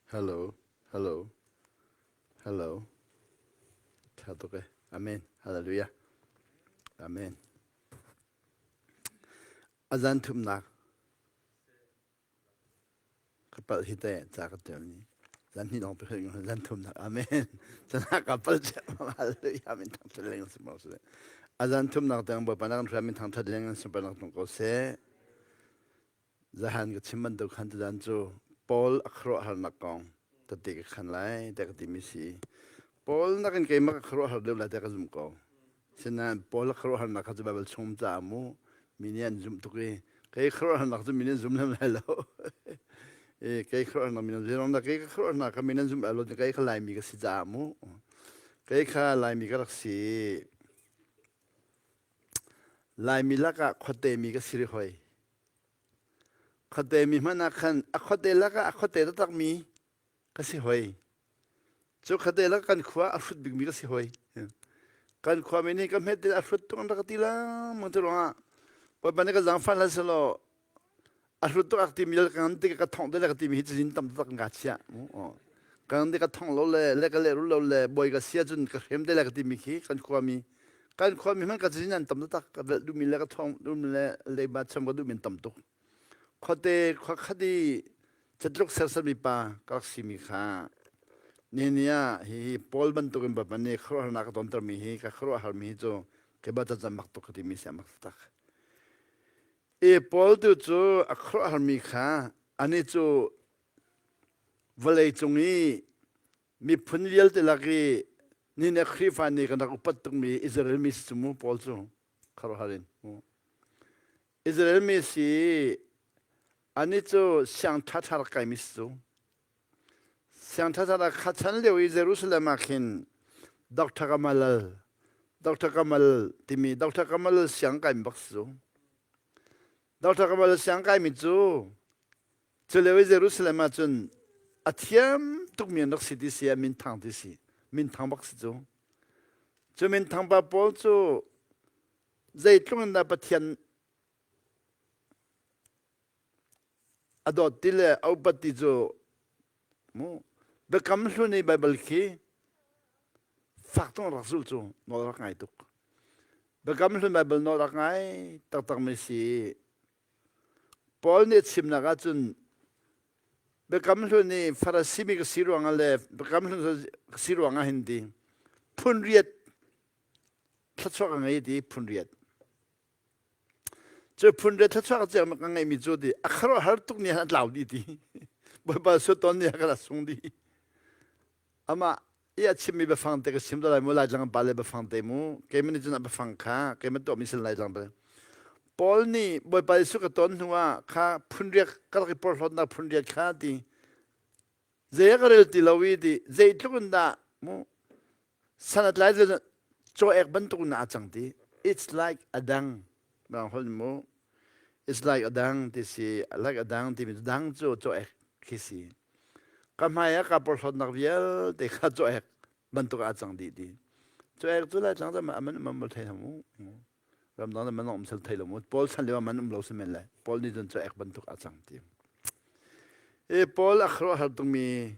Hello, hello, hello. Tha tuk e. Amen. Hallelujah. Amen. Azan thumnak ka palh hi te ca ka tel ni. Zan hi dong pe zan thumnak. Amen. Cana ka pal che. Hallelujah. Amen. Thang that leng si mo se. Azan thumnak teng Bawipa nak kan min thang that leng si pa nak tung ko se. Zahan ka chim bantuk khan tuzan cu Paul a khuaruahharnak kong tete ka khan lai tiah ka timi si. Paul nakin keimah ka khuaruahhar deuh lai tiah ka zumh ko. Sinain Paul a khuaruahharnak kha cu Baibal chung caah mu mi nih an zumh tuk i kei khuaruahharnak cu mi nih an zum lem lai lo. I kei khuaruahharnak mi nih an zum lo. Kei ka khuaruahharnak kha mi nih an zum lai lo. Kei kha Laimi ka si caah mu. Kei kha Laimi ka rak si. Laimi lakah khuate mi ka si rih hoi. Khuate mi hmanh ah khan a khuate lakah a khuate taktakmi ka si hoi. Cu khuate lak kan khua a hrut bikmi ka si hoi. Kan khua mi nih ka hmet a hrut tuk an rak ka ti lengmang cu ruangah Bawipa nih ka zaangfah hlah selaw a hrut tuk ak timi le ka ngan tik ka thongh te le ka timi hi cazin tam taktak kan ka chiah. Ka ngan tik ka thongh lo le le ka lehrul lo le bawi ka si ahcun ka hrem te le ka timi khi kan khuami Kan khuami hmanh ka cazin an tam taktak. Ka velh duhmi le ka thawng duhmi le leiba cham ka duhmi an tam tuk. Khuate khuakhat i catluk sersermi pa ka rak simi kha nihin ah hihi Paul bantukin Bawipa nih khuaruahharnak ka tontermi hi ka khuaruahharmi hi cu kei bal cacam bak tuk ka timi si a mak taktak. I Paul tu cu a khuaruahharmi kha anih cu vawlei cung i miphun vialte lak i ni ne Khrihfa nih kan rak upat tukmi Israel mi si cu mu Paul cu khuaruahhar in mu Israel mi si ani cu siang ṭhaṭha rak kaimi si cu siang ṭhaṭha rak kha chan lio i Jerusalem ah khin Dr. Kamalal Dr. Kamal timi Dr. Kamal siang kaimi bak si cu Dr. Kamal siang kaimi cu Cu lio i Jerusalem ah cun a thiam tukmi an rak si ti si ah minthang ti si. Minthang bak si cu. Cu minthang pa pawl cu zeitluk in dah Pathian a dawt ti le a upat ti cu mu biakam hlun i Baibal khi fak tung rak zulh cu nawl rak ngai tuk. Biakam hlun Baibal nawl rak ngai taktak mi si. Paul nih a chimnak ahcun Biakam Hlun i Farasi mi ka si ruangah le Biakam Hlun ka si ruangah hin ti phun riat thluachuah ka ngei ti phun riat. Cu phun riat thluachuah ka ciang ka ngeihmi cu ti a khuaruahhar tuk ni han a tlau dih ti. Bawipa suaton ni a ka sung dih. Amah i a chimmi biafang te ka chim te lai mu Laitlang pa le biafang te mu keimah nih cun a biafang kha keimah tuahmi sin Laitlang pa Paul nih Bawipa Jesuh ka ton hnu ah kha phunriak ka rak i porhlawtnak phunriat kha ti zei ka rel ti lo i ti zeitluk in dah mu san a tlai caw ek bantuk in a cang ti it's like a dang bang hol mu it's like a dang ti si like a dang ti mi dang cu caw ek khi si Ka hmai ah kaa porhlawtnak vialte kha cawhek bantuk ah a cang dih ti. Cawhek cu Laitlang cu a man um bal thei lo mu. Ramdang man um sal thei lo mu. Paul chan lio man um lo si men lai. Paul nih cun cawhek bantuk a cang ti. E Paul a khuaruahhar tukmi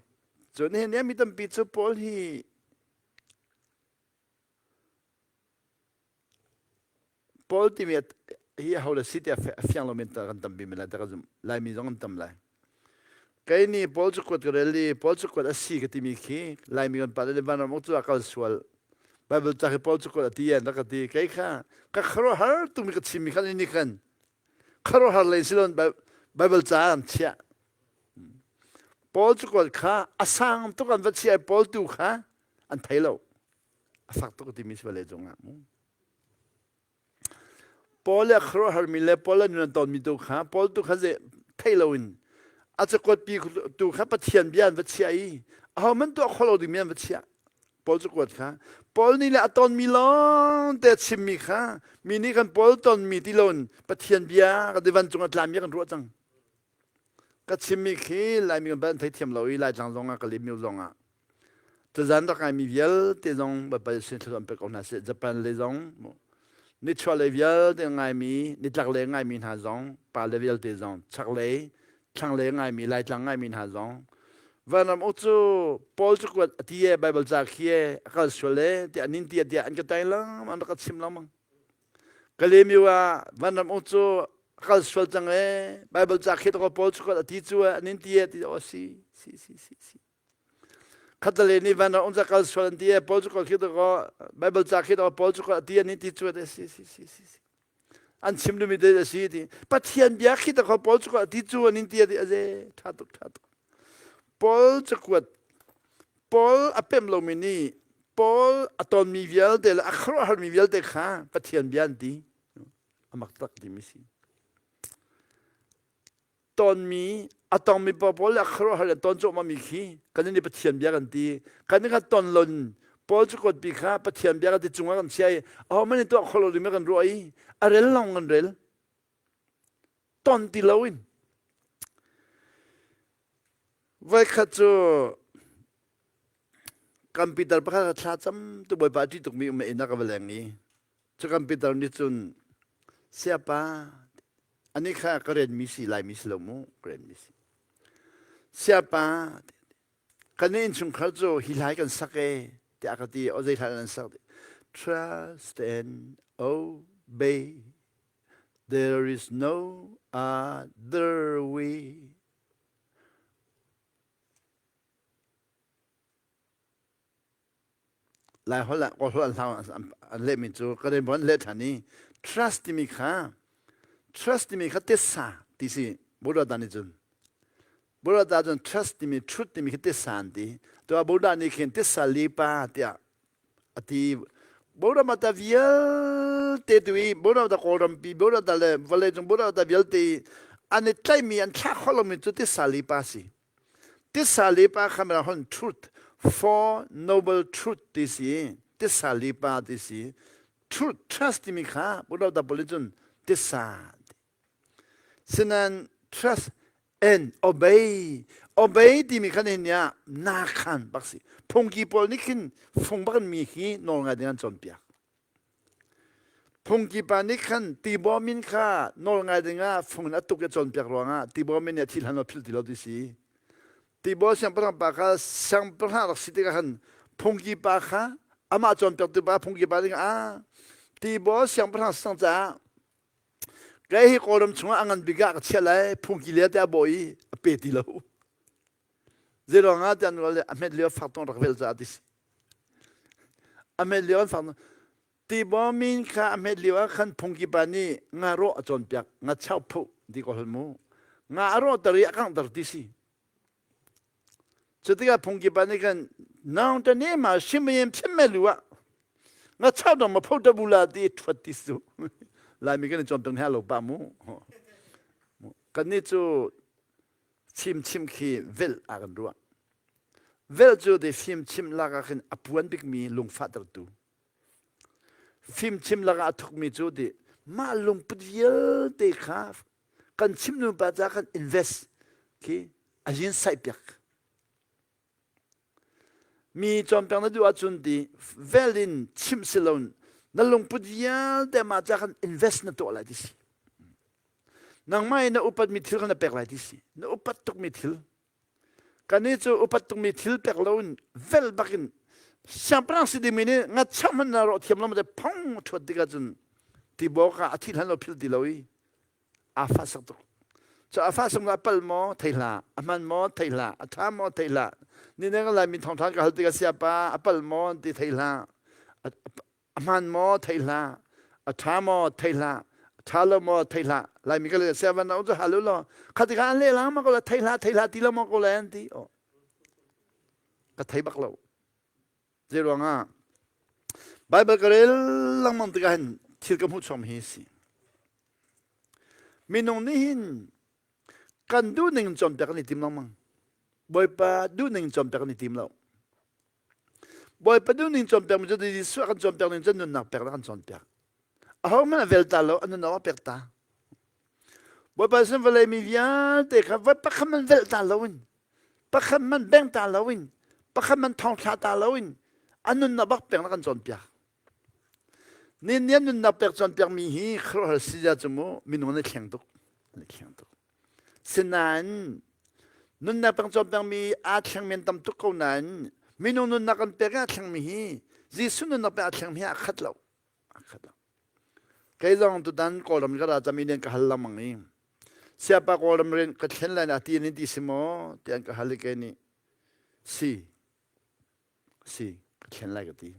cu nihin mi tampi cu Paul hi Paul timi hi aho le si tiah a fiang lomi kan tampi men lai ti ka zumh. Laimi zong an tam lai. Kei nih Paul cu kuat ka rel i Paul cu kuat a si ka timi khi Laimi kan pa le vanram uk cu a kal sual. Bible ca khi Paul cu kuat a ti an rak ka ti. Kei kha ka khuaruahhar tukmi ka chimmi khan ni khan khuaruahhar lei si loin Bible ca an chiah. Paul cu kuat kha a sang tuk an va chiah i Paul tu kha an thei lo. A fak tuk timi si vale cungah mu. Paul le khuaruahharmi le Paul le nun an tonmi tu kha Paul tu kha ze thei loin a cakuat pi tu kha Pathian bia an va chiah i ahohmanh tuah kho lo dingmi an va chiah. Paul cakuat kha Paul nih le a tonmi lawng te a chimmi kha mi nih kan Paul tonmi ti loin Pathian bia kan van cung a tlami kan ruah cang. Ka chimmi khi Laimi kan theithiam lo i Laitlang zongah ka limio zongah tuzan rak ngaimi vialte zong Baibal sin thluachuah pek ko hna seh. Japan lei zong nichuah lei vialte ngaimi nitlak lei ngaimi hna zong pa le vialte zong chaklei thlanglei ngaimi Laitlang ngaimi hna zong. Vanram uk cu Paul cu kuat a ti e Bible ca khi e a kal sual e tiah nin ti tiah an ka tai lengmang an rak ka chim lengmang. Kalemiu ah vanram uk cu a kal sual cang e Bible ca khi to Paul cu kuat a ti cu e nin ti e ti o si si si si si. Khatale nih vanram uk ca kal sual an ti e Paul cu kuat khi to Bible ca khi to Paul cu kuat a ti an nin ti cu e si si si si si. An chim duhmi te a si ti. Pathian bia khi ta Paul cu ti cu an in ti a ze tha tuk tha tuk. Paul cakuat Paul a pem lomi nih Paul a tonmi vialte le a khuaruahharmi vialte kha Pathian bia an ti. A mak tak timi si. Tonmi a tongmi pawl le a khuaruahhar le ton cuahmahmi khi kan nih Pathian bia kan ti. Kan nih kha ton lon Paul cakuat pi kha Pathian bia kan ti cungah kan chia i ahohmanh nih tuah kho lo ding kan ruah i a rel lawng kan rel. Ton ti loin. Voikhat cu kan pitar pakhat kha thla cam tu bawipa a ṭih tukmi um inn ah ka va leng i cu kan pitar nih cun siapa ani kha ka renmi si laimi si lo mu ka renmi si siapa kan innchungkhar cu hi hlai kan sak e tiah ka ti o zei hlai nan sak trust and obey there is no other way Lai holh ah Kawl holh an hlau an lehmi cu ka rian an leh ṭhan i trust timi kha trust timi kha tissa ti si Buddha nih cun Buddha cun trust timi truth timi kha tissa an ti tuah Buddha nih khin tissa lipa tiah a ti Buddha mata vialte tu i Buddha ta Kawlrampi Buddha ta le vawleicung Buddha ta vialte an i tlaihmi an thlah khawh lomi cu tissa lipa si Tisa lipa kha mirang hon truth, for noble truth ti si, tisa lipa ti si. Truth, trust timi kha Buddha da cun tisa. Sinan trust and obey, obey timi kha nihin ah na khan bak si. Phungki pawl nih khin fung bak in mi hi nawl ngai ding an cawnpiak. Phungki pa nih khan Tibaw min kha nawl ngai dingah fung in a tuk i a cawnpiak ruangah Tibaw min nih a thih hlan a philh ti lo ti si. Tibaw siangpahrang pa kha siangpahrang rak si tikah khan phungki pa kha amah cawnpiaktu pa phungki pa ding ah Tibaw siangpahrang sang caah kei hi Kawlram chungah a ngan bik ah ka chiah lai phungki le te a bawh i a pe ti lo. Zeiruang ah tiah le a hmet lio fak tong rak vel caah ti si. A hmet lio an fak Tibaw min kha a hmet lio ah khan phungki pa nih nga rawh a cawnpiak nga chau phu ti ko hol mu nga a rawh ter i a kanghter ti si cu tikah phungki pa nih khan naung ta ne ma shim yem chim me lu ah nga chau dong ma pho ta bu la ti thuat ti su laimi kan i cawnpiak hna lo pa mu kan nih cu Chimchim khi velh ah kan ruah. Velh cu te fimchim lak ah khin a puan bikmi lungfahtertu. Fimchim lakah a thukmi cu ti mah lungput vialte kha kan chim nu pa ca kan invest khi a yin saih piak. Mi cawnpiak na duh ahcun ti vel in chimh si lo na lungput vialte mah ca khan invest na tuah lai ti si. Nangmah in na upatmi thil kha na pek lai ti si. Na upat tukmi thil. Kannih cu upat tukmi thil pek loin vel bakin siangpahrang si dingmi nih ngacham hmanh na rawh thiam lo te phong ṭhuat tikah cun tibaw kha a thih hlan lo philh ti lo i aa fahsak tuk. Cu a fahsak a pal maw thei hlah, a hman maw thei hlah, a ṭha maw thei hlah. Ni ne Laimi thawngṭha ka hal tikah siapa a pal maw ti thei hlah. A hmaan maw thei hlah, a ṭha maw thei hlah, a ṭha lo maw thei hlah. Laimi ka le siavan na cu hal u law kha tikah an leh lang ma ko la thei hlah thei hlah ti lo maw ko le an ti. Oh. Ka thei bak lo. Zei ruangah Bible ka rel lengmang tikah hin thil ka hmuh chuakmi hi si. Minung nih hin kan duhning cawnpiak kan i tim lengmang. Bawipa duhning cawnpiak kan i tim lo. Bawipa duhning cawnpiak mi cu Jesuh kan cawnpiak ning cun nunnak pek kan cawnpiak. Ahohmanh a vel ta lo, a nunnak a pek ta. Bawipa sin vawlei mi vialte kha voi pakhat man velh ta loin pakhat man beng ta loin pakhat man thongthla ta loin a nunnak bak pek na kan cawnpiak. Ni nian nunnak pek cawnpiak mi hi khuaruahhar si zia cu mu minung an i thleng tuk. An i thleng tuk. Sinain Nunnak peng cawm pengmi aa thleng men tam tuk ko nain minung nunnak kan pek i aa thlengmi hi Jesuh nunnak pek aa thlengmi hi aa khat lo. Aa khat lo. Kei zong tutan Kawlram ka ra cami nih ka hal lengmang i siapa Kawlram rian ka thlen lai na ti in ti si maw ti an ka hal i kei nih si si ka thlen lai ka ti.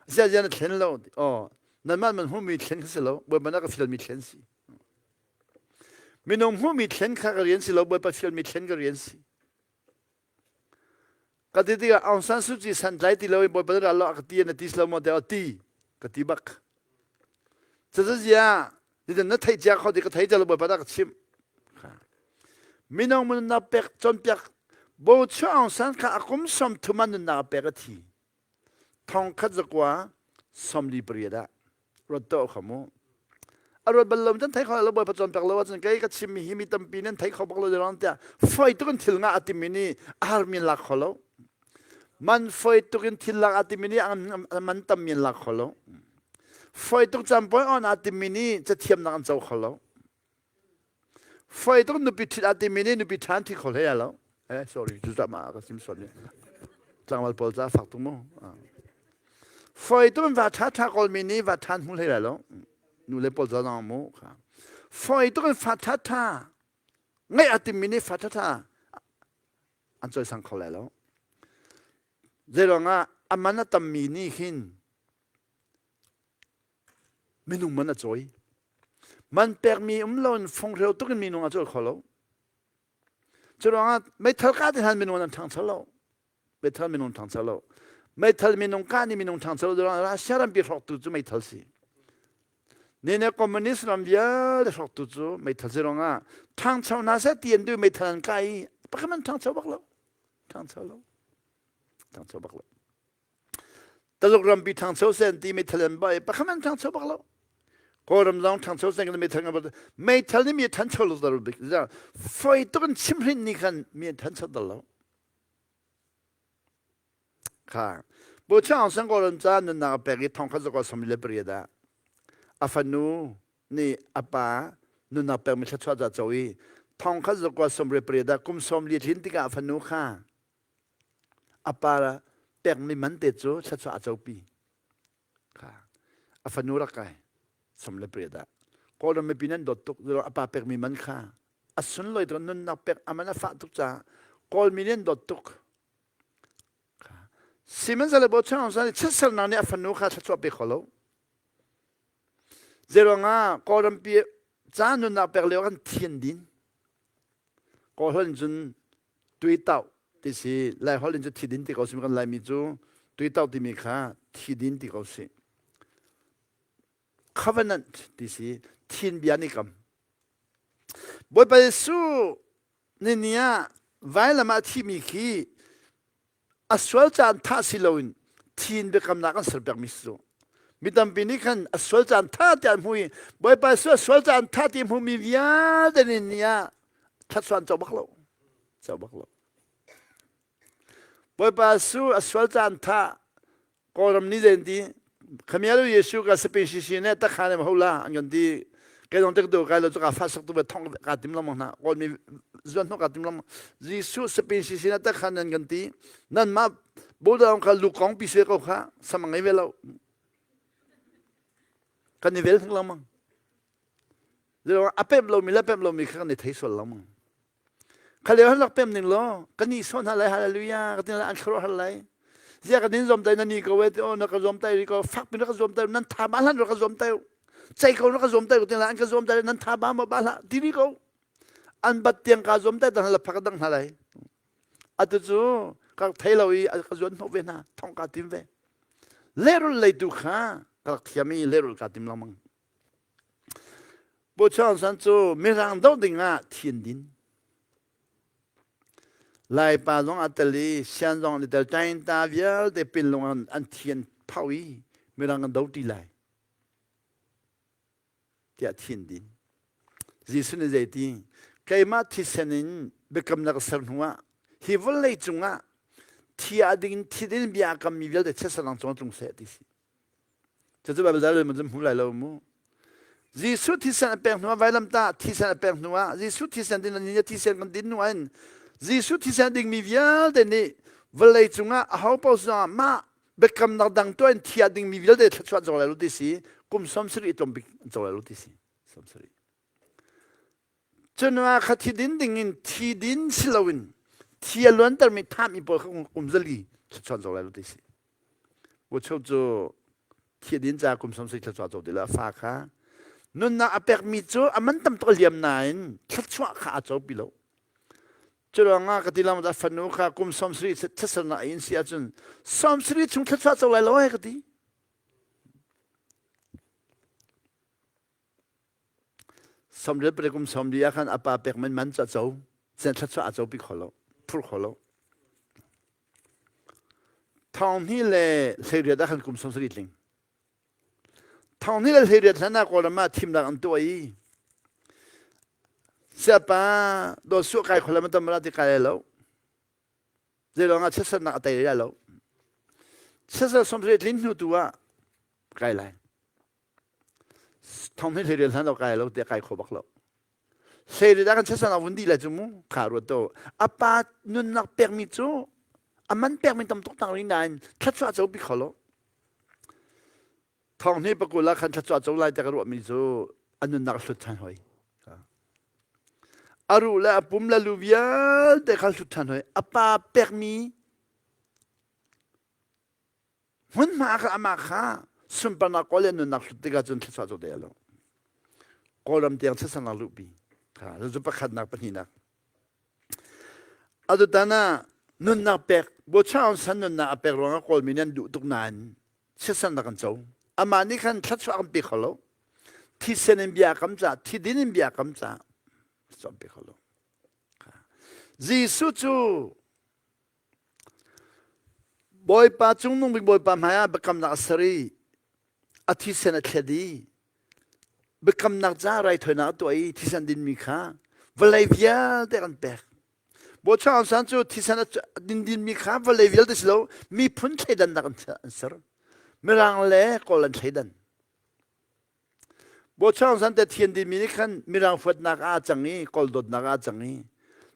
Zia zia na thlen lo oh nanmah man hmuhmi thlen kha si lo Bawipa na ka fialmi thlen si. Minung hmuhmi thlen kha ka rian si lo Bawipa fialmi thlen ka rian si. Ka ti tikah Aung San Suu Kyi santlai ti lo in Bawipa na ral lo a ka ti na ti si lo maw tiah ti ka ti bak. Cazazia nitin na theih cia kho ti ka thei cia lo Bawipa dah ka chimh. Minung nunnak pek cawnpiak Bo Chuah Aung San kha a kum som thum ah nunnak a pek a thi. Thong khat zakua 48 ah ruat to kha mu. A ruat bal lo cun thei kho lo Bawipa cawnpiak lo ahcun kei ka chimmi hi mi tampi nan thei kho bak lo rang tiah foi tuk in thil ngah a timi nih a harmi lak kho lo. Man foi tuk in thil lak a timi nih man tammi lak kho lo. Foi tuk campawi on a timi nih cathiamnak an co kho lo. Foi tuk nupi ṭhit a timi nih nupi ṭhan thi kho hlei lo. Eh sorry cu ma ka sim sual ni. Tlangval pawl ca fak tuk mu. Foi tuk in va ṭha ṭha kawlmi nih va ṭhan hmu hlei lai lo. Nu le pawl ca zong mu kha. Foi tuk in fa ṭha ṭha ngeih a timmi nih fa ṭha ṭha an cawisang kho lai lo. Zeiruangah a man a tammi nih hin minung man a cawi. Man pekmi um loin funghreu tuk in minung a cawi kho lo. Cu ruangah meithal kah ti hlan minung an ṭhangcho lo. Meithal minung ṭhangcho lo. Meithal minung kah nih minung ṭhangcho lo ruangah Russia rampi hrawktu cu meithal si. Nene communist ram vialte hrawktu cu meithal si ruangah ṭhangcho hna seh ti an duh meithal an kah i pakhat man ṭhangcho bak lo. Ṭhangcho lo. Ṭhangcho bak lo. Taluk rampi ṭhangcho sen ti meithal an ba i pakhat an ṭhangcho bak lo. Kawlram zong ṭhangcho sen kan meithal kan meithal nih mi a ṭhancho lo tar bik. Foi tuk in chimhrin ni khan mi an ṭhancho dal lo. Kha. Bu Chang Sang Kawlram ca nunnak a pek i thong khat zakwa som le pariat ah a fanu nih a pa nunnak pekmi thluachuah ca co i thong khat zakwa som le pariat ah kum som li tlin tikah a fanu kha A pa pekmi man te cu thluachuah a copi. Kha. A fanu rak kai. Som le pariat ah. Kawlram mipi nan dawt tuk. A pa pekmi man kha a sunlawi tuk nunnak pek a man a fah tuk caah Kawlmi nih an dawt tuk. Sihmanhsehlaw Bochan Aung San nih chiatsernak nih a fanu kha thluachuah pe kho lo. Zeiruangah Kawlrampi ca nunnak pek lio kan thian din. Kawlholh in cun tuitauh ti si Laiholh in cun thidin ti ko si kan Laimi cu tuitauh timi kha thidin ti ko si. Covenant ti si thin bia ni kam. Bawipa Jesuh ni ni ah vailam ah thimi khi a sual caan tha si loin thin biakamnak an serpiakmi si cu. Mi tampi nih khan a sual caan tha ti an hmu i Bawipa Jesuh a sual caan tha ti hmumi vialte nih ni ah thlatsuan co bak lo. Co bak lo. Bawipa Jesuh a sual caan tha Kawlram nih zei an ti khamialu Jesuh ka sapin sisi ne takha ne ho la an kan ti kai dong tek do kai lo ka fa sak tu be thong ka tim lamang hna Kawlmi zuan hnok ka tim lamang Jesuh sapin sisi ne takha nan kan ti nan ma bo ka lu kong pi se ko kha samang ngai ve lo kan i vel thing lamang a pem lomi le pem lomi kha kan i thei sual lengmang Kha lio han rak pem ning law kan ni sawh hna lai hallelujah ka ti an khuaruah har lai zia ka nin zuam tai na ni ko we ti oh na ka zuam tai ri ko fak pin ka zuam tai nan tha ba hlan ka zuam tai cei ko na ka zuam tai ko ti an ka zuam tai nan tha ba ma ba hlah ti ri ko an bat tiang ka zuam tai dang la phak dang hna lai atu cu ka thei lo i ka zuan hnawh ve hna thong ka tim ve lehrul lei tu kha ka rak thiam i lehrul ka tim lengmang Pu Chawn San cu Mirang doh ding ah thin din. Laipa zong a tel i Sian zong an i tel Tainta vialte pinlung an, an thian phau i Mirang an do ti lai tiah thin din. Jesuh nih zeiti keimah thisen in biakamnak a ser hnu ah hi vawlei cungah thi a ding thi din bia a kammi vialte chiatsernak cung tlung seh ti si. Cucu Baibal dal in hmu lai lo mu. Jesuh thisen a pek hnuah vailamtah thisen a pek hnuah Jesuh thisen din ni thisen kan din hnuah in Jesuh thisen dingmi vialte nih vawlei cungah aho paoh zongah mah biakamnak dang tuah in thiah dingmi vialte thluachuah co lai lo ti si kum 70 tlawmbik an co lai lo ti si 70 Cunah kha thi din dingin thi din si loin thi a luantermi thahmi pawl kha kum zali thluachuah co lai lo ti si. Buchuk cu thi din ca kum 70 thluachuah co ti lo a fa kha nunnak a pekmi cu a man tam tuk a liam nain thluachuah kha a co pi lo. Curuangah ka ti lam a fanu kha kum 70 thlasarnak in si ahcun 70 chung thluachuah co lai lo he ka ti. Samriat pare kum 40 ah khan a pa pek man man cu a co. Sen thluachuah a copi kho lo. Phur kho lo. Thong hnih le 18 ah khan kum 70 tling. Thong hnih le 18 hlan ah Kawlram ah thimnak an tuah i siapa do su kai kholam tam ra ti kai lo. Zeilong ah chiatsernak a tei lai lo. Chiatser 70 tlin hnu tu ah kai lai. Thong hi hlei hlan lo kai lo tiah kai kho bak lo. Hlei dah kan chasan a vun dih lai cu mu kha ruat to. A pa nunnak pekmi cu a man pekmi tam tuk tang ri nain thluachuah co pi kho lo. Thong hni pakul ah khan thluachuah co lai te ka ruahmi cu a nunnak hlut than hoi. A ruh le a pum le lu vialte kha hlut than hoi. A pa pekmi Hmunhma kha amah kha sunparnak kawl le nunnak hlut tikah cun thluachuah cu te a lo. Kawlram tiang chasanak luhpi. Kha cu pakhatnak pahnihnak. Atutan ah nunnak pek Bocha Aung San nunnak a pek ruangah Kawlmi nih an duh tuk nain chiatsannak an co. Amah nih khan thluachuah kan pe kho lo. Thisen in bia kam ca, thidin in bia kam ca, thluachuah pe kho lo. Jesuh cu Bawipa cungnung bik Bawipa hmaiah biakamnak a ser i a thisen a thlet i biakamnak ca raithawinak a tuah i thisen dinmi kha vawlei vialte kan pek. Bawipa Aung San cu thisen a din dinmi kha vawlei vialte si lo miphun thleidannak an ser. Mirang le Kawl an thleidan. Bawchang san te thian dimi nih khan mirang fuatnak ah a cang i kawl dawtnak ah a cang i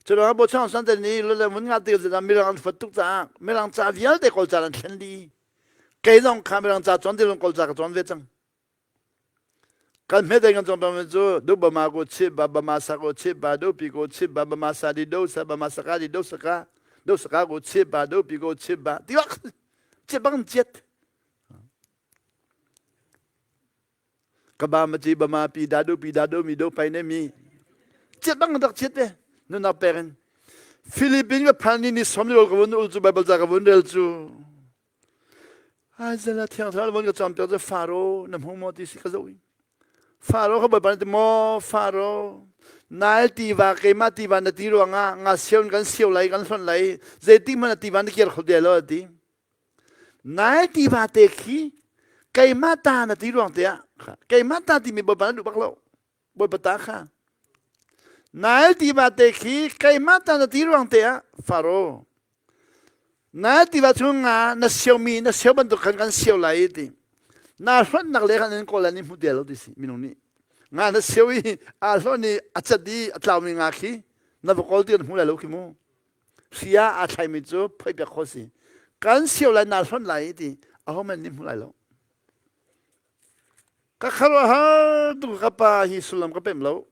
curuangah Bawchang san te nih lole mun nga ti zan mirang an fuat tuk caah mirang ca vialte kawl ca an thlen dih kei zong kha mirang ca cawn ti kawl ca ka cawn ve cang kan hme dei kan cawn pang cu du ba ma ko chip ba ba ma sa ko chip ba do pi ko chip ba ba ma sa di do sa ba ma sa ka di do sa ka do sa ka ko chip ba do pi ko chip ba ti bak chip bang chiat Ka ba ma ci ba ma pi da do pi da do mi do pai ne mi chiat bang rak chiat ve nunnak pek in Philippines ka phan ni ni som ni ka vun ul cu Bible ca ka vun rel cu ai zela thiang thlarau von ka cam piak cu Faro na hmu maw ti si ka zoh i Faro kha Bawipa ti maw Faro Nile tiva keimah tiva na ti ruangah nga sio in kan sio lai kan hlonh lai zeitik hmanh na tiva na kir kho te lo ti Nile tiva te khi keimah ta na ti ruang te ah keimah ta timi Bawipa na duh bak lo. Bawipa ta kha. Nile tiva te khi keimah ta na ti ruang te ah Faro Nile tiva chung nga na siomi na sio bantuk khan kan sio lai ti. Na hlonnak le khan in kawl an i hmu te lo ti si minung nih. Nga na sio i aa hlon i a cat i a tlaumi nga khi na va kawl ti kan hmu lai lo khi mu. Hri ah aa thlaimi cu phoih piak khawh si. Kan sio lai naa hlonh lai ti ahohmanh nih hmu lai lo. Ka khuaruahhar tuk ka pa hi sullam ka pemh lo.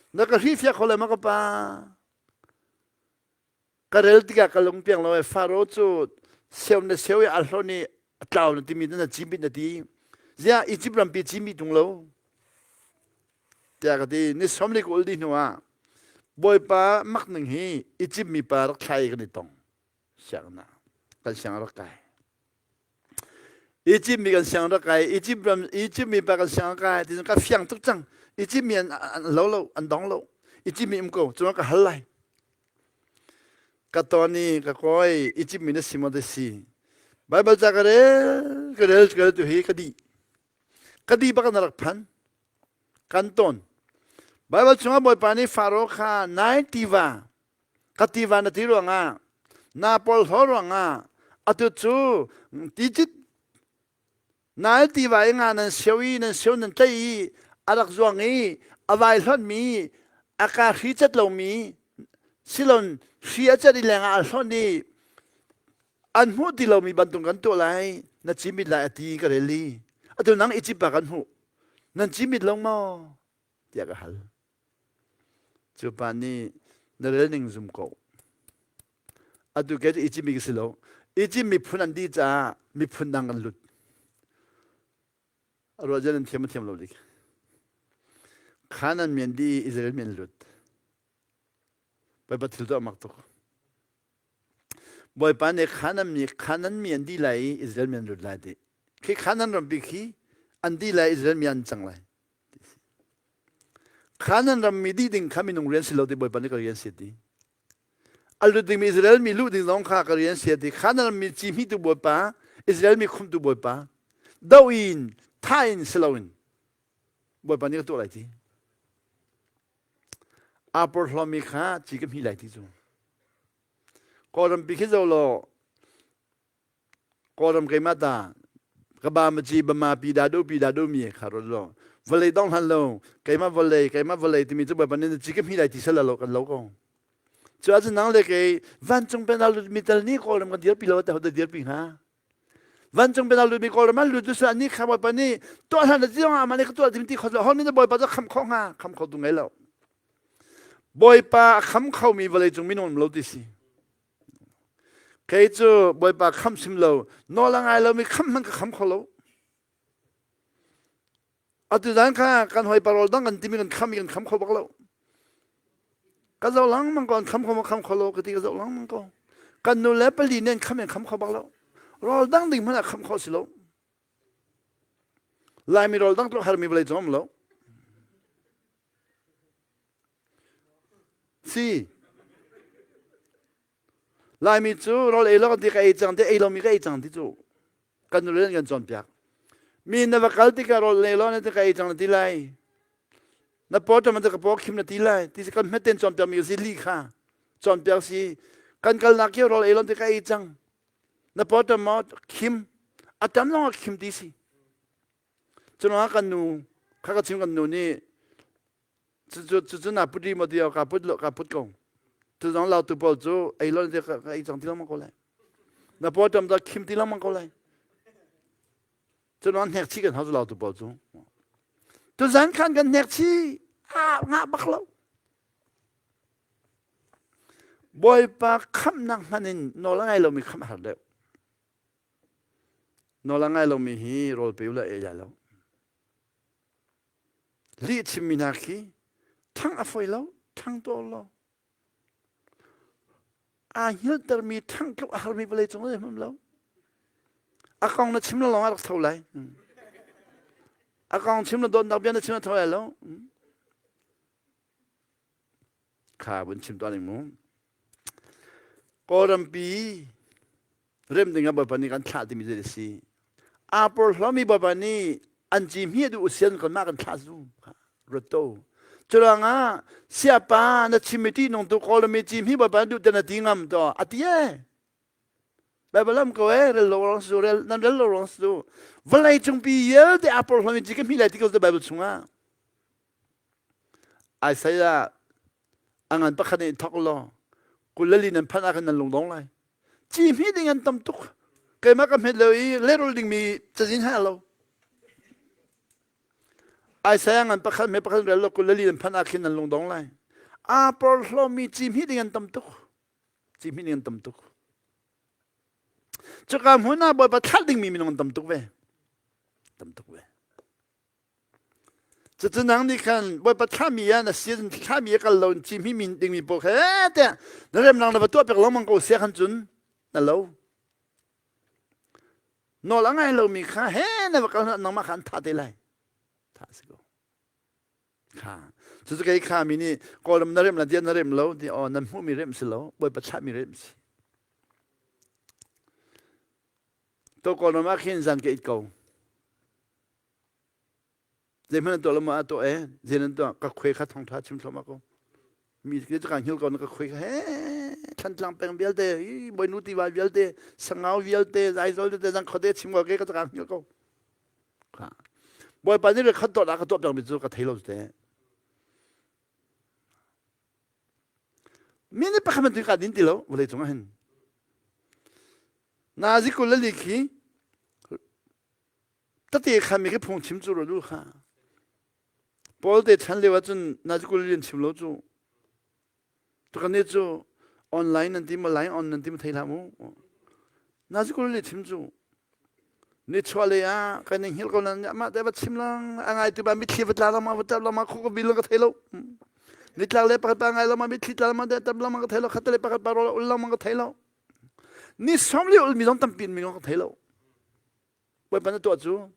Na ka hrifiak kho lai ma ka pa? Ka rel tikah ka lung piang lo ai Faro cu sio na sio i aa hlawn i a tlau na timi na cimit na ti. Ziah Egypt rampi cimi tung lo. Tiah ka ti. Ni som li ka ul dih hnu ah Bawipa mak ning hi Egypt mipa rak thlai kan i tong. Sianginn ah kan siang rak kai. Egypt mi kan siang rak kai. Egypt ram Egypt mi pa kan siang kai ti ka fiang tuk cang. Egypt mi an, an lo lo an dong lo. Egypt mi um ko cun ka hal lai. Ka tawni ka koi Egypt mi na si maw te si. Bible ca ka rel ka rel ka rel tu hi ka di. Ka di bak na rak phan. Kan ton. Baibal chungah Bawipa nih Faro kha nai tiva ka tiva na ti ruangah na porhlaw ruangah atu cu ticit nai tiva i nga nan sio i nan sio nan tlaih i a rak zuang i a vai hlonhmi a ka hri cat lomi. Silon hri a cat i lengah a hlonh i an hmuh ti lomi bantuk kan tuah lai na cimit lai a ti ka rel i atu nang Egypt pa kan hmuh nan cimit lo maw tiah ka hal cu pa nih na rel ning zum ko atu ke cu Egypt mi ka si lo Egypt miphun an dih caah miphun dang kan lut a ruah nan thiam a thiam lo dik Khanan mi an dih Israel mi an lut Bawipa thil tuah mak tuk Bawipa nih Khanan mi Khanan mi an dih lai i Israel mi an lut lai ti. Khi Khanan rampi khi an dih lai Israel mi an cang lai. Khanan ram mi dih ding kha minung rian si lo ti Bawipa nih ka rian si ti. A lut ding mi Israel mi luh ding zong kha ka rian si ti. Khanan ram mi ci hmi tu Bawipa, Israel mi khum tu Bawipa. Do in, tha in si loin Bawipa nih ka tuah lai ti. Aa porhlawmi kha ci ka hmi lai ti cu. Kawlrampi khi zoh law Kawlram keimah ta ka ba ma ci bama pi da do pi da do mi kha ron lo vawlei dong hlan lo keimah vawlei keimah vawlei timi cu Bawipa nih ci ka hmi lai ti sal lo kan lo ko. Cu ahcun nang le kei vancung penal mi tal nih Kawlram kan dirpi lo te ho da dirpi hnga. Vancung penal lut mi Kawlram an lut tu an nih kha Bawipa nih tuah hlan na zong ah mah nih ka tuah ti kho lo hon min Bawipa cu kham kho hnga kham kho tu ngei lo. Bawipa a kham khomi vawleicung minung um lo ti si. Kei cu Bawipa kham sim lo, nawl a ngai lomi kham hmanh ka kham kho lo. Atu zan kha kan hoi parol dang kan timi kan kham i kan kham kho bak lo. Ka zoh lengmang ko an kham kho ma kham kho lo ka ti ka zoh lengmang ko. Kan nu le pali nih an kham in kham kho bak lo. Rawl dang ding hmanh ah kham kho si lo. Laimi rawl dang tluk harmi vawlei cung um lo. Si. Laimi cu rawl ei lo kan ti ka ei cang ti ei lomi ka ei cang ti cu kan nu le kan cawnpiak. Mi na va kal tikah rawl ei lo na ti ka ei cang na ti lai. Na paw ṭam ka paw khim na ti lai. Ti kan hmet ten cawnpiak mi si li kha cawnpiak si. Kan kalnak khi rawl ei lo ti ka ei cang. Na paw ṭam maw khim. A tam lawng ah khim ti si. Curuangah kan nu kha ka chim kan nu nih cucu cucu na put ri maw ti ka put lo ka put ko. Tu zong lautu pawl cu ei lo ti ka ei cang ti lengmang ko lai. Na paw ṭam ta khim ti lengmang ko lai. Curuang hnek chih kan hau cu lautu pawl cu. Tu zan khan kan hnek chih ah ngah bak lo. Bawipa khamhnak hman in nawl a ngai lomi khamh a har deuh. Nawl a ngai lomi hi rawl pe u la ei lai lo. Lih chimmi hna khi thang a foi lo, thang tuah lo. Aa hngilhtermi thang tluk a harmi vawlei cung ah hmam lo. A kong na chim lo lawng ah rak tho lai. A kong chim lo dawtnak bia na chim a tho lai lo. Kha vun chim tuah ning mu. Kawlrampi rem ding ah Bawipa nih kan thlah timi zei a si. Aa porhlawmi Bawipa nih an ci hmi duh usian kan mah kan thlah zu ruat to. Curuangah siapa na chimmi ti nung tu Kawlrammi ci hmi Bawipa duh te na ti ngam to a ti e. Bible am ko e rel lo rong su rel nan rel lo rong su vawlei cungpi yelte aa porhlawmi ci ka hmi lai ti ko Bible chungah. Isaiah a ngan pakhat in thok law kulali nan phanh ah khan nan lungdong lai. Ci hmi ding an tam tuk. Keimah ka hmet lo i lehrul dingmi cazin ha lo. Isaiah ngan pakhat me pakhat rel law kulali nan phanh ah khin nan lungdong lai. Aa porhlawmi ci hmi ding an tam tuk. Ci hmi ding an tam tuk. Cuka hmun ah Bawipa thlah dingmi minung an tam tuk ve. Tam tuk ve. Cucu nang nih khan Bawipa thlahmi ah na sin thlahmi a kal lo in cihmi min dingmi pawl kha eh tiah na remnak na va tuah piak lengmang ko sia khan cun na lo. Nawl a ngai lomi kha he na va kal nangmah kha an thah te lai. Thah si ko. Kha. Cucu kei kha mi nih Kawlram na rem la dia na rem lo ti aw nan hmuhmi rem si lo Bawipa thlahmi rem si. To Kawlram ah khin zan ka it ko. Zeihmanh an tuah lo maw a tuah e zei nan tuah ka khuai kha thawngtha chim thluahmah ko mi ke ka hngil ko na ka khuai kha he thantlang peng vialte hi boinu tiva vialte sangau vialte zaizol te zang khote chim ko ke ka ka hngil ko bawipa nih khat tuah ka tuah peng mi cu ka thei lo te. Mi nih pakhat hmanh ka din ti lo vawlei cung ah hin. Nazi kul le li khi tete kha mi khi phung chim cu ru kha. Paul te chan lio ahcun nazi kul le li an chim lo cu. Tukan ni cu online nan ti maw line on nan ti maw thei hlah mu. Nazi kul le chim cu. Ni chuah le ah kan in hngilh ko nan amah te va chim lang a ngai tu ba mitthli va tla lama va tap lama khu ka bil ka thei lo. Nitlak le pakhat pa ngai lama mitthli tla lama tap lama ka thei lo khat le pakhat pa rol ul lama ka thei lo. Ni som li ul mi zong tampi mi ka thei lo. Bawipa na tuah cu.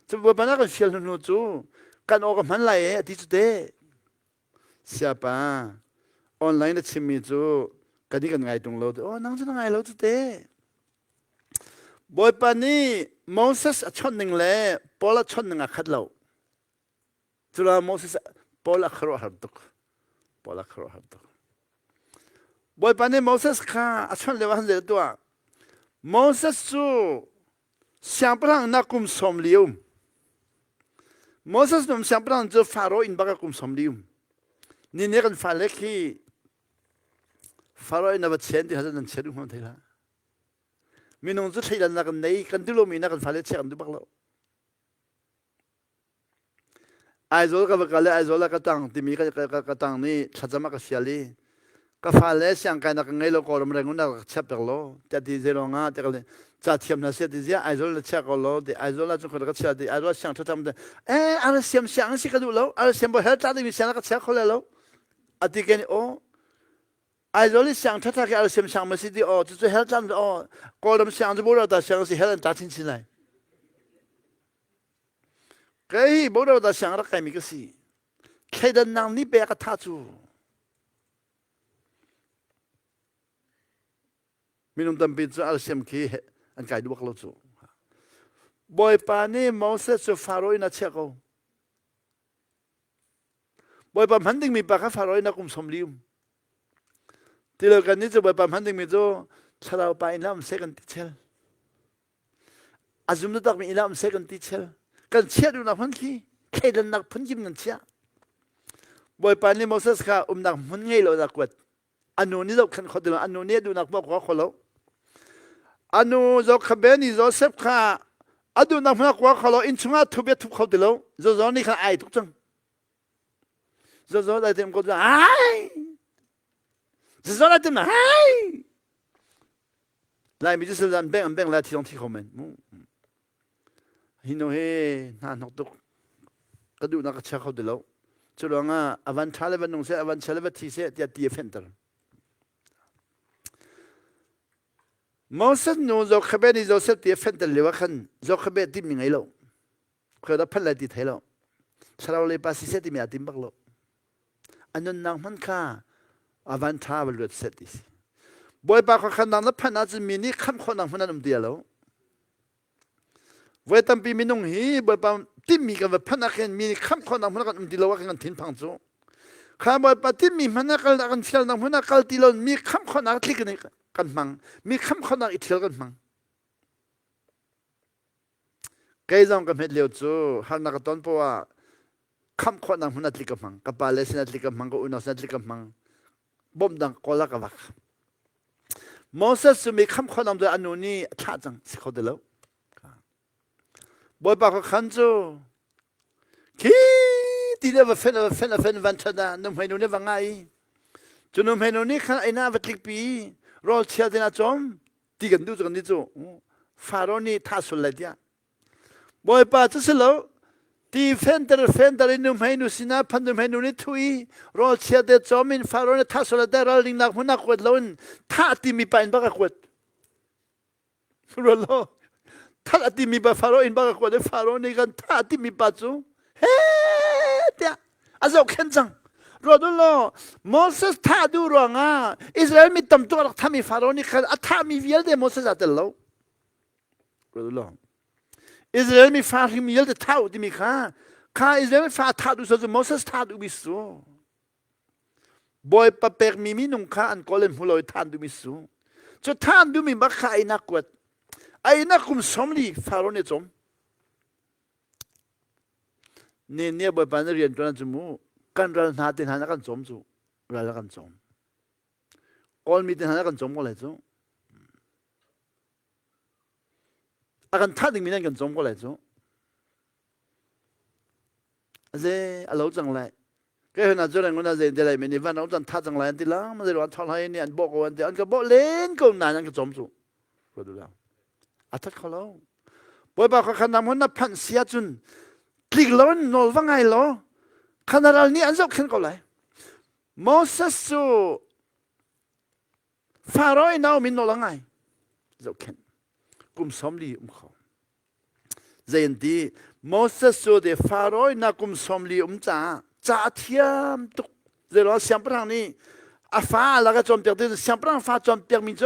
Cu Bawipa na kan fial hnu cu kan aw ka hman lai e ati cu te. Siapa, online na chimmi cu kan i kan ngai tung lo. Oh, nang cu na ngai lo cu te. Bawipa nih Moses a chawnh ning le Paul a chawnh ning a khat lo. Cula Moses Paul a khuaruahhar tuk. Paul a khuaruahhar tuk. Bawipa nih Moses kha a chawnh lio ah han zei tuah. Moses cu siangpahrang na kum sawm li um. Moses num siangpahrang cu Faro inn bak ah kum sawm li um. Ni ne kan fale khi Faro inn a va chen ti hasan nan chen um thei hlah. Minung cu thleidannak kan nei kan duhlomi na kan fale chiah kan duh bak lo. Aizawl ka va kal i Aizawl ah ka tang timi ka, ka, ka, ka tang nih thlacam a ka sial i ka fale siangkainak ka ngei lo Kawlram Rangoon ah ka chiah pek law tiah ti zei ruangah tiah ka ca thiam hna seh ti ziah Aizawl na chiah ko law ti Aizawl ah cun ka chia ti Aizawl siang ṭhaṭam te eh ara siam siang si ka duh lo ara siam bo hel tla dingmi siang ka chia kho le lo ati ke ni aw Aizawl i siang ṭhaṭha khi ara siam siang ma si ti aw cucu hel tlam aw Kawlram siang cu bo ta siang si hel an tla chinchin lai Kei bodo da siang rak kaimi ka si. Thleidannak nih pek a tha cu. Minung tampi cu alsiam khi an kai duak lo cu. Bawipa nih Moses cu Faro in a chiah ko. Bawipa hman dingmi pa kha Faro in a kum som li um. Ti lo kan nih cu Bawipa hman dingmi cu thlarau pa in la um seh kan ti chel. A zum takmi inn ah um seh kan ti chel. Kan chiah duhnak hmun khi thleidannak phunkim nan chiah. Bawipa nih Moses kha umnak hmun ngei lo dah kuat. A nu nih zohkhenh kho ti lo, a nu nih a duhnak paoh kua kho lo. A nu Jochebed nih Joseph kha a duhnak hmun ah kua kho lo, inn chungah thup i a thup kho ti lo. Jojo nih khan ai tuk cang. Jojo dai tem ko ai. Jojo dai tem ai. Laimi cu an beng an beng lai thi zong thi kho men mu. Hi nu hi hna hnok tuk ka duhnak ka chia kho ti lo. Cu ruangah a van ṭha le van nung seh, a van chia le va thi seh tiah ti a fenhter. Moses nu Jochebed nih Joseph ti a fenhter lio ah khan Jochebed timi ngei lo. Khoi dah phanh lai ti thei lo. Thlarau le pa si seh timi aa tim bak lo. A nunnak hmanh kha a van ṭha va luat seh ti si. Bawipa khuakhannak na phanh ahcun mi nih khamh khawhnak hmun an um ti lo. Voi tampi minung hi Bawipa timmi kan va phanh ah khin mi nih khamh khawhnak hmun ah kan um ti lo ah khin kan thinphang cu. Kha Bawipa timmi hman ah kal kan fialnak hmun ah kal ti lo mi khamh khawhnak tlik kan hmang. Mi khamh khawhnak i thial kan hmang. Kei zong ka hmet lio cu harnak ka ton poah ah khamh khawhnak hmun ah tlik ka hmang. Ka pale sinah tlik ka hmang, ka unau sinah tlik ka hmang. Bawmh dang kawl ah ka vak. Moses cu mi khamh khawhnak cu a nu nih a thlah cang si kho ti lo. Bawipa ka khan cu khi ti le va fen va fen a fen van ṭhat ah nuhmei nu nih va ngai i cu nuhmei nu nih khan inn ah va tlikpi rawl chia tin a cawm ti kan duh cu kan nih cu Faro nih thah sul lai tiah Bawipa cu si lo ti fenter fenter in nuhmei nu sinah phan nuhmei nu nih thu i rawl chia te cawm in Faro nih thah sul lai tiah ralringnak hmun ah kuat loin thah timi pa in bak a kuat ruat lo that a timi pa Faro in bak a kuat i Faro nih kan thah timi pa cu he tiah a zohkhenh cang ruat u law Moses thah duh ruangah Israel mi tam tuk a rak thami Faro nih khan a thahmi vialte Moses aa tel lo ruat u law Israel mi fa hrim vialte thah u timi kha kha Israel mi fa thah duh cu Moses thah duhmi su Bawipa pekmi minung kha an kawl in hmu lo i than duhmi su cu than duhmi bak kha a inn ah kuat a inn ah kum 40 Faro nih a cawm Ne ne Bawipa na rian ṭuan cu mu kan ral hna te hna na kan cawm cu ral na kan cawm. Kawlmi te hna kan cawm ko lai cu. A kan thah dingmi nan kan cawm ko lai cu. Aze a lo cang lai. Kai hna cu reng na zei te lai mi van ro tha cang lai an ti lang ma zei ro thong lai ni an bo ko an ti an ka bo len ko na an ka chom cu ko du lang a that kho lo bawipa kha khan nam hon na phanh sia cun tlik lo in nawl va ngai lo khanaral nih an zoh khen ko lai Moses cu Pharaoh i nau min nawl a ngai zohkhenh kum 40 um kho Zei an ti? Moses cu de Faraoh na kum 40 um caah ca a thiam tuk. Zeiruang siangpahrang nih a fa lak a cawnpiak ti siangpahrang fa cawnpiak mi cu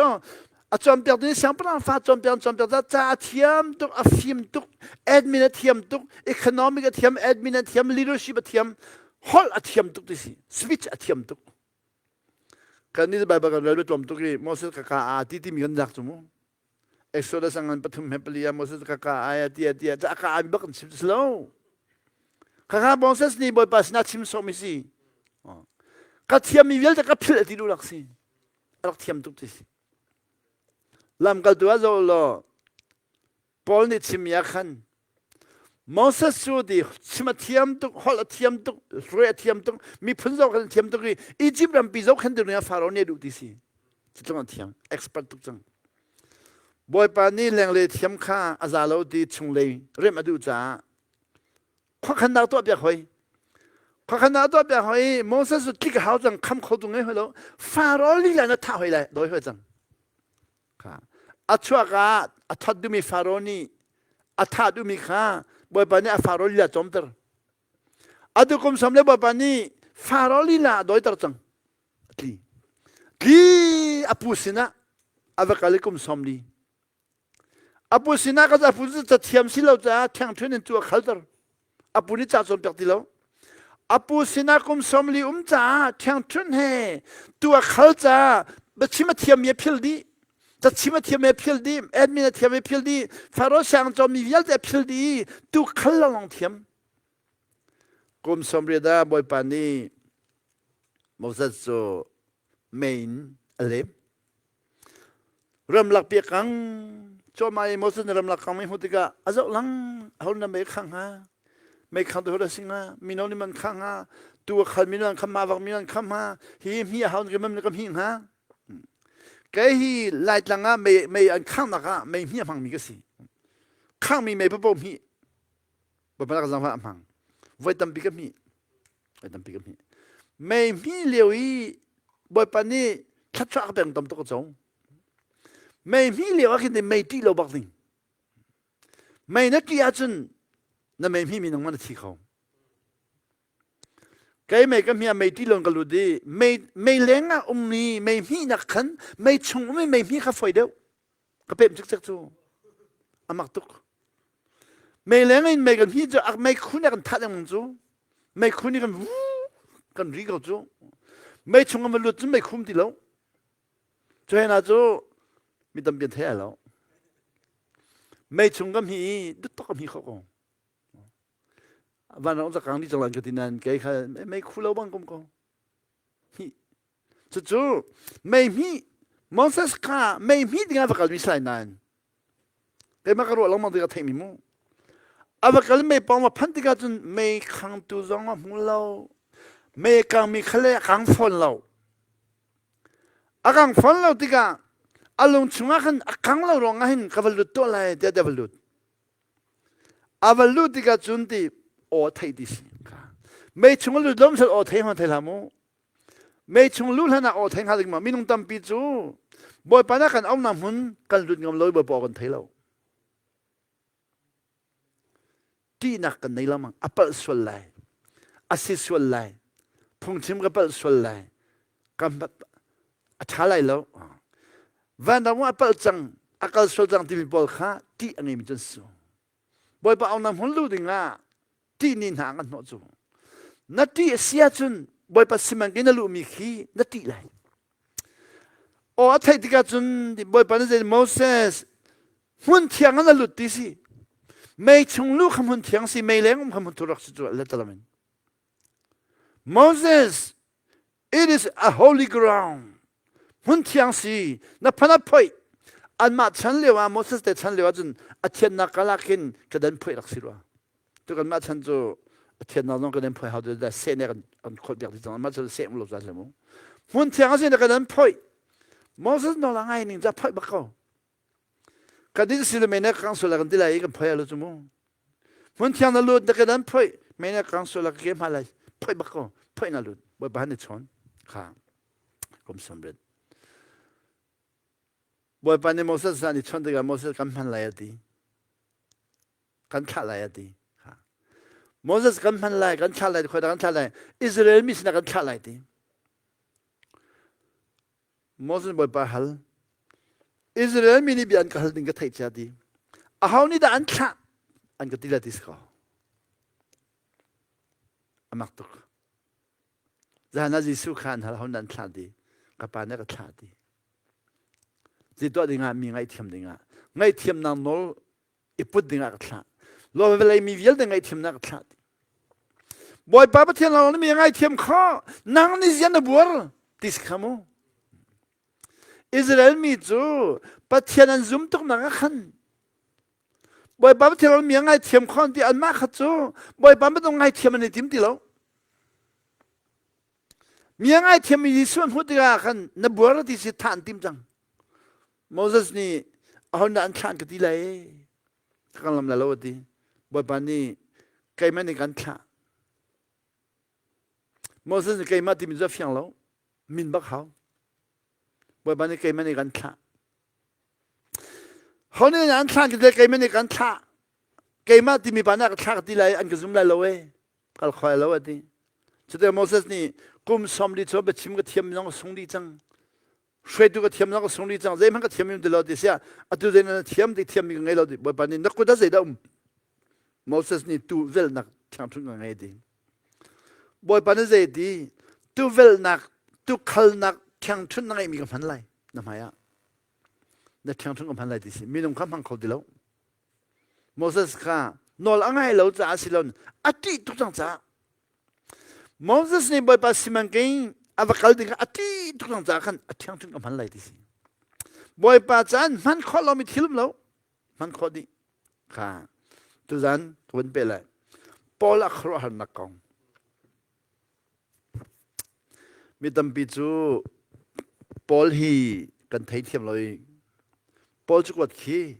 a cawnpiak ti siangpahrang fa cawnpiak cawnpiak ca ca a thiam tuk a fim tuk admin a thiam tuk economic a thiam admin a thiam leadership a thiam holh a thiam tuk ti si speech a thiam tuk kan nih Bible kan rel tlawm tuk i Moses ka ka a ti timi kan lak cu mu Exodus angan pathum he pali ah Moses ka ka ai tia tia a ka ai bak an chim si lo kha Moses nih Bawipa sinah chim sawh mi si ka thiam mi vialte ka philh ti duh lak si a rak thiam tuk ti si lamkaltu ah zoh law Paul nih chim mi ah khan Moses cu ti chim a thiam tuk, holh a thiam tuk, hruai a thiam tuk, miphun zohkhen a thiam tuk i Egypt rampi zohkhen tu nih Pharaoh nih a duh ti si. Cutlung a thiam, expert tuk cang. Bawipa nih lenglei thiam kha a za lo ti chunglei remh a duh caah khuakhannak tuah piak hoi. Khuakhannak tuah piak hoi Moses cu tlik a hau cang, kham kho tu ngei hoi lo. Pharaoh lila na thah hoi lai, dawi hoi cang. Kha a chuak ah a that duhmi Faro nih a thah duhmi kha Bawipa nih a Faro lila cawmter. Atu kum som le Bawipa nih Faro lila a dawiter cang. A tli. Tli a pu sinah a va kal i kum som li. A pu sinah ka a pu cu cathiam si lo caah ṭhengṭhun in cu a khalter. A pu nih ca cawnpiak ti lo. A pu sinah kum 40 um caah ṭhiangṭhunh he tu a khal caah biachim a thiammi a phil dih. Cachim a thiam a phil dih, admin a thiam a phil dih, Faro siang cawmmi vialte a phil dih i tu khal lawnglawng thiam. Kum 80 ah Bawipa nih Moses cu mei in a lem. Ramlak piak kang cuahmah i Moses nih ramlak kang mei hmuh tikah a zoh lang aho na mei khang hnga mei khang tu a si hnga mino nih man khang hnga tu a khal mino an kham ma vak mino an kham hnga hi hmi a hau ke mam ka hmi hnga kei hi laitlang ah mei mei an khangnak ah mei hmi a hmangmi ka si khangmi mei papo hmi Babalak zangfah a hmang. Voi tampi ka hmih. Voi tampi ka hmih. Mei hmih lio i Bawipa nih thluachuah ka peng tam tuk ka cong. Mei hmih lio ah khin mei ṭih lo bak ding. Mei na ṭih ahcun na mei hmih mi nangmah na thi kho. Kei mei ka hmih ah mei ṭih lo ka lut i mei mei leng ah ummi mei hmihnak khan mei chung ummi mei hmih kha foi deuh. Ka pemh cikcek cu. A mak tuk. Mei leng in mei kan hi cu mei khu nih kan thah lengmang cu. Mei khu nih kan vu kan ri ko cu. Mei chung an va lut cu mei khum ti lo. Cu hena cu mi tampi an thei ai lo. Mei chung ka hmi i dut tok ka hmi kho ko. Van rong cakang di cang lan ka ti nain kei kha mei khu lo bang kum ko. Hi. Cucu mei hmi Moses kha mei hmi ding ah va kalmi si lai nain keimah ka ruah lengmang tikah theihmi mu a va kal mei pawng va phanh tikah cun mei khangtu zong a hmu lo mei kangmi kha le a kang fawn lo a kang fawn lo tikah a lung chungah khan a kang lo ruangah hin ka va lut tuah lai tiah a va lut a va lut tikah cun ti aw theih ti si mei chung a lut lom sel aw thei hma thei hlah mu Mei chung luh hlan ah aw thei hnga ding ma minung tampi cu Bawipa na kan aunak hmun kan lut ngam lo i Bawipa aw kan thei lo. Ṭihnak kan nei lengmang a palh sual lai a si sual lai phungchim ka palh sual lai ka a ṭha lai lo vanram ah a palh cang a kal sual cang timi pawl kha ṭih a ngeimi cu an si Bawipa aunak hmun luh ding ah ṭih nih hna an hnawh cu na ṭih a si ahcun Bawipa simankin na luhmi khi na ṭih lai aw a theih tikah cun Bawipa nih zei Moses hmun thiang ah na lut ti si mei chung lu kha hmun thiang si mei leng um kha hmun thur rak si cu letalam in Moses it is a holy ground. Hmun thiang si na phanat phoih anmah chan lio ah Moses te chan lio ah cun a thiannak kalak hin ka dan phoih rak si rua. Tu kanmah chan cu a thiannak zong kan in phoih hau da seh ne kan kan khawt biak ti cang anmah chan seh lo zan mu. Hmun thiang a si na ka dan phoih Moses nawl a ngai ning ca phoih bak ko. Kan din si le mene kang sual kan ti lai i kan phoih lo cu mu. Hmun thiang na lut na ka dan phoih mene kang sual ka ke hma lai phoih bak ko phoih na lut Bawipa han i chawn kha kum samrit Bawipa nih Moses an i chawnh tikah Moses kan hman lai a ti. Kan thlah lai a ti. Moses kan hman lai, kan thlah lai, khoi dah kan thlah lai? Israel mi sinah kan thlah lai ti. Moses Bawipa hal. Israel mi nih bia an ka hal ding ka theih cia ti. Aho nih dah an thlah? An ka ti lai ti si ko. Amak tuk. Zan ah Jesuh kha an hal ho nan thlah ti ka pa nih ka thlah ti zei tuah dingah mi ngaihthiam dingah ngaihthiamnak nawl i put dingah ka thlah law vawlei mi vialte ngaihthiamnak ka thlah ti Bawipa Pathian lawng nih mi ngaithiam kho nang nih zian na buar ti si kha mu Israel mi cu Pathian an zum tuknak ah khan Bawipa Pathian mi a ngaithiam kho ti anmah kha cu Bawipa bantuk ngaithiam an i tim ti lo. Mi a ngaithiam mi Jesuh an hmuh tikah khan na buar ti si thah an tim cang. Moses nih ahodah an thlah ka ti lai ka kan lam lai lo a ti. Bawipa nih keimah nih kan thlah. Moses nih keimah timi cu a fiang lo. Min bak hau. Bawipa nih keimah nih kan thlah. Ho nih an thlah ka keimah nih kan thlah. Keimah timi pa nih ka thlah ka ti lai an ka zum lai lo e. Kal khoi lo a ti. Cute Moses nih kum som li chu biachim ka thiam zong sung dih cang. Hruaitu ka thiam zong ka sung dih cang. Zeihmanh ka thiam ti lo ti sia. Atu zei na thiam ti thiam mi ka ngei lo ti. Bawipa nih na kut ah zeidah um? Moses nih tu velnak thiangthunh ka ngei ti. Bawipa nih zei ti? Tu velnak, tu khalnak thiangthunh na ngeihmi ka hman lai na hmai ah. Na ṭhiangṭhunh ka hman lai ti si minung kha hmang kho ti lo Moses kha nawl a ngai lo caah si lo a ṭih tuk cang caah Moses nih Bawipa simanking a va kal ding kha a ṭih tuk cang caah khan a ṭhiangṭhunh ka hman lai ti si Bawipa caan hman khawh lomi thil um lo hman khawh dih kha tuzan ka vun pe lai Paul a khuaruahharnak kong Mi tampi cu Paul hi kan theithiam lo i Paul cakuat khi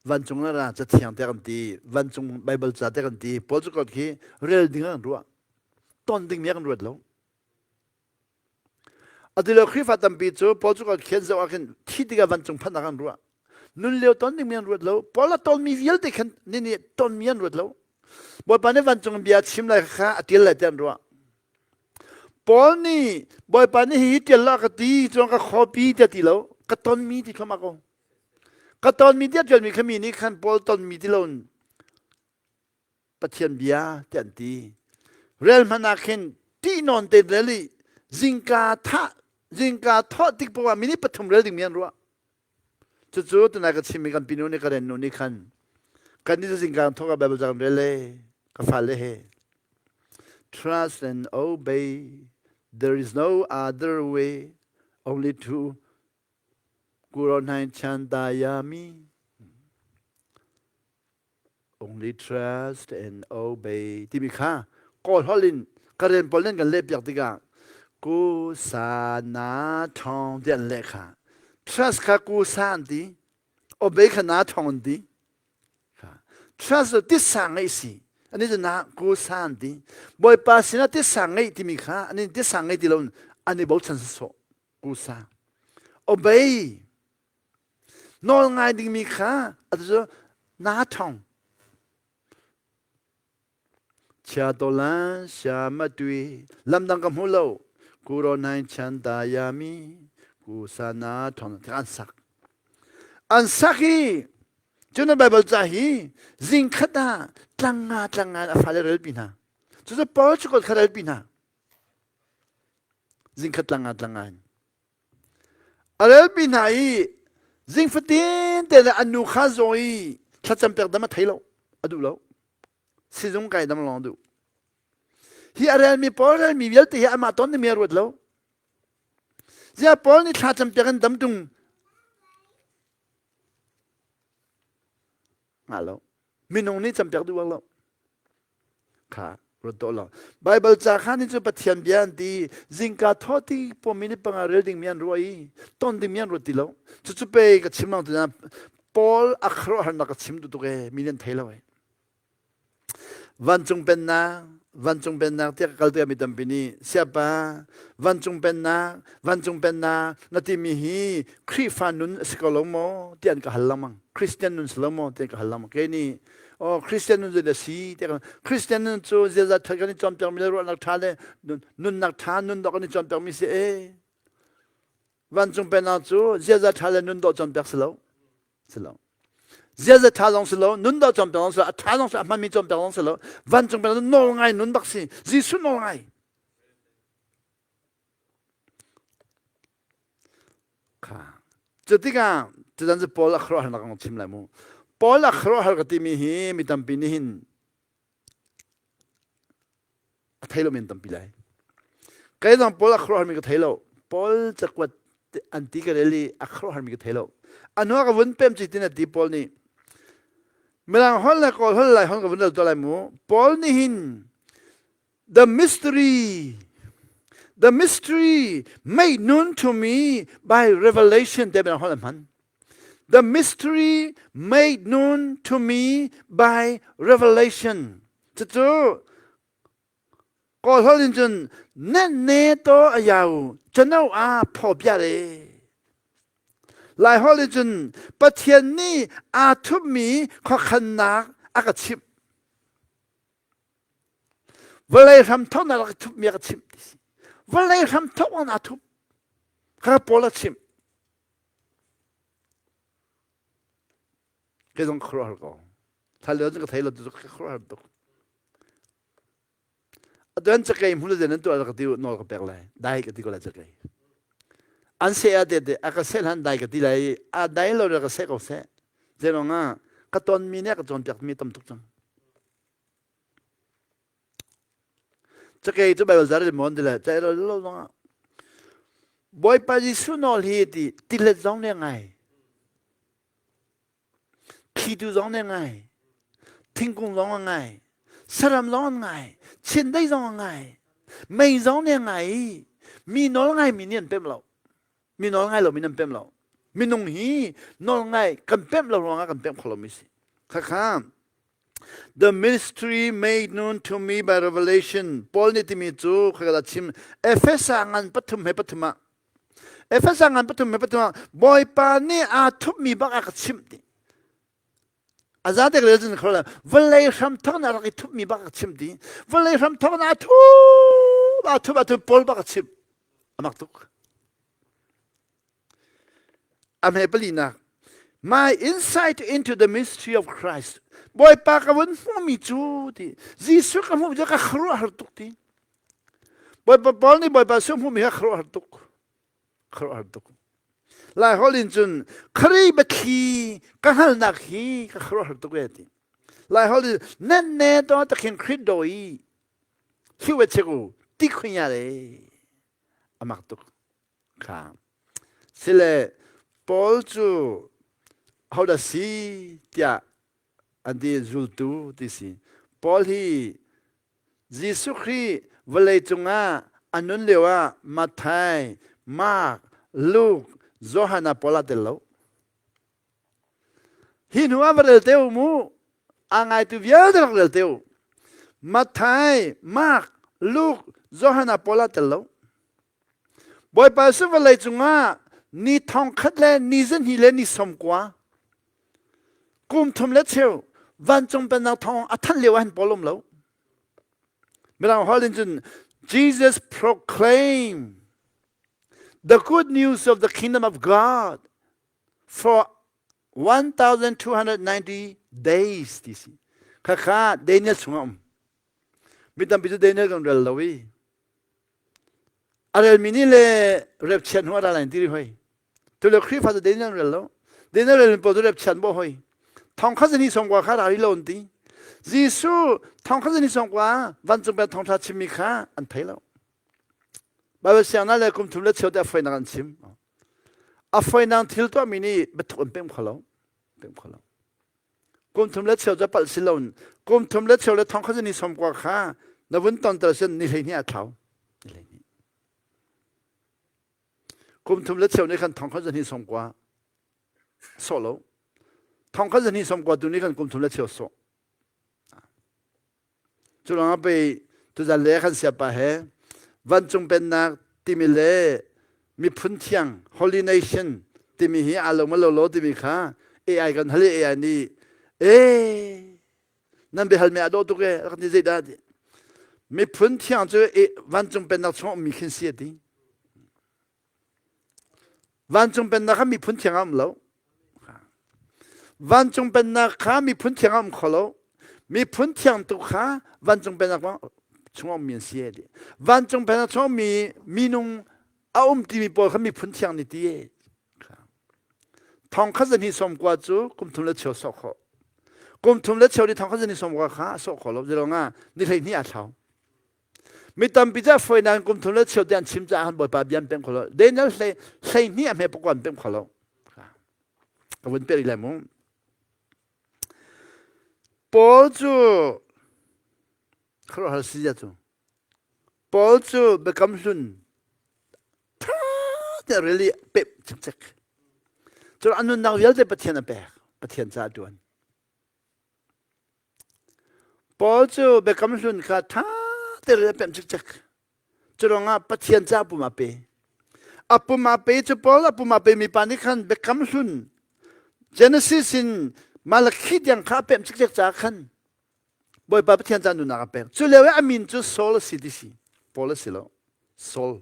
vancung na ra cathiang tiah kan ti, vancung Baibal ca tiah kan ti. Paul cakuat khi rel ding ah kan ruah. Ton dingmi ah kan ruat lo. Atu lio Khrihfa tampi cu Paul cakuat khi an zoh ah khin thi tikah vancung phanh ah kan ruah. Nun lio ton dingmi an ruat lo. Paul a tonmi vialte khan ni nih tonmi an ruat lo. Bawipa nih vancung bia chim lai kha a ṭial lai tiah an ruah. Paul nih Bawipa nih hihi ṭial la ka ti cun ka copy tiah ti lo ka tonmi ti thluahmah ko. Ka tonmi tiah ṭialmi kha mi nih khan Paul tonmi ti lo in Pathian bia tiah an ti. Rel hmanh ah khin ṭih nawn te rel i zingka thah zingka thawh tik poah ah minute pathum rel dingmi an ruah. Cucu tunai ka chimmi kan pinu nih ka rennu nih khan kan nih zingka thawk ah Bible ca kan rel le ka fale he trust and obey there is no other way only to Kuro chan dayami only trust and obey timi kha kawl holh in Karen pawl nih kan leh piak tikah ku sa na thong ti an leh kha trust kha ku sa an ti obey kha na thong an ti trust cu titsa ngeih si ani cu na ku sa an ti bawipa sinah titsa ngeih timi kha ani titsa ngei ti lo an i bochan sawsawh ku sa obey Nawl ngai dingmi kha atu cu naa ṭhong. Chia tolan sia ma tui lamdang ka hmu lo kuro nai chan da ya mi ku sa na thong an sak an sak hi cun Bible ca hi zing khat ah tlang nga tlang nga a fale rel pi hna cu cu Paul cu kha rel pi hna zing khat tlang nga tlang nga A relpi hna i zing fatin te le an nu kha zaw i thlacam pek dam a thei lo, a duh lo. Sizung kai dam lawng a duh. Hi a relmi pawl relmi vialte hi amah ton mi a ruat lo. Zia Paul nih thla cam piak in dam tung Nga lo. Minung nih campiak duh bak lo. Kha ruat to lo. Bible ca kha nih cu Pathian bia an ti. Zingka thaw ti pom minute panga rel ding mi an ruah i ton ding mi an ruat ti lo. Cucu pe ka chim lang tu na Paul a khuaruahharnak ka chim duh tuk e mi nan thei lo e. Vancung pennak, vancung pennak tiah ka kal tikah mi tampi nih siapa vancung pennak, vancung pennak na timi hi Khrihfa nun a si ko lo maw tiah an ka hal lengmang. Christian nun si lo maw tiah an ka hal lengmang. Kei nih oh Christian nun zei a si tiah Christian nun cu ziaza ṭha kan i cawnpiakmi le ruahnak ṭha le nunnak ṭha nun dawh kan i cawnpiakmi si e. Vancung pennak cu ziaza ṭha le nun dawh cawnpiak si lo. Si lo. Ziaza ṭha zong si lo, nun dawh cawnpiak zong si lo, a ṭha zong si lo, a hmanmi cawnpiak zong si lo. Vancung pennak cu nawl ngai nun bak si. Jesuh nawl ngai. Kha. Cu tikah cutan cu Paul a khuaruahharnak kong chim lai mu. Paul a khuaruahhar ka timi hi mi tampi nih hin a thei lo men tampi lai. Kei zong Paul a khuaruahharmi ka thei lo. Paul cakuat an ti ka rel i a khuaruahharmi ka thei lo. A hnu ah ka vun pem ci tin a ti Paul nih. Mirang holh le Kawl holh lai holh ka vun rel tuah lai mu. Paul nih hin the mystery the mystery made known to me by revelation te mirang holh a hman. The mystery made known to me by revelation. Cucu Kawl holh in cun nen ne to a yau chano a pho bia le. Lai holh in cun Pathian nih aa thupmi khuakhannak a ka chimh. Vawlei hram thawknak rak thupmi a ka chimh ti si. Vawlei hram thawk an aa thup. Kha Paul a chimh. Kei zong ka khuaruahhar ko. Thal lio cun ka thei lo tu ka khuaruahhar tuk. Atuan cakei hmun zen an tuah ka ti nawl ka pek lai. Dai ka ti ko lai cakei. An se a te te a ka seh hlan dai ka ti lai. A dai lo ka seh ko seh. Zeiruang ah ka ton mi nih ka cawnpiak mi tam tuk cang. Cakei cu Baibal zar in mon ti le cai lo lo zong ah Bawipa Jesuh nawl hi ti tilet zong nih ngai. Thlitu zong nih ngai. Thingkung zong a ngai. Saram zong an ngai. Chiandeih zong a ngai. Mei zong nih a ngai i mi nawl ngai mi nih an pemh lo. Mi nawl ngai lo mi nan pemh lo. Minung hi nawl ngai kan pemh lo ruangah kan pemh kho lomi si. Khakha The mystery made known to me by revelation. Paul nih timi cu khakala chim Efesa ngan pathum he pathum ah Efesa ngan pathum he pathum ah Bawipa nih aa thupmi bak a ka chimh ti. A za te rel cun khola vawlei hram thawk na rak i thupmi bak a ka chimh ti. Vawlei hram thawk na thup a thup a thup Paul bak a chimh. Amak tuk. A hme palinak My insight into the mystery of Christ. Bawipa ka vun hmuhmi cu ti Jesuh ka hmuh cu ka khuaruahhar tuk ti. Bawipa Paul nih Bawipa su hmuhmi kha khuaruahhar tuk. Khuaruahhar tuk. Lai holh in cun Khrih biathli ka hngalhnak hi ka khuaruahhar tuk e ti. Lai holh in nan ne to takhin Khrih doi hiu cheku ti khunya le amak tuk. Kha. Sile Paul cu hodah si tiah an ti zultu ti si. Paul hi Jesuh Khrih vawlei cungah a nun lio ah Matthai, Mark, Luke, Johan ah Paul aa tel lo. Hi hnu ah va rel te u mu. A ngaitu vialte rak rel te u. Matthai, Mark, Luke, Johan ah Paul aa tel lo. Bawipa cu vawlei cungah ni thong khat le ni zahnih le ni sawm kua kum thum le cheu vancung pennak thawng a thanh lio ah hin Paul um lo. Mirang holh in cun Jesus proclaimed the good news of the kingdom of God for 1290 days ti si. Khakha Daniel chungah um. Mi tampi cu Daniel kan rel lo i A relmi nih le rep chiat hnu a ra lai ti ri hoi. Tu le Khrihfa cu Daniel rel lo. Daniel rel pawl cu rep chiat bo hoi. Thong kha zani song kwa kha ra ri lo an ti. Jesuh thong kha zani song kwa vancung pe thongtha chimmi kha an thei lo. Baibal siangnak le kum thum le cheu te a foinak an chim. A foinak thil tuahmi nih biathuk an pem kho lo. Pem kho lo. Kum thum le cheu cu palh si lo. Kum thum le cheu le thong kha ni som kwa kha na vun ton ter sin ni 12 a thlau. Ni 12. Kum thum le cheu nih khan thong kha zahnih som kwa sawh lo. Thong kha zahnih som kwa tu nih khan kum thum le cheu sawh. Cu ruangah pei tuzan le kan siapa he vancung pennak timi le miphun thiang holy nation timi hi aa lo ma lo lo timi kha AI kan hal i AI nih ee nan biahal mi aa dawh tuk e rak ti zeidah ti miphun thiang cu vancung pennak chung ummi khin si a ti Vancung pennak kha miphun thiang ah um lo. Vancung pennak kha miphun thiang ah um kho lo. Miphun thiang tu kha vancung pennak chung ummi an si ti. Vancung pennak chung ummi minung a um timi pawl kha miphun thiang ni ti. Thong kha zan hi som kwa cu kum thum le cheu sawh khawh. Kum thum le cheu ni thong kha zan hi som kwa kha a sawh kho lo. Zilonga ni 12 a thlau. Mi tampi cu a fawi nain kum thum le cheu te an chim caah khan Bawipa bia an pemh kho lo. Daniel hlei 12 a hme pakua an pemh kho lo. Ka vun peh rih lai mu. Paul cu khuaruahhar si zia cu Paul cu biakam hlun tha te rili pep cikcek. Cun a nunnak vialte Pathian a pek. Pathian caah a tuan. Paul cu Biakam Hlun kha ṭha tein a pemh cikcek. Cu ruangah Pathian ca pum a pe. A pum a pe cu Paul a pum a pe mi pa nih khan Biakam Hlun Genesis in Malakhi tiang kha a pemh cikcek caah khan Bawipa Pathian ca nunnak a pek. Cu lio i a min cu Saul a si ti si. Paul a si lo. Saul.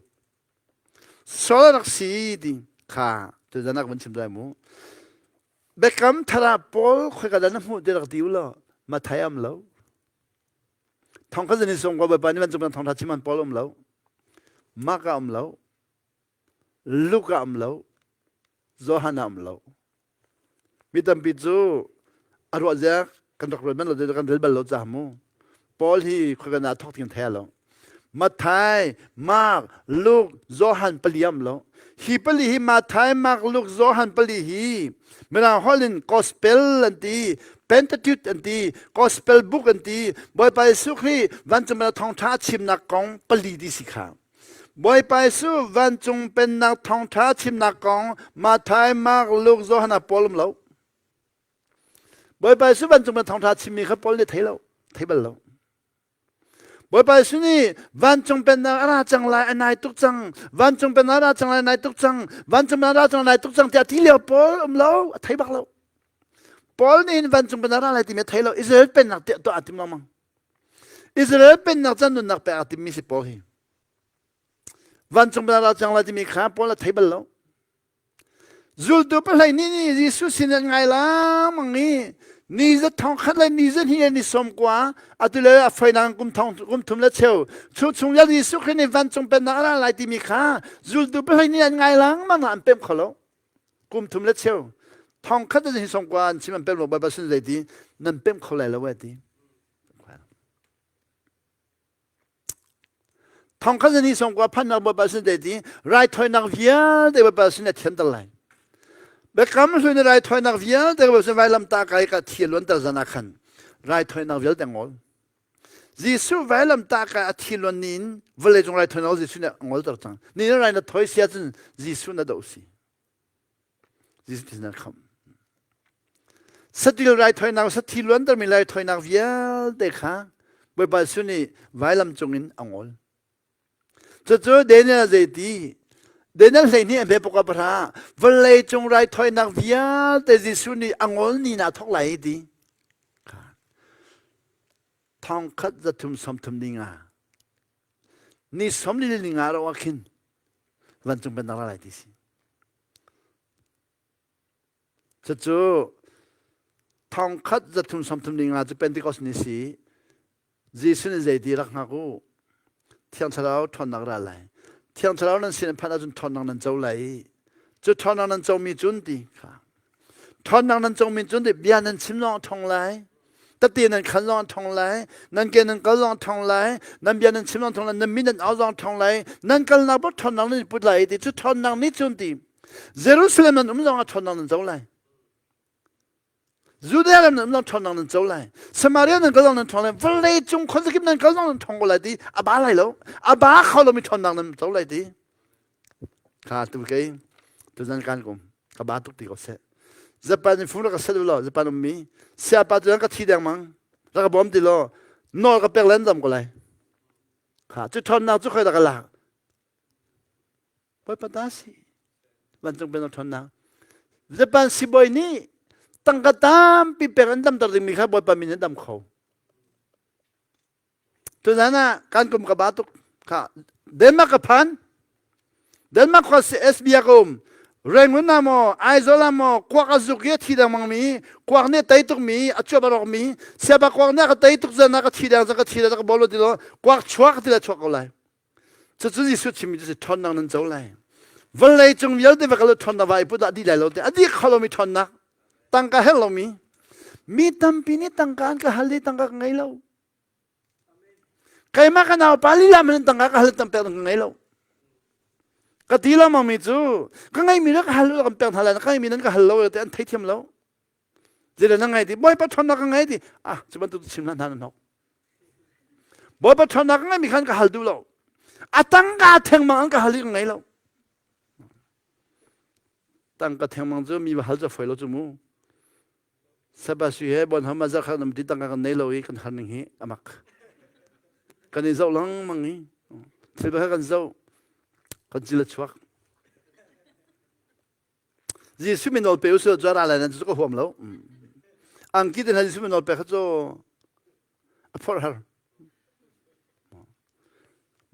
Saul a rak si ti kha tuzan ah ka vun chim lai mu. Biakam thar ah Paul khoika dah na hmuh ti rak ti u law Mathai am lo. Thong kha zan sung ko Bawipa nih vancung thong tha chim an Paul um lo. Mark ah um lo. Luke ah um lo. Johan ah um lo. Mi tampi cu a ruah ziak kan rak ruat man lo kan rel bal lo ca mu. Paul hi khoika na thok ting thei lo. Matthai, Mark, Luke, Johan pali am lo. Hi pali hi Matthai, Mark, Luke, Johan pali hi Mirang holh in gospel an ti, Pentateuch an ti, gospel book an ti. Bawipa Jesuh Khrih vancung pennak thawngṭha chimnak kong pali ti si kha. Bawipa Jesuh vancung pennak thawngṭha chimnak kong Matthai, Mark, Luke, Johan ah Paul um lo. Bawipa Jesuh vancung pennak thawngṭha chimmi kha Paul nih thei lo, thei bal lo. Bawipa Jesuh nih vancung pennak a ra cang lai, a nai tuk cang. Vancung pennak a ra cang lai, a nai tuk cang. Vancung pennak a ra cang lai, a nai tuk cang tiah ti lio Paul um lo, a thei bak lo. Paul nih hin vancung pennak a ra lai timi a thei lo. Israel pennak tiah tuah aa tim lengmang. Israel pennak can nunnak pek aa timmi si Paul hi. Vancung pennak a ra cang lai timi kha Paul a thei bal lo. Zultu pahlei nih nih Jesuh sin an ngai lengmang i ni za thong khat le ni za hnih le ni sawm kua atu le a foinang kum thong kum thum le cheu chu chung le Jesuh Khrih nih vancung pennak a ra lai timi kha zultu pahlei nih an ngai lengmang an pemh kho lo kum thum le cheu thong khat le ni sawm kua an chim an pemh lo Bawipa sin zei ti nan pemh kho lai lo ti Thong khat ni song kwa phannak Bawipa sin te ti raithawinak vialte Bawipa sin a thianter lai. Biakam hlun i raithawinak vialte Bawipa sin vailam ta kai ka thi luanter zan ah khan raithawinak vialte ngol. Jesuh vailam ta kai a thi luan ni in vawlei cung raithawinak Jesuh nih a ngolter cang. Ni rai na thoi sia cun Jesuh na doh si. Jesuh thisen a khamh. Satil raithawinak, sathi luantermi raithawinak vialte kha Bawipa Jesuh nih vailam cungin a ngol. Cucu Daniel zei ti? Daniel 12 a hme pakua pahra vawlei cung raithawinak vialte Jesuh nih a ngol ni na thawk lai ti. Thong khat 330 ni nga. Ni som li ni nga ro ah khin vancung pennak ra lai ti si. Cucu thong khat 330 ni nga cu Pentecost ni si. Jesuh nih zeiti rak hngak u. Thiang Thlarau ṭhawnnak ra lai. Thiang Thlarau nan sin phanh ahcun ṭhawnnak nan co lai. Cu ṭhawnnak nan comi cun ti kha. Ṭhawnnak nan comi cun ti bia nan chim lawng ṭhong lai. Tate nan khan zong thong lai, nan ke nan kal zong thong lai, nan bia nan chim zong thong lai, nan min nan au zong thong lai, nan kalnak bak ṭhawnnak nan put lai ti cu ṭhawnnak nih cun ti Jerusalem nan um zong ah ṭhawnnak nan co lai. Judea ram nan um zong ṭhawnnak nan co lai. Samaria nan kal zong nan ṭhawng lai. Vawlei cung khuazakip nan kal zong nan ṭhawng ko lai ti a ba lai lo. A ba kho lomi ṭhawnnak nan co lai ti. Kha tu kei tuzan kan kum ka ba tuk ti ko seh. Japan in fung rak ka sel lo Japan ummi siapa tu ka thi dengmang rak ka bawm ti lo nawl ka pek len dam ko lai. Kha cu ṭhawnnak cu khoi dah ka lak. Bawipa ta si. Vancung pen ṭhawnnak. Japan sibawi nih tangka tampi pek an damter dingmi kha Bawipa min an dam kho. Tuzan ah kan kum ka ba tuk kha Denmark ka phan Denmark khua SB ah ka um Rangoon ah maw Aizawl ah maw kuak a zuk i a thi lengmang mi kuak nih a tei tuk mi a cuap a rawk mi siapa kuak nih a ka tei tuk zan ah ka thi deng zan ka thi le ka bolo ti lo kuak chuak ti le chuak ko lai cucu Jesuh chimmi cu si ṭhawnnak nan co lai vawlei cung vialte va kal ṭhawnnak va i put ah dih lai lo te a dih kho lomi ṭhawnnak tangka herh lomi mi tampi nih tangka an ka hal i tangka ka ngei lo Keimah ka naupa lila man tangka ka hal tam pek ka ngei lo. Ka ti lo mi cu ka ngeimi le ka hal lo kan pek hna lai ka ngeimi nan ka hal lo te an theithiam lo. Zile na ngei ti Bawipa ṭhawnnak ka ngei ti ah cu bantuk chim hlah hna nan hnok. Bawipa ṭhawnnak ka ngeimi khan ka hal duh lo. A tangka thengmang an ka hal i ka ngei lo. Tangka thengmang cu mi va hal cu a fawi lo cu mu. Sabasui he bonham a zarh khat nam ti tangka kan nei lo i kan har ning hi amak. Kan i zoh lengmang i thil kha kan zoh kan cil a chuak. Jesuh min nawl pe usih cu ra lai nan cu ka huam lo. Angki te hna Jesuh min nawl pe kha cu a phorh har.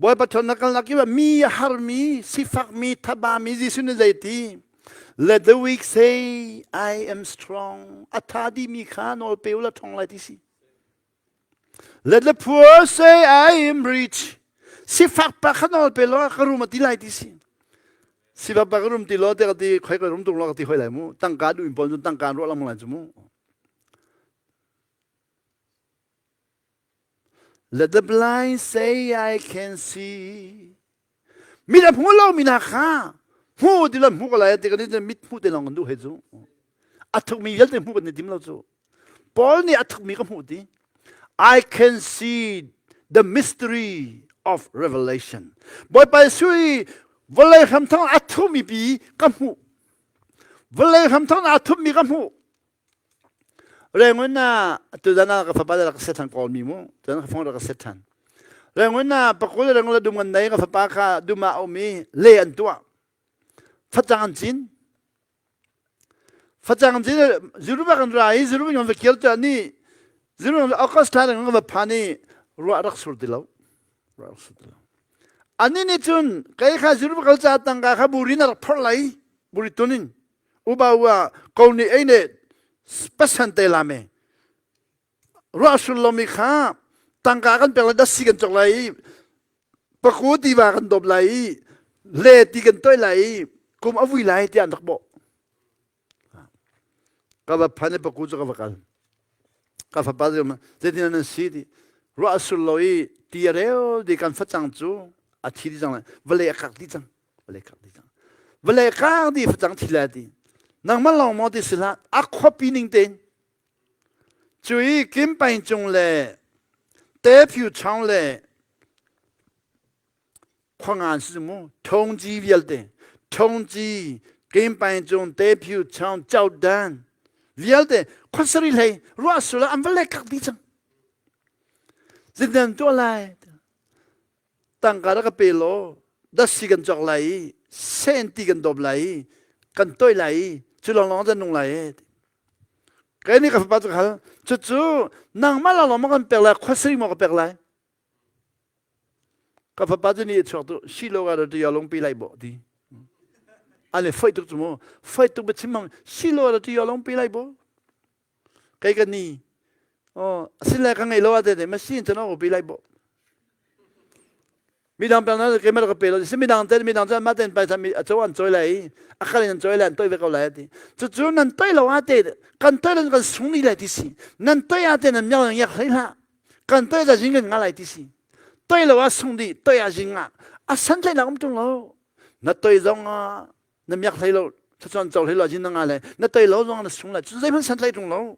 Bawipa ṭhawnnak kalnak kip ah mi a harmi, sifakmi, thabami Jesuh nih zeiti? Let the weak say, I am strong. A tha dihmi kha nawl pe u la ṭhawng lai ti si. Let the poor say, I am rich. Sifak pa kha nawl pe law ka rum a ti lai ti si. Sifak pa ka rum ti law te ka ti khoi ka rum tung law ka ti hoi lai mu. Tangka duh in pawl cu tangka an ruah lengmang lai cu mu. Let the blind say I can see. Mit a hmu lomi hna kha hmu ti lo hmu ko lai ti kan i mit hmu te lawng kan duh he cu. A thukmi vialte hmu kan i tim lo cu. Paul nih a thukmi ka hmuh ti. I can see the mystery of revelation. Bawipa Jesuh i vawlei hramthawk a thumi pi ka hmuh. Vawlei hramthawk a thupmi ka hmuh. Rengun ah tuzan ah ka fapa rak set than kawl mi mu tuzan ka phone rak set than Rengun ah pakul rengun la dum ngan nei ka fapa kha dum ah um i le an tuah facang an cin facang an cin ziru ba kan ra i ziru ngon va kial tu ni ziru August thla rengun va phan i ruah rak sur ti lo ruah rak sur ti lo ani nih cun kei kha ziru kal ca tangka kha burin rak phorh lai buri tunin uba ua ko ni ei ne pasan te la me ruah sul lomi kha tangka kan pek lai dasi kan cok lai i paku tiva kan dop lai i le ti kan toi lai i kum a vui lai tiah an rak bawh ka va phan i paku cu ka va kal ka fapa cu zeitin nan si ti ruah sul lo i ti a reu di kan facang cu a thi di cang lai vawlei a kak di cang vawlei kak dih cang vawlei kak dih facang thi le ti nangmah lawng maw ti si hlah a khuapi ning tein cui kim pain cung le te phyu chong le khuangan si mu thongji vialte thongji kim pain cung te phyu chong chau dan vialte khuasari hlei ruah sula an vawlei kak dih cang zindan tuah lai Tangka rak ka pe law dasi kan cawk lai i senti kan dawp lai i kan toih lai i cu lawnglawng can nung lai e. Kei nih ka fapa cu ka hal cucu nangmah lawnglawng maw kan pek lai khuasari maw ka pek lai ka fapa cu nih a chuak tu silo ka tu ya lungpi lai bo ti ale foi tuk cu mu foi tuk ba chim mang silo ra tu ya lungpi lai bo Kei ka ni. Oh, asile ka ngei lo ate te machine chan o pi lai bo. Midang pek na keimah ka pe lo si midang te midang cu mah ten paisa mi a co an choi lai i a kal in an choi lai an toi ve ko lai ati. Cucu nan toi lo ah te kan toi lo kan sung ni lai ti si. Nan toi ah te nan miau nan yak hlei hlah. Kan toi za jing kan nga lai ti si. Toi lo ah sung di toi ah jing ah a san tlai nak um tung lo. Na toi zong ah na miak hlei lo chuan co hlei lo jin na nga lai. Na toi lo zong na sung lai. Cu zeihmanh san tlai tung lo.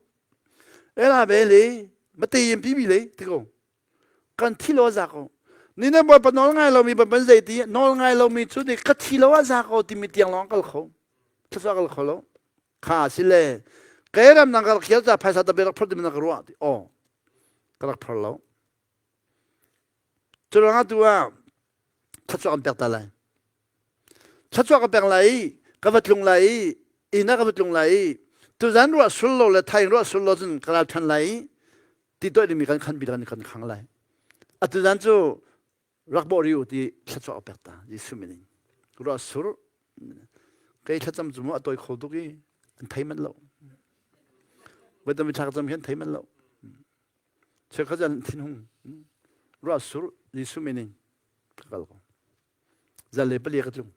Ela be le mate yin pi bi le ti ko. Kan thi lo a za ko. Ni na bawipa nawl ngai lomi ban zei ti nawl ngai lomi cu ni ka thi lo a za ko timi tiang lawng kal kho. Thluachuah kal kho lo. Kha si le kei ram nang ka rak khial ca phaisa tabi rak phor timi na ka ruah ti. Aw ka rak phor lo. Cu ruangah tu ah thluachuah kan pek ta lai. Thluachuah ka pek lai i ka va tlung lai i inn ah ka va tlung lai i tuzan ruah sul lo le thaing ruah sul lo cun ka ral ṭhan lai i ti toih dingmi kan khan bi kan kan khang lai atu zan cu rak bawh riu ti thluachuah ka pek ta Jesuh min in ruah sur kei thlacam cu mu a tawi kho tuk i an thei manh lo voi tam thla cam hian thei manh lo cheukhat an thinhung ruah sur Jesuh min in ka kal ko zan le pali ka tlung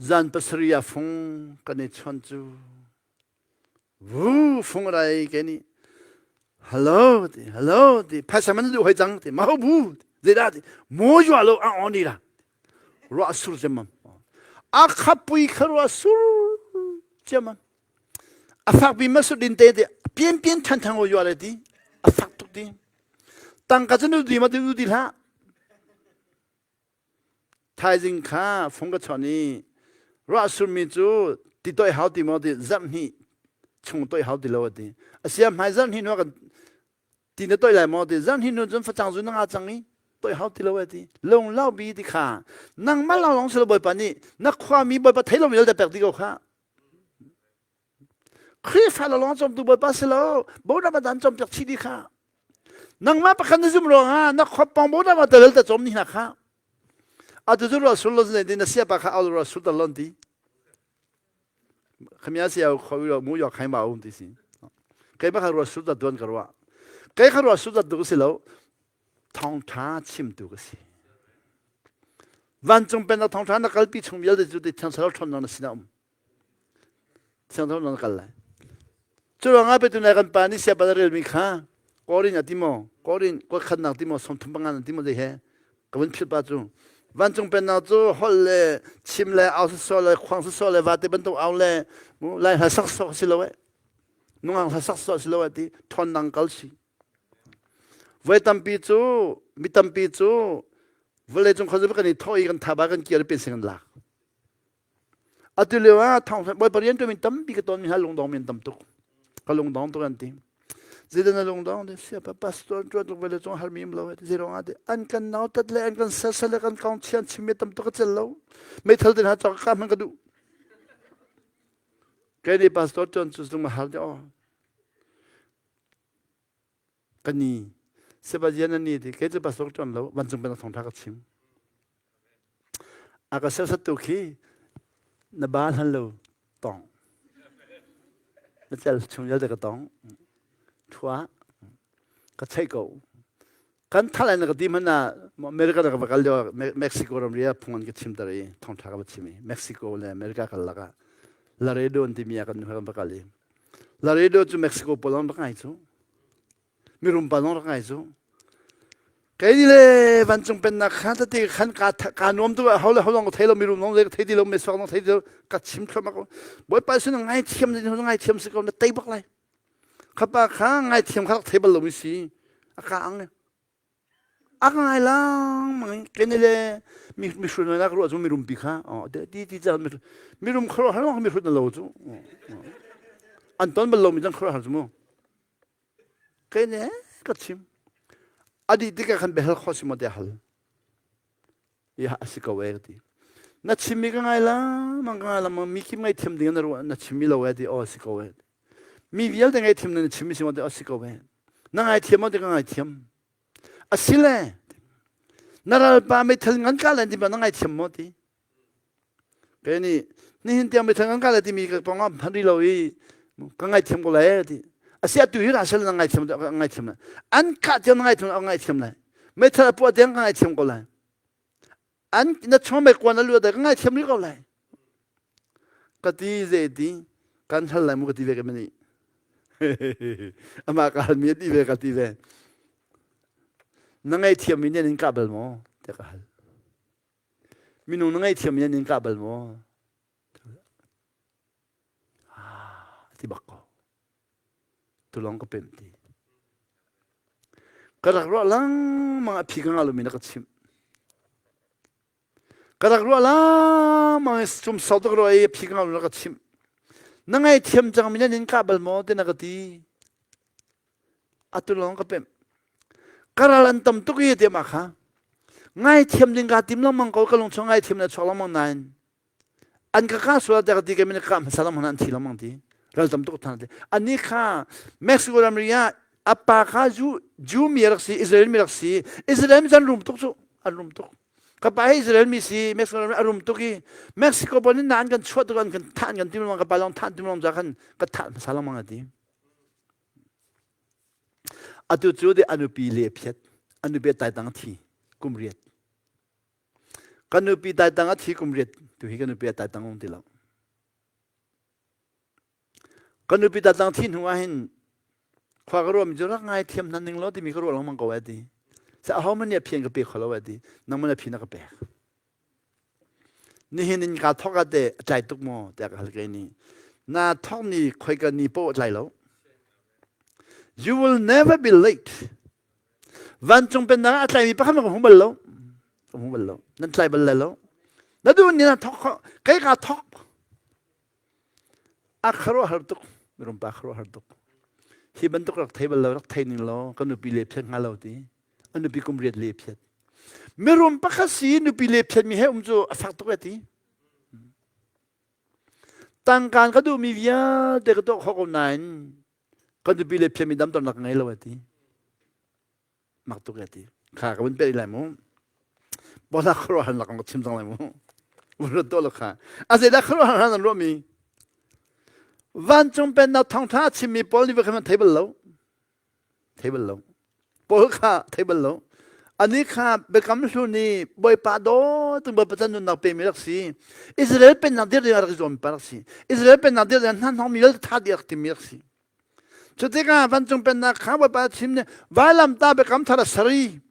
zan pasarih ah fung kan i chon cu Vu fung rai ke nih hello ti hello ti phaisa man duh hoi cang ti ma ho bu zeidah ti mo yua lo a on ni la ruah sur cemam a khapui kha ruah sur cemam a fak bi ma su din te ti pian pian than thang o yua le ti a fak tuk ti tangka cu nu di ma ti nu di hlah Thaizing kha fung ka chawnh i ruah surmi cu ti toih hau ti maw ti zarh hnih chung toih hau ti lo a ti. Asia hmai zarh hnih hnu kan ti na toih lai maw ti zarh hnih hnu cun facang zu na nga cang i toih hau ti lo a ti. Lung lau bi ti kha nangmah lawnglawng si lo Bawipa nih na khuami Bawipa thei lo mi vialte pek dih ko kha. Khrihfa lawng cawmtu Bawipa si lo Bonam dan cawmpiak chih dih kha. Nangmah pakhat na zum ruangah na khuapong Bonam ah talal ta cawm ni hna kha. Atu cu rasul lo zin na siapa kha au rasul tal lon ti. Khamia sia khoi ro mu yo khai ma um ti si. Kei ba kha rasul ta tuan ka ruah. Kei kha rasul ta tu si lo. Thawngtha chimtu ka si. Vancung pennak thawngtha na kalpi chung vialte cu ti thiang thlarau ṭhawnnak na sinah um. Siangthong nan kal lai. Cu ruangah petu nai kan pa nih siapa na relmi kha Korin a ti maw Korin kuat khatnak ti maw 35 an ti maw zei he ka vun philh pa cu vancung pennak cu holh le chim le au sawsawh le khuang sawsawh le vate bantuk au le lai hla sak sawh si lo eh nungang hla sak sawh si lo eh ti ṭhawnnak kal si voi tampi cu mi tampi cu vawlei cung khuazei kan i thawh i kan thaba kan kir pen sing an lak Atu lio ah thawng Bawipa rian ṭuan mi tampi ka ton mi hna lungdong mi an tam tuk. Ka lungdong tuk an ti. Zeidah na lungdong ti siapa pastor ṭuan tuk vele cung harmi um lo zei ruang ah ti an kan nautat le an kan sasal le kan kong chian chim mi tam tuk ka cel lo. Meithal te hna cawk ka hman ka duh. Kei nih pastor ṭuan cu zung ma har ti aw. Ka ni Sebastian ani ti kei cu pastor ṭuan lo vancung pennak thawngṭha ka chim. A ka serhsattu khi na ba hlan lo tong. Na cel chung vialte ka tong. Thua ka cheih ko. Kan thal na ka ti hmanh ah America na ka va kal lio Mexico ramri ah phung an ka chimter i thawngṭha ka va chim i Mexico le America kal lakah Laredo an timi ah kan nu kan va kal i Laredo cu Mexico pawl an rak ngai cu. Mirum pa zong rak ngai cu. Kei ni le vancung pennak kha tete khan ka ka nuam tu ho le ho zong ka thei lo mirum zong ka thei ti lo mesuak zong thei ti lo ka chim thluahmah ko. Bawipa sin ngai thiam na ngai thiam si ko na tei bak lai. Khapa kha ngai thiam kha rak thei bal lo mi si. A ka ang A ka ngai lang kei ni le mi mi hrut na ka ruah cu mirum pi kha ti ti ca mirum khuaruah har lawng mi hrut na lo cu an ton bal lomi dang khuaruah har cu mu kei ne ka chim a dih tikah khan biahal kho si maw tiah hal ya a si ko e ka ti na chimmi ka ngai lang ka ngai lang mi kim ngai thiam ding na ruah na chimmi lo e ti aw si ko e mi vialte ngai thiam na chimmi si maw ti aw si ko e na ngai thiam maw ti ka ngai thiam Asile na ralpa meithal ngan ka lan ti na ngaithiam maw ti kei nih nihin tiang meithal ngan ka lai timi ka pong ah phan rih lo i ka ngaithiam ko lai ti asi atu hi rasel na ngaithiam ka ngaithiam lai an kah tiang na ngaithiam ka ngaithiam lai meithal a puah tiang ka ngaithiam ko lai. An na chung mei kuan a lu da ka ngaithiam rih ko lai. Ka ti ze ti kan hal lai mu ka ti ve ka mani. Amah ka hal mi a ti ve ka ti ve. Na ngaithiam mi nih an in kah bal maw? Tiah ka hal. Minung na ngaihthiam mi an in kah bal maw? Ah, ti bak ko. Tulong ka pem ti. Ka rak ruah lengmang a phi ka ngah lomi na ka chimh. Ka rak ruah lengmang i cum sau tuk ruah i a phi ka ngah lomi na ka chimh. Na ngaithiam cangmi nan in kah bal maw ti na ka ti. Atu lawng ka pemh. Ka ral an tam tuk i ti mah kha. Ngaithiam ding kaa tim lengmang ko ka lung chung ngaithiam na chuak lengmang nain an ka ka sual te ka ti ke min ka hmasa lengmang an thi lengmang ti ral tam tuk thang ti ani kha Mexico ramri ah apa kha Jew Jew mi rak si Israel mi rak si Israel mi an rum tuk cu an rum tuk ka pa hi Israel mi si Mexico ramri a rum tuk i Mexico pawl nih na an kan chuah tuk an kan thah an kan tim lengmang ka pa lawng thah an tim lengmang ca khan ka thah hmasa lengmang a ti Atu cu de a nupi le phiat, a nupi taitang a thi kum riat. Ka nupi taitang a thi kum riat, tu hi ka nupi a taitang um ti lo. Ka nupi taitang thi hnu ah hin khua ka ruahmi cu rak ngai thiam hna ning law timi ka ruah lengmang ko ai ti. Sa aho man nih a phian ka pe kho lo ai ti. Nangman a phi na ka pek. Nihin in kaa thawk ah teh a tlai tuk maw tiah ka hal kei nih. Naa thawk ni khoika ni paoh a tlai lo. You will never be late. Vancung pennak ah a tlaimi pakhat ka hmu bal lo. Ka hmu bal lo. Nan tlai bal lai lo. Na duh ni na thawk kho. Kei kaa thawk. A khuaruahhar tuk. Mirum pa khuaruahhar tuk. Hi bantuk rak thei bal lo, rak thei ning law ka nupi le phiat hnga lo ti. A nupi kum riat le phiat. Mirum pakhat si nupi le phiatmi he um cu a fak tuk e ti. Tangkaan ka duhmi vialte ka tuah khawh ko nain ka nupi le phiatmi damternak ka ngei lo e ti. Mak tuk e ti. Kha ka vun peh lai mu. Bola khuaruahhar nak ka chim cang lai mu. Vun tuah lo kha. A zeidah khuaruahhar nan ruahmi? Vancung pennak thawngṭha a chimmi Paul nih va khan thei bal lo. Thei bal lo. Paul kha thei bal lo. Ani kha biakam hlun i Bawipa daw tung Bawipa can nunnak pemi rak si. Israel pennak dir ding a rak i zuam pa rak si. Israel pennak dir ding hna hnawng mi vialte tha dih rak timi rak si. Cu tikah vancung pennak kha Bawipa chim nih vailamtah biakam thar a ser i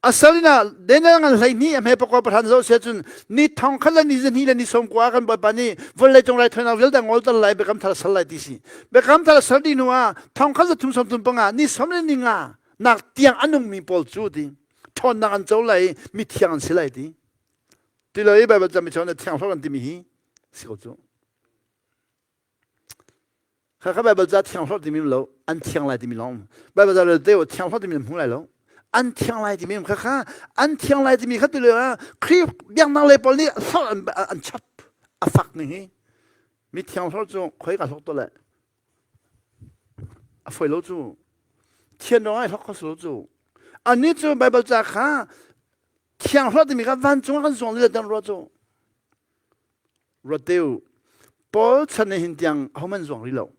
a ser in ah Daniel ngan 12 a hme pakua pahran zoh sia cun ni thong khat le ni zahnih le ni sawm kua kan Bawipa nih vawlei cung raithawinak vialte ngolter lai biakam thar a ser lai ti si. Biakam thar a ser dih hnu ah thong khat za thum sawm thum panga ni sawm le ni nga nak tiang a nungmi pawl cu ti ṭhawnnak an co lai i mithiang an si lai ti. Ti lo i Baibal cami chon thiang hlor an timi hi si ko cu. Khakha Baibal ca thiang hlorh timi lo an thiang lai timi lawng Baibal ca rel te thiang hlorh timi hmu lai lo an thiang lai timi khakha an thiang lai timi kha tu le ah Khrih biaknak lei pawl nih hlorh an, an chap a fak ning hi mi thiang hlorh cu khoi ka hlok to le a foi lo cu thian dong ai hlok kho lo cu ani cu Baibal ca kha thiang hlorh timi kha vancung ah kan zuang le dan ruah cu Ruat te u. Paul chan hin tiang ahohmanh zuang rih lo.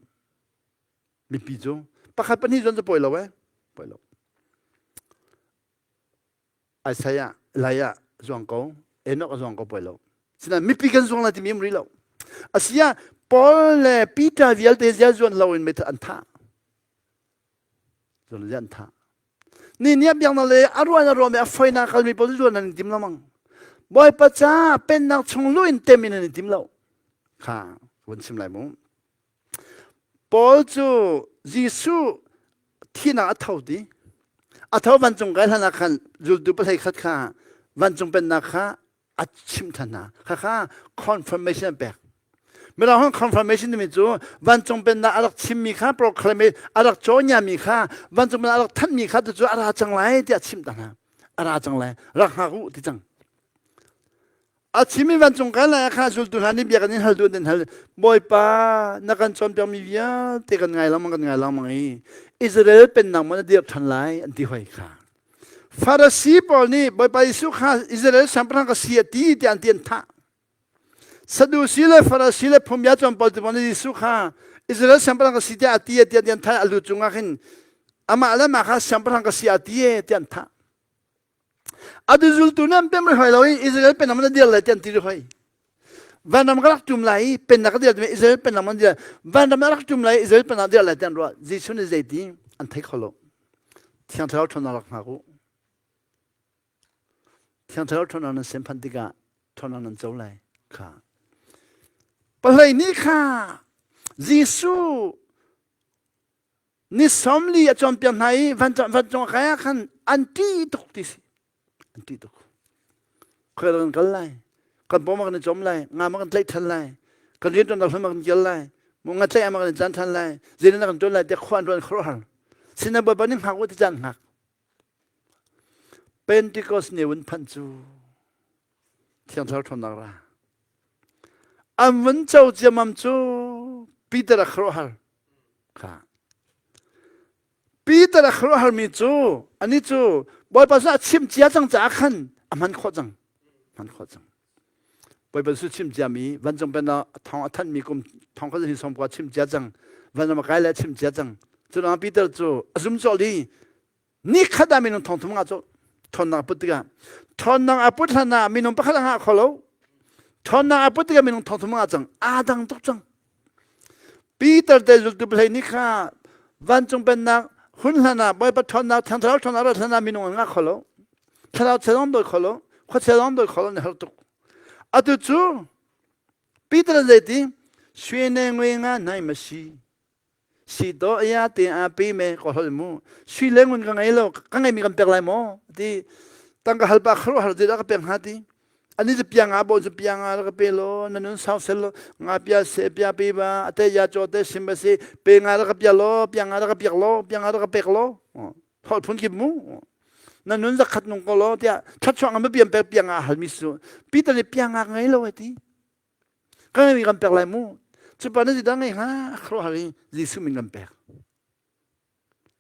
Mipi cu pakhat pahnih zuan cu pawi lo eh. Pawi lo. Isaiah, Elijah zuang ko, Enoch a zuang ko pawi lo. Sinain mipi kan zuang lai timi um rih lo. Asia Paul le Peter vialte zia zuan lo in meithal an thah. Zuan zia an thah. Ni nih a biaknak le a ruan a ruahmi a foinak kalmi pawl zuan an i tim lengmang. Bawipa ca pennak chung lu in tem in an i tim lo. Kha vun chim lai mu. Paul cu Jesuh thinak a tho ti. A tho vancung kai hlan ah khan zultu pahlei khat kha vancung pennak kha a chimh ṭhan hna. Khakha confirmation an pek. Mirang hon confirmation timi cu vancung pennak a rak chimmi kha proclaim a rak cawngiami kha vancung pennak a rak thanhmi kha tu cu a ra cang lai tiah chimh ta hna. A ra cang lai. Rak hngak u ti cang. A chimmi vancung kai lai kha zultu hna nih bia kan in hal duh an hal. Bawipa na kan cawnpiakmi vialte kan ngai lengmang kan ngai lengmang i Israel pennak maw na dirh ṭhan lai an ti hoi kha. Farasi pawl nih Bawipa Jesuh kha Israel siangpahrang ka si a ti tiah an ti an thah. Sadusi le Farasi le phungbia cawn pawl ti pawl nih Jesuh kha Israel siangpahrang ka si tiah a ti tiah an thah a lu cungah khin amah le mah kha siangpahrang ka si a ti tiah an thah. Atu zultu nan pem ri hoi lo i Israel pennak na dir lai ti an ti ri hoi. Vanram ka rak tum lai i pennak ka dir timi Israel pennak man dir. Vanram a rak tum lai i Israel pennak dir lai ti an ruah. Jesuh nih zeiti an thei kho lo. Thiang Thlarau ṭhawnnak rak hngak u. Thiang Thlarau ṭhawnnak nan sem phanh tikah ṭhawnnak nan co lai kha. Pahlei nih kha Jesuh ni 40 a cawnpiak hna i vancung a kai ah khan an ṭih tuk ti si. An ṭih tuk. Khoi kan kal lai. Kan pawm ah kan i cawm lai. Nga ma kan tlaih ṭhan lai. Kan rianṭuannak hlam ah kan kal lai. Mu nga tlaih ah ma kan i caan ṭhan lai. Zeitin kan ṭuan lai tiah khua an ruan khuaruahhar. Sinan Bawipa nih hngak u ti caan hngak. Pentecost ni vun phanh cu Thiang Thlarau ṭhawnnak ra. An vun co ciammam cu Peter a khuaruahhar. Kha. Peter a khuaruahharmi cu anih cu Bawipa sinah a chim cia cang caah khan a hman khawh cang. Hman khawh cang. Bawipa cu chim ciami vancung pennak thawng a thanhmi kum thong khat hi sawmkua chim cia cang. Vanram a kai le a chim cia cang. Cu ruangah Peter cu a zum cawlh i ni khat ah minung thong thum nga cu ṭhawnnak a put tikah ṭhawnnak a put hlan ah minung pakhat a ngah kho lo ṭhawnnak a put tikah minung thong thum nga cang aa dang tuk cang Peter te zultu phlei ni kha vancung pennak hun hlan ah Bawipa ṭhawnnak Thiang Thlarau ṭhawnnak rat hlan ah minung an ngah kho lo thlarau chia zong dawi kho lo khuachia zong dawi kho lo ni har tuk atu cu Peter zeiti sui ne ngui nga nai ma si si to ya te a pe me ko hol mu sui le ngun ka ngei lo ka ngei mi kan pek lai maw ti tangka hal pa khro har ti da ka pek hnga ti ani zu pia nga bo zu pia nga ka pe lo na nun sau sel lo nga pia se pia pe ba ate ya cho te sim ba si pe nga ra ka pia lo pia nga ra ka piak lo pia nga ra ka pek lo hol phun kip mu na nun zakhat nung ko lo tia thlat chuang ma piam pek pia nga hal mi su Peter ni pia nga ngei lo ti Kan ngeimi kan pek lai mu. Cupa na zeidah ngei hnga? Khuaruahhar in Jesuh min kan pek.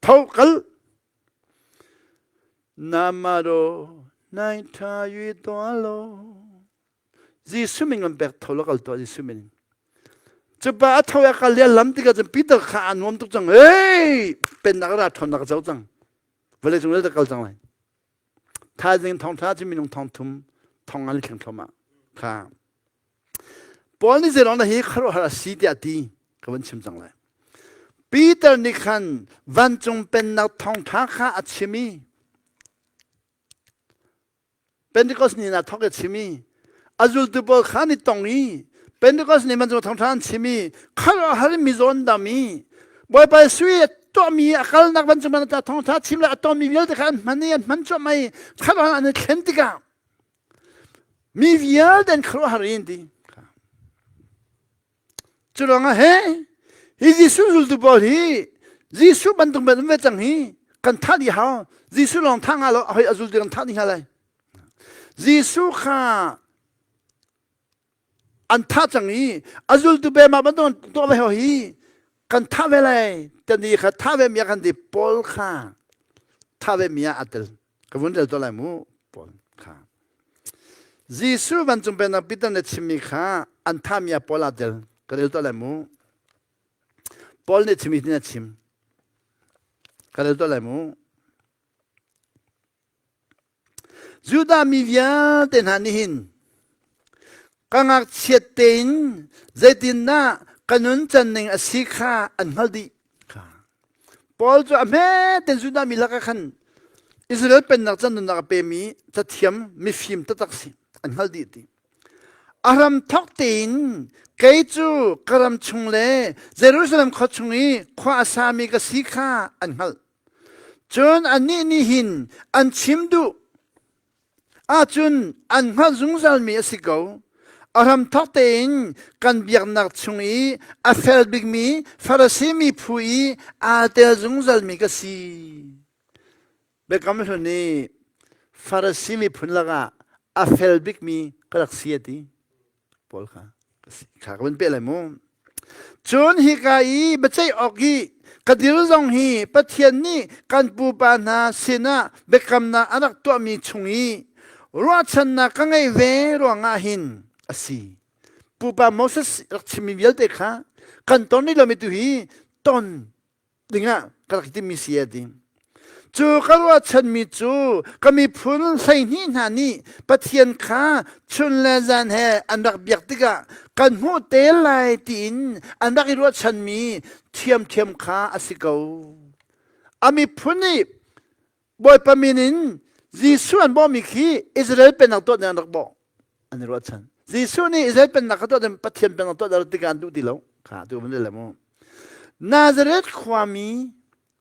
Tho kal. Namaro nai tha yu to lo. Jesuh min kan pek tho lo kal to Jesuh min. Cupa a tho ya kal ya lam tikah cun Peter kha a nuam tuk cang. Hey, pennak ra ṭhawnnak zo cang. Vawlei cung le kal cang lai. Thaizing thawngṭha cu minung thongthum thong an thleng thluahmah. Kha. Paul nih zeiruang dah hi khuaruahhar a si tiah ti ka vun chim cang lai. Peter nih khan vancung pennak thawngṭha kha a chim i Pentecost ni na thawk i a chim i a zultu pawl kha an i tong i Pentecost ni vancung thawngṭha an chim i khuaruahhar in mizaw an dam i Bawipa sui a tuahmi a kalnak vancung pennak thawngṭha chim le a tonmi vialte kha an hman i an hman cuahmah i khuaruahhar an i thlen tikah Mi vialte an khuaruahhar in ti. Cu ruangah he hi Jesuh zultu pawl hi Jesuh bantuk ban um ve cang hi kan thah dih hau. Jesuh lawng thah nga lo hoi a zultu kan thah dih hnga lai. Jesuh kha an thah cang i a zultu be mah bantuk tuah ve ho hi kan thah ve lai tan i kha thah ve mi ah kan ti Paul kha thah ve mi ah a tel. Ka vun rel tuah lai mu Paul kha. Jesuh vancung pennak Peter nih chimmi kha an thahmi ah Paul aa tel. Ka rel tuah lai mu. Paul nih chimmi tin a chim. Ka rel tuah lai mu. Judah mi vialte hna nih hin ka ngakchiat tein zeitindah ka nuncan ning a si kha an hngalh dih. Paul cu a hmete Judah mi lakah khan Israel pennak can nunnak a pemi cathiam mifim taktak si an hngalh dih ti. A ram thawk tein kei cu ka ram chung le Jerusalem khua chung i khua a sami ka si kha an hngalh. Cun annih nih hin an chim duh ahcun an hngalh zungzalmi a si ko. A hramthawk tein kan biaknak chung i a fel bikmi Farasi mi phu i aa tel zungzalmi ka si. Biakam Hlun i Farasi miphun lakah a fel bikmi ka rak si a ti. Paul kha kha ka vun peh lai mu. Cun hika i biaceih awk i ka dir zong hi Pathian nih kan pupa hna sinah biakamnak a rak tuahmi chung i ruahchannak ka ngei ve ruangah hin a si. Pupa Moses rak chimmi vialte kha kan ton rih lomi tu hi ton dingah ka rak timmi si a ti. Cu ka ruahchanmi cu ka miphun 12 hna nih Pathian kha chun le zan he an rak biak tikah kan hmuh te lai tiin an rak i ruahchanmi ṭhiamṭhiam kha a si ko. A miphun nih Bawipa min in Jesuh an bawhmi khi Israel pennak tuah ding an rak bawh an i ruahchan. Jesuh nih Israel pennak kha tuah ding Pathian pennak tuah ding tikah an duh ti lo. Kha tu van le mu. Nazareth khuami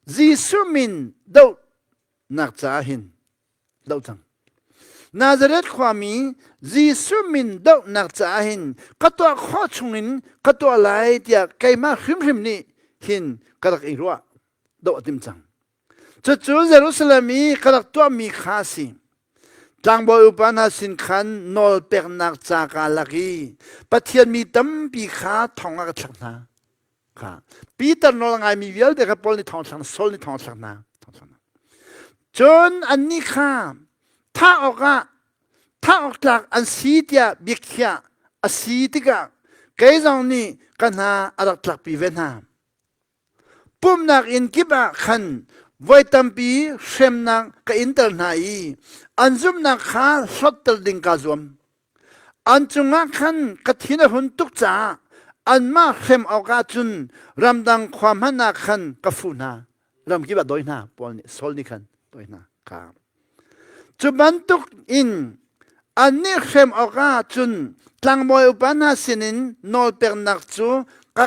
Jesuh min dohnak caah hin doh cang. Nazareth khuami Jesuh min dohnak caah hin ka tuah khawh chungin ka tuah lai tiah keimah hrimhrim nih hin ka rak i ruah doh a tim cang. Cucu Jerusalem i ka rak tuahmi kha a si. Tlangbawi upa hna sin khan nawl peknak ca kaa lak i Pathian mi tampi kha thong ah ka thlak hna. Kha Peter nawl a ngaimi vialte kha Paul nih thong a thlak hna, Saul nih thong a thlak hna. Cun annih kha thah awkah thah awk tlak an si tiah biakhiah a si tikah kei zong nih ka hna a rak tlakpi ve hna. Pumhnak inn kip ah khan voi tampi hremnak ka inter hna i an zumhnak kha hlawtter ding kaa zuam. An cungah khan ka thin a hun tuk caah anmah hrem awkah cun ramdang khua hmanh ah khan ka fuh hna. Ram kip ah dawi hna, Paul nih Saul nih khan dawi hna. Kha. Cu bantuk in annih hrem awkah cun tlangbawi upa hna sinin nawlpeknak cu ka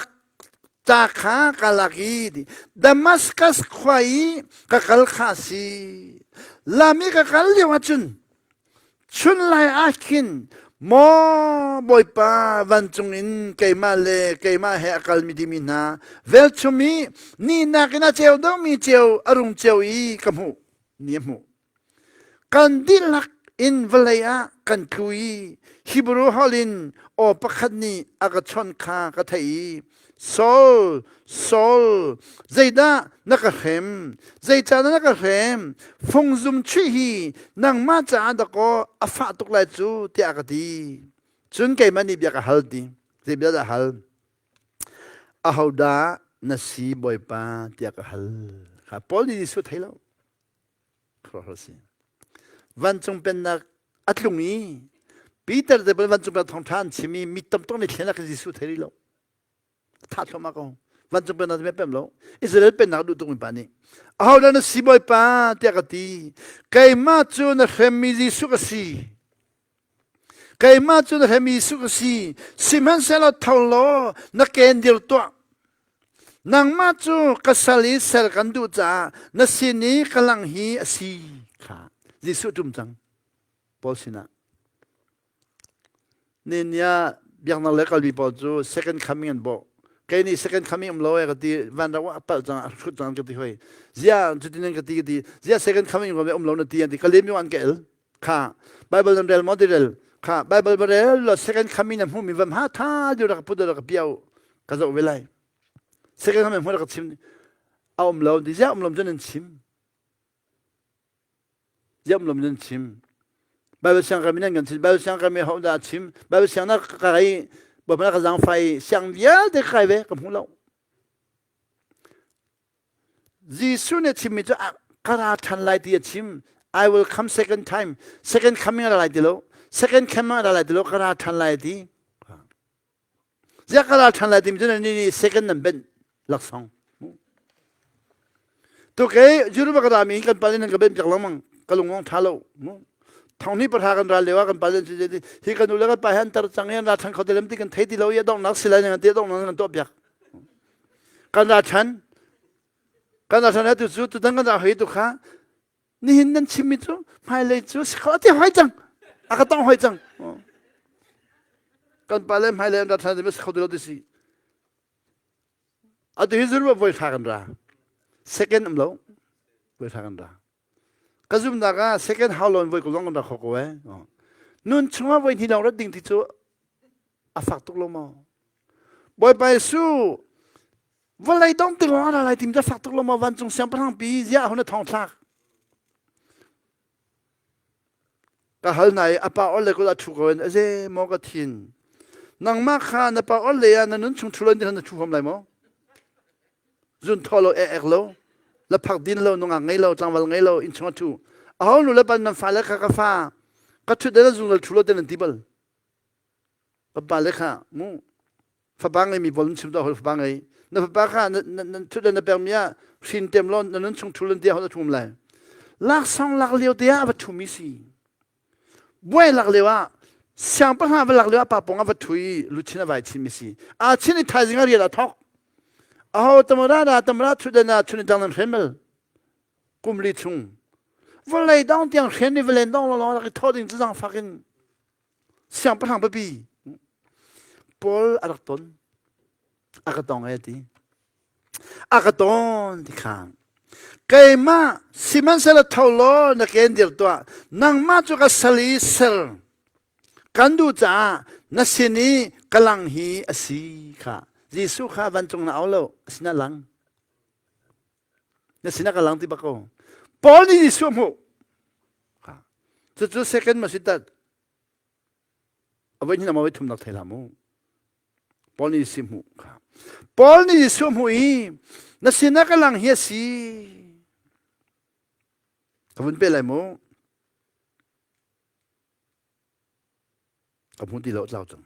ca kha ka lak i Damascus khua i ka kal kha a si. Lam i ka kal lio ahcun chun lai ah khin maw Bawipa vancung in keimah le keimah he a kalmi dimi hna velchum i ni nakin a ceu deuhmi ceu a rung ceu i ka hmuh ni a hmuh. Kan dihlak in vawlei ah kan tlu i Hebrew holh in aw pakhat nih a ka chawnh kha ka theih i Saul, Saul, zeidah na ka hrem? Zeicahdah na ka hrem? Fungzum chuih hi nangmah caah dakaw a fah tuk lai cu tiah a ka ti. Cun keimah nih bia ka hal ti. Zei bia dah hal? Ahodah na si Bawipa tiah ka hal. Kha Paul nih Jesuh thei lo. Khuaruahhar si. Vancung pennak a tlung i Peter te pun vancung pennak thawngṭha an chim i mi tam tuk nih thlen ah Jesuh thei rih lo. Thah thluahmah ko. Vancung pennak cu pem lo. Israel pennak duh tukmi pa nih ahodah na si Bawipa tiah ka ti. Keimah cu na hremmi Jesuh ka si. Keimah cu na hremmi Jesuh ka si. Sihmanhsehlaw tho law na ken dir tuah. Nangmah cu ka sal i ser kan duh caah na sin i ka lang hi a si kha Jesuh ṭum cang Paul sinah. Ninia biaknak le kalmi pawl cu second coming an bawh. Kei nih second coming um lo e ka ti van rak a palh cang a hrut cang ka ti hoi. Zia cutin an ka ti ka ti. Zia second coming um lo na ti an ti. Ka lem an ka el. Kha Bible nan rel maw ti rel kha Bible va rel lo second coming na hmuhmi vam ha tha deuh rak put rak piau ka zoh ve lai second coming hmu rak chim a um lo ti ziah um lo cun nan chim ziah um lo nan chim Bible siang kami nan kan chim Bible siang kami ho dah chim Bible siang na ka kai bapak ka zang fai siang vialte kai ve ka hmu lo Jesuh nih a chimmi cu ka ra ṭhan lai ti a chim. I will come second time. Second coming a ra lai ti lo. Second coming a ra lai ti lo. Ka ra ṭhan lai ti. Ziah ka ra ṭhan lai timi cu nan nih second nan benh laksawng. Tu kei Jerusalem ka rami kan pal in nan ka benh piak lengmang. Ka lung ong ṭha lo. Thong ni pahra kan ral lio ah kan pal in hi kan nu le kan pa he an tar cang i an ra ṭhan kho ti lem ti kan thei ti lo i a donghnak si lai nan ti a donghnak nan tuah piak. Kan ra ṭhan. Kan ra ṭhan atu cu tutan kan ra hoi tu kha nihin nan chimmi cu hmailei cu si kho ti hoi cang. A ka tong hoi cang. Kan pa le hmailei an ra ṭhan ti si kho ti lo ti si. Atu hi zurwa voi thla kan ra. Second um lo. Voi thla kan ra. Ka zumnak ah second how lon voi ko zong kan ra kho ko eh. Nun chungah voi hnih lawng rat ding ti cu a fak tuk lo maw? Bawipa Jesuh vawlei dong ti lawng a ra lai tim cu a fak tuk lo maw? Vancung siangpahrang pi ziah hun a thong thlak. Ka hal na i a pa or le kul a thu ko in aze maw ka thin. Nangmah kha na pa or le ah na nun chung thu lo in na thu hom lai maw? Zun thaw lo ek ek lo. Laphak din lo, nungak ngei lo, tlangval ngei lo, innchung a ṭhu. Aho nu le pa nan fale kha ka fa ka ṭhut le zungzal ṭhu lo te nan ti bal. Papa le kha mu fapa ngei mi pawl nan chim tuah hol fapa ngei. Na fapa kha na ṭhut le na pek mi ah hrin tem lo na nun chung ṭhu lan tia hol a ṭhum lai. Laksawng lak lio te ah a va ṭhumi si. Buai lak lio ah siangpahrang va lak lio ah pa pawng ah va ṭhu i luchin a vai chinmi si. Aa chin i thaizing ah rian a thawk. Aho tamara da tamara thutdan ah chun tang nan hren bal. Kum li chung. Vawlei dong tiang hren ni valen dong lawng rak i thawh ding cu zaangfak in siangpahrang biapi Paul a rak ton. A ka tong e ti. A ka ton ti kha. Keimah sihmanhsehlaw tho law na ken dir tuah. Nangmah cu ka sal i ser. Kan duh caah na sin i ka lang hi a si kha. Jesuh kha vancung na au lo, a sinah lang. Na sinah ka lang ti bak ko. Paul nih Jesuh a hmuh. Cucu second ma si tat. A voi hnih ma voi thum nak thei hlah mu. Paul nih Jesuh hmuh kha. Paul nih Jesuh hmuh i na sinah ka lang hi a si. Ka vun pe lai mu. Ka hmu ti lo tlau cang.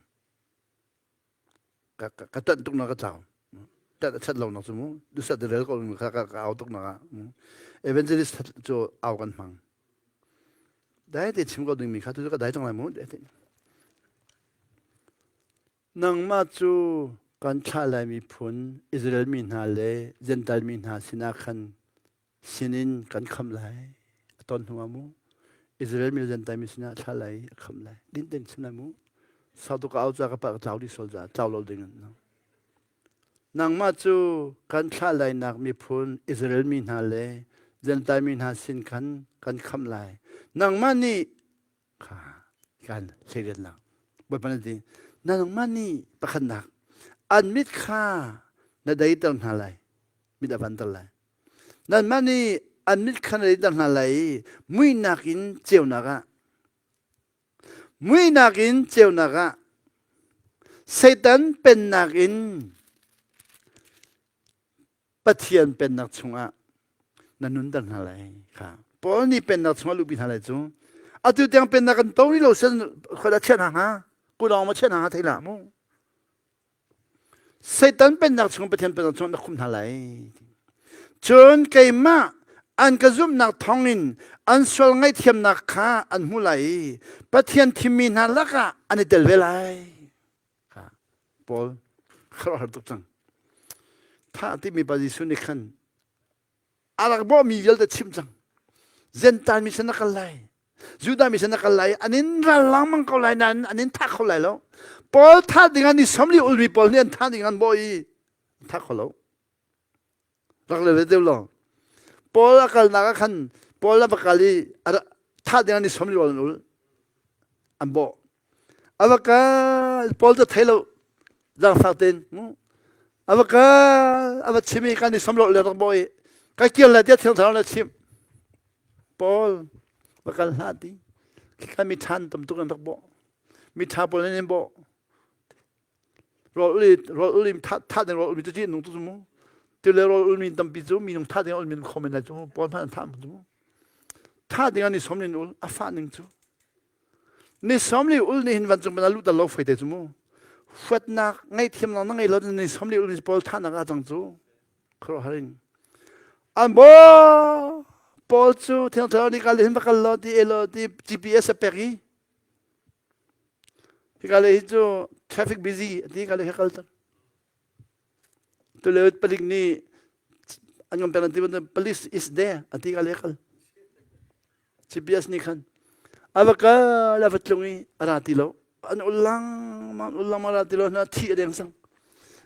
Ka ka tanh tuk na ka tlau. Tat a that lo nak cu mu. Dusat rel ko ka ka ka au tuk nak ah. Evangelist cu au kan hmang. Dai te chim ko ding mi kha tu ka dai cang lai mu. Nangmah cu kan thlah lai miphun Israel mi hna le Gentile mi hna sinah khan sinin kan khamh lai a ton hnu ah mu Israel mi le Gentile mi sinah thlah lai a khamh lai din ten chim lai mu sau tuk au ca ka pa ka tlau di sol ca tlau lo ding in nangmah cu kan thlah lainak miphun Israel mi hna le Gentile mi hna sin khan kan khamh lai nangmah nih kha kan hleiriatnak Bawipa na ti nangmah nih pakhatnak an mit kha na deiter hna lai mit a vanter lai Nanmah nih an mit kha na deiter hna lai i muihnak in ceunak ah muihnak in ceunak ah Satan pennak in Pathian pennak chungah na nunter hna lai kha Paul nih pennak chungah luhpi hna lai cu atu tiang pennak kan to rih lo sen khoi chiah hna hnga kudawng ma chiah hna hnga thei hlah mu Satan pennak chung Pathian pennak chung na khum hna lai. Cun keimah an ka zumhnak thawngin an sual ngaihthiamnak kha an hmu lai i Pathian thimmi hna lakah an i tel ve lai. Paul khuaruahhar tuk cang. Thah timi pa Jesuh nih khan a rak bawhmi vialte chimh cang. Gentile mi sin na kal lai. Judah mi sin na kal lai. An in ral lengmang ko lai nain an in thah kho lai lo. Paul thah ding an i somli ulmi pawl nih an thah ding an bawh i an thah kho lo. Rak le deuh lo. Paul a kalnak ah khan Paul a va kal i thah ding an i somli an ul. An bawh. A va kal Paul cu thei lo zaangfak tein a va kal a va chim i kan i samlo le rak bawi ka kir lai tiah thiang thlarau le chim Paul va kal hlah ti kan mi ṭhan tam tuk an rak bawh mi ṭha pawl nan in bawh rawl uli rawl uli tha tha ding rawl uli cu nung tu mu ti le rawl ul mi tampi cu mi nung tha ding ul mi kho men lai cu Paul hmanh an thah mu tha ding an i som nin ul a fah ning cu Ni sawmli ul nih hin vancung ban a luh lo fei te cu mu. Huatnak ngaihthiam lang na ngei lo ni sawmli ul ni pawl thahnak ah cang cu. Khuaruahhar in. An bo Paul cu thiang thlarau nih kal hin va kal lo ti elo ti GPS a pek i hika le hi cu traffic busy ati ka le hi kal ter. Tule palik nih an ngam pek ti police is there ati ka le kal. GPS nih khan a va kal a va tlung i a ra ti lo an ul lengmang ul lengmang ra ti lo hna thi a deng cang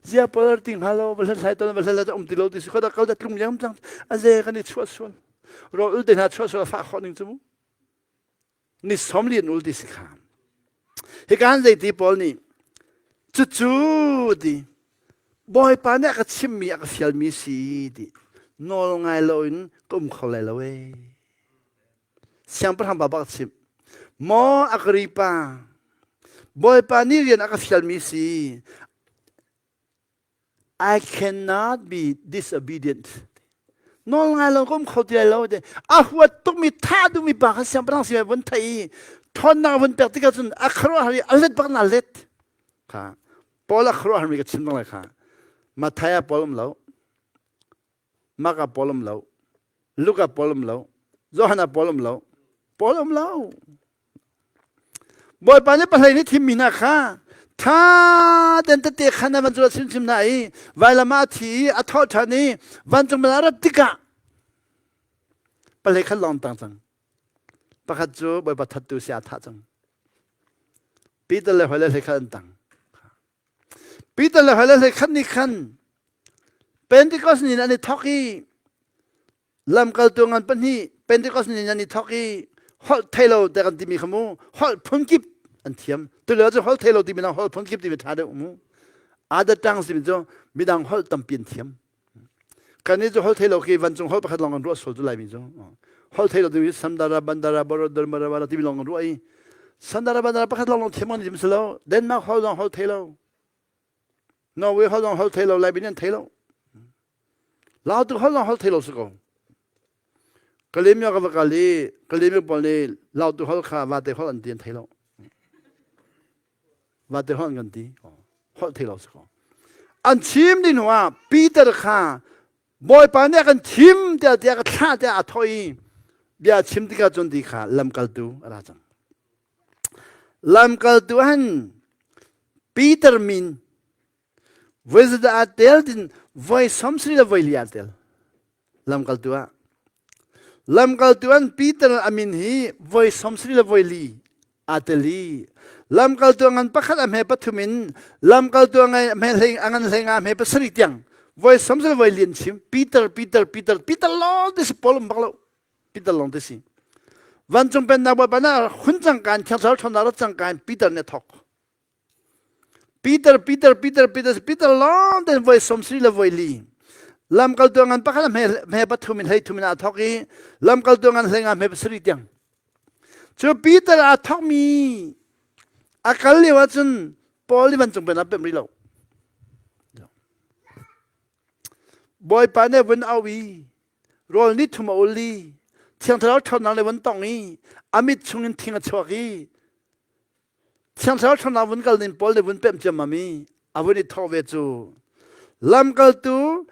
zia pawl ti hnga lo va hlathlai ton va hlathlai um ti lo ti si khoda kal da tlung yam cang a ze kan i chuah sual ro ul te hna chuah sual fa khawh ning cu mu ni som lian ul ti si kha hi kan zei ti pawl nih cucu ti bawipa nih a ka chimmi a ka fialmi si ti nawl ngai lo in ka um kho lai lo ee Siangpahrang pa bak chimh. Maw Agripa, Bawipa nih rian a ka fialmi si. I cannot be disobedient. Nawl ngai lo ka um kho ti lai lo te. A huat tukmi thah duhmi pa kha siangpahrang sin vun theih i ṭhawnnak vun pek tikah cun a khuaruahhar i a let bak na let. Kha Paul a khuaruahharmi ka chim bang lai kha. Matthai ah Paul um lo. Mark ah Paul um lo. Luke ah Paul um lo. Johan ah Paul um lo. Paul um lo. Bawipa nih pahlei nih thimmi hna kha ṭha tein tete khan a van cu a chimchim hna i vailam ah a thi i a thawh ṭhan i vancung bal a rat tikah pahlei khat lawng tang cang. Pakhat cu Bawipa thattu si aa thah cang. Peter le hoi le hlei khat an tang. Peter le hoi le hlei khat nih khan Pentecost ni an i thawk i Lamkaltu ngan pahnih Pentecost ni nan i thawk i holh thei lo te kan timi kha mu holh phunkip an thiam. Tulio cu holh thei lo timi dang holh phunkip timi ṭha deuh mu. Other tongues timi cu midang holh tampi an thiam. Kan nih cu holh thei lo khi vancung holh pakhat lawng kan ruah sual cu Laimi cu. Holh thei lo timi Sandara Bandara Borodar Marawara timi lawng kan ruah i Sandara Bandara pakhat lawng lawng thiam kan tim si lo. Denmark holh zong holh thei lo. Norway holh zong holh thei lo, Laimi nih an thei lo. Lautu holh zong holh thei lo si ko. Kalemyo ka va kal i Kalemyo pawl nih Lautu holh kha vate holh an ti an thei lo. Vate holh an kan ti. Holh thei lo si ko. An chim ding hnu ah Peter kha Bawipa nih a kan thim tiah tiah ka thlah tiah a thawh i bia chim tikah cun ti kha lamkaltu a ra cang. Lamkaltu han Peter min voi zeidah aa tel tin voi 70 le voi li aa tel lamkaltu ah lamkaltu an Peter a min hi voi 70 le voi li aa tel i lamkaltu a ngan pakhat a hme pathum in lamkaltu a ngai hme hlei a ngan hlei nga hme pasarih tiang voi 70 le voi li an chim Peter Peter Peter Peter lawng te si Paul um bak lo Peter lawng te si vancung pennak bawipa na hun cang kan thiang thlarau ṭhawnnak rat cang kan Peter nih a thawk Peter, Peter, Peter, Peter, Peter lawng ten voi 70 le voi li. Lamkaltu ngan pakhat hme hme pathum in hlei thum in aa thawk i lamkaltu ngan hlei nga hme pasarih tiang. Cu Peter aa thawkmi a kal lio ahcun Paul nih vancung pen ah pemh rih lo. Bawipa nih vun au i rawl ni thum a ul i Thiang Thlarau ṭhawnnak le vun tong i a mit chungin thing a chuak i Thiang Thlarau ṭhawnnak vun kal ning Paul nih vun pemh ciammam i a vun i thawh ve cu lamkaltu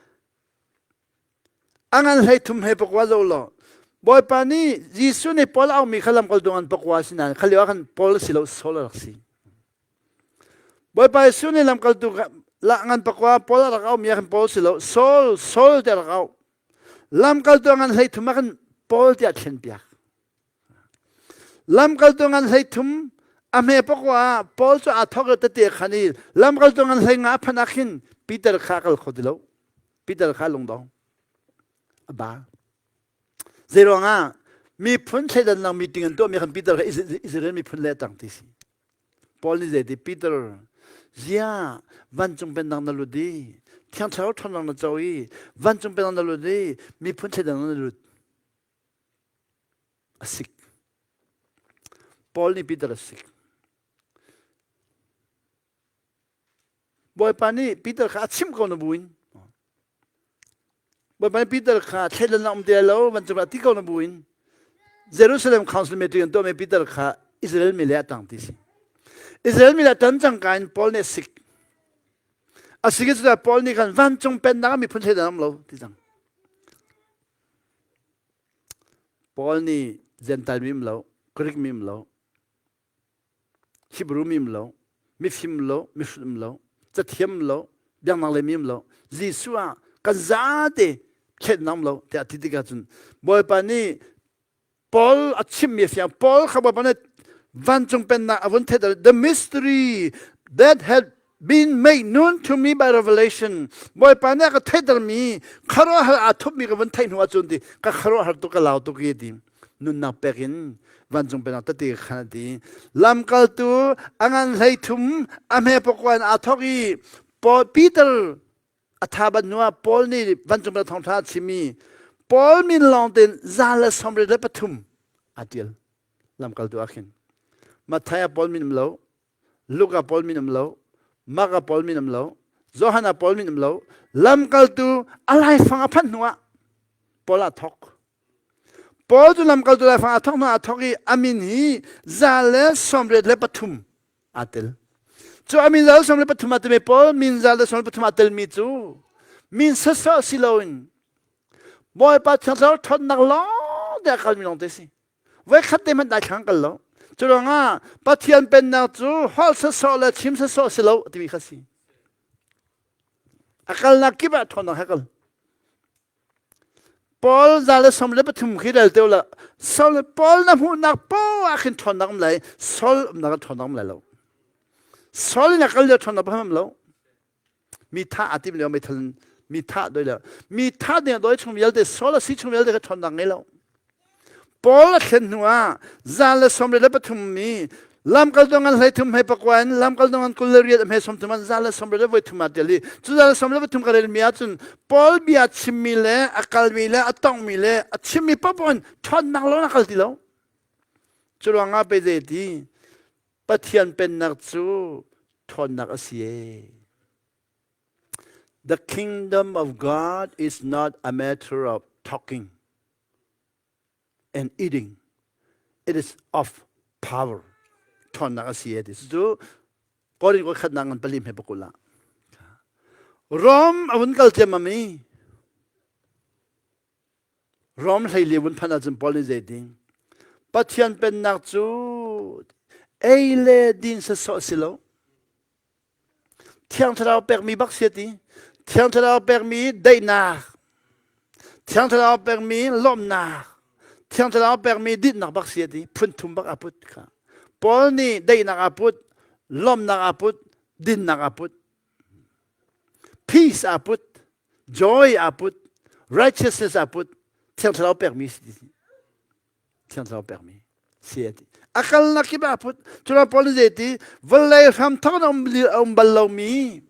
a ngan hlei thum hlei pakua zo law Bawipa nih Jesuh nih Paul a aumi kha lamkaltu ngan pakua si nain kha lio ah khan Paul a si lo Saul a rak si. Bawipa Jesuh nih lamkaltu ngan pakua Paul a rak aumi ah khan Paul si lo Saul Saul tiah a rak auh. Lamkaltu a ngan hlei thum ah khan Paul tiah thlen piak. Lamkaltu ngan 13 a hme pakua ah Paul cu aa thawk i tete khan i lamkaltu ngan 15 a phanh ah khin Peter kha a kal kho ti lo. Peter kha lungdong a ba. Zeiruangah miphun thleidannak meeting an tuahmi khan Peter kha Israel miphun le a tang ti si. Paul nih zeiti Peter zia vancung pennak na lut i Thiang Thlarau ṭhawnnak na co i vancung pennak na lut i miphun thleidannak na lut a sik. Paul nih Peter a sik. Bawipa nih Peter kha a chimh ko na buin. Bawipa nih Peter kha thleidan um te lo vancung ah ti ko na buin. Jerusalem Council meeting an tuahmi Peter kha Israel mi le a tang ti si. Israel mi le tan cang ka in Paul nih a sik. A sik i Paul nih khan vancung pennak ah miphun thleidan um lo ti cang. Paul nih Jentail mi um lo, Greek mi um lo, Hebrew mi um lo, mifim lo, mihrut um lo, cathiam lo, biaknak lei mi um lo, Jesuh ah kan zate thlennak um lo tiah ti tikah cun Bawipa nih Paul a chimmi a fiang. Paul kha Bawipa nih vancung pennak a vun theihter. The mystery that had been made known to me by revelation. Bawipa nih a ka theihtermi khuaruahhar aa thupmi ka vun theih hnu ahcun ti ka khuaruahhar tuk ka lau tuk i ti nunnak pek in vancung pennak tete ka khan ti lamkaltu a ngan hlei thum a hme pakua in aa thawk i Paul Peter a tha bat hnu ah Paul nih vancung pennak thawngṭha a chimmi Paul min lawng tein 173 aa ṭial lamkaltu ah khin Matthai ah Paul min um lo Luka Paul min um lo, Marka Paul min um lo, Johanna Paul min um lo, lamkaltu a laifang a phanh hnuah. Paul ah thok. Paul cu lamkaltu laifang aa thok hnu aa thok i a min hi 183 aa tel. Cu a min 133 aa telmi Paul min 133 aa telmi cu min sawsawh si loin Bawipa Thiang Thlarau ṭhawnnak lawng te a kalmi lawng te si. Voikhat te hmanh daithlang kal lo. Cu ruangah Pathian pennak cu holh sawsawh le chim sawsawh si lo timi kha si. A kalnak kip ah ṭhawnnak he kal. Paul 133 khi rel te la Saul Paul na hmuhnak poah ah khin ṭhawnnak um lai Saul umnak ah ṭhawnnak um lai lo. Saul in a kal lio ṭhawnnak paham um lo. Mi thah aa tim lio meithal mi thah doi le mi thah ding doi chung vialte Saul a si chung vialte kha ṭhawnnak ngei lo. Paul a thlen hnu ah 133 mi lamkaltu ngan 33 hmei pakua in lamkaltu ngan 28 hmei 30 an 133 aa tel i cu 133 ka relmi ahcun Paul bia chimmi le a kalmi le a tongmi le a chimmi paohpaoh in ṭhawnnak lo a kal ti lo. Cu ruangah pei zei ti Pathian pennak cu ṭhawnnak a si ee. The kingdom of God is not a matter of talking and eating. It is of power. Ṭhawnnak a si e ti cu Korin ko khatnak ngan pali hme pakul ah. Rom a vun kal ciammam i Rom hleili vun phanh ahcun Paul nih zei ding Pathian pennak cu ei le din sasawh si lo Thiang Thlarau pekmi bak si ti. Thiang Thlarau pekmi daihnak. Thiang Thlarau pekmi lawmhnak. Thiang Thlarau pekmi dinhnak bak si ti. Phun thum bak aa put kha. Paul nih daihnak aa put, lawmhnak aa put, dinnak aa put. Peace aa put, joy aa put, righteousness aa put. Thiang Thlarau pekmi si ti. Thiang Thlarau pekmi si a ti. A kalnak kip ah a put. Cuna Paul nih zei ti vawlei hram thawk in a um bal lomi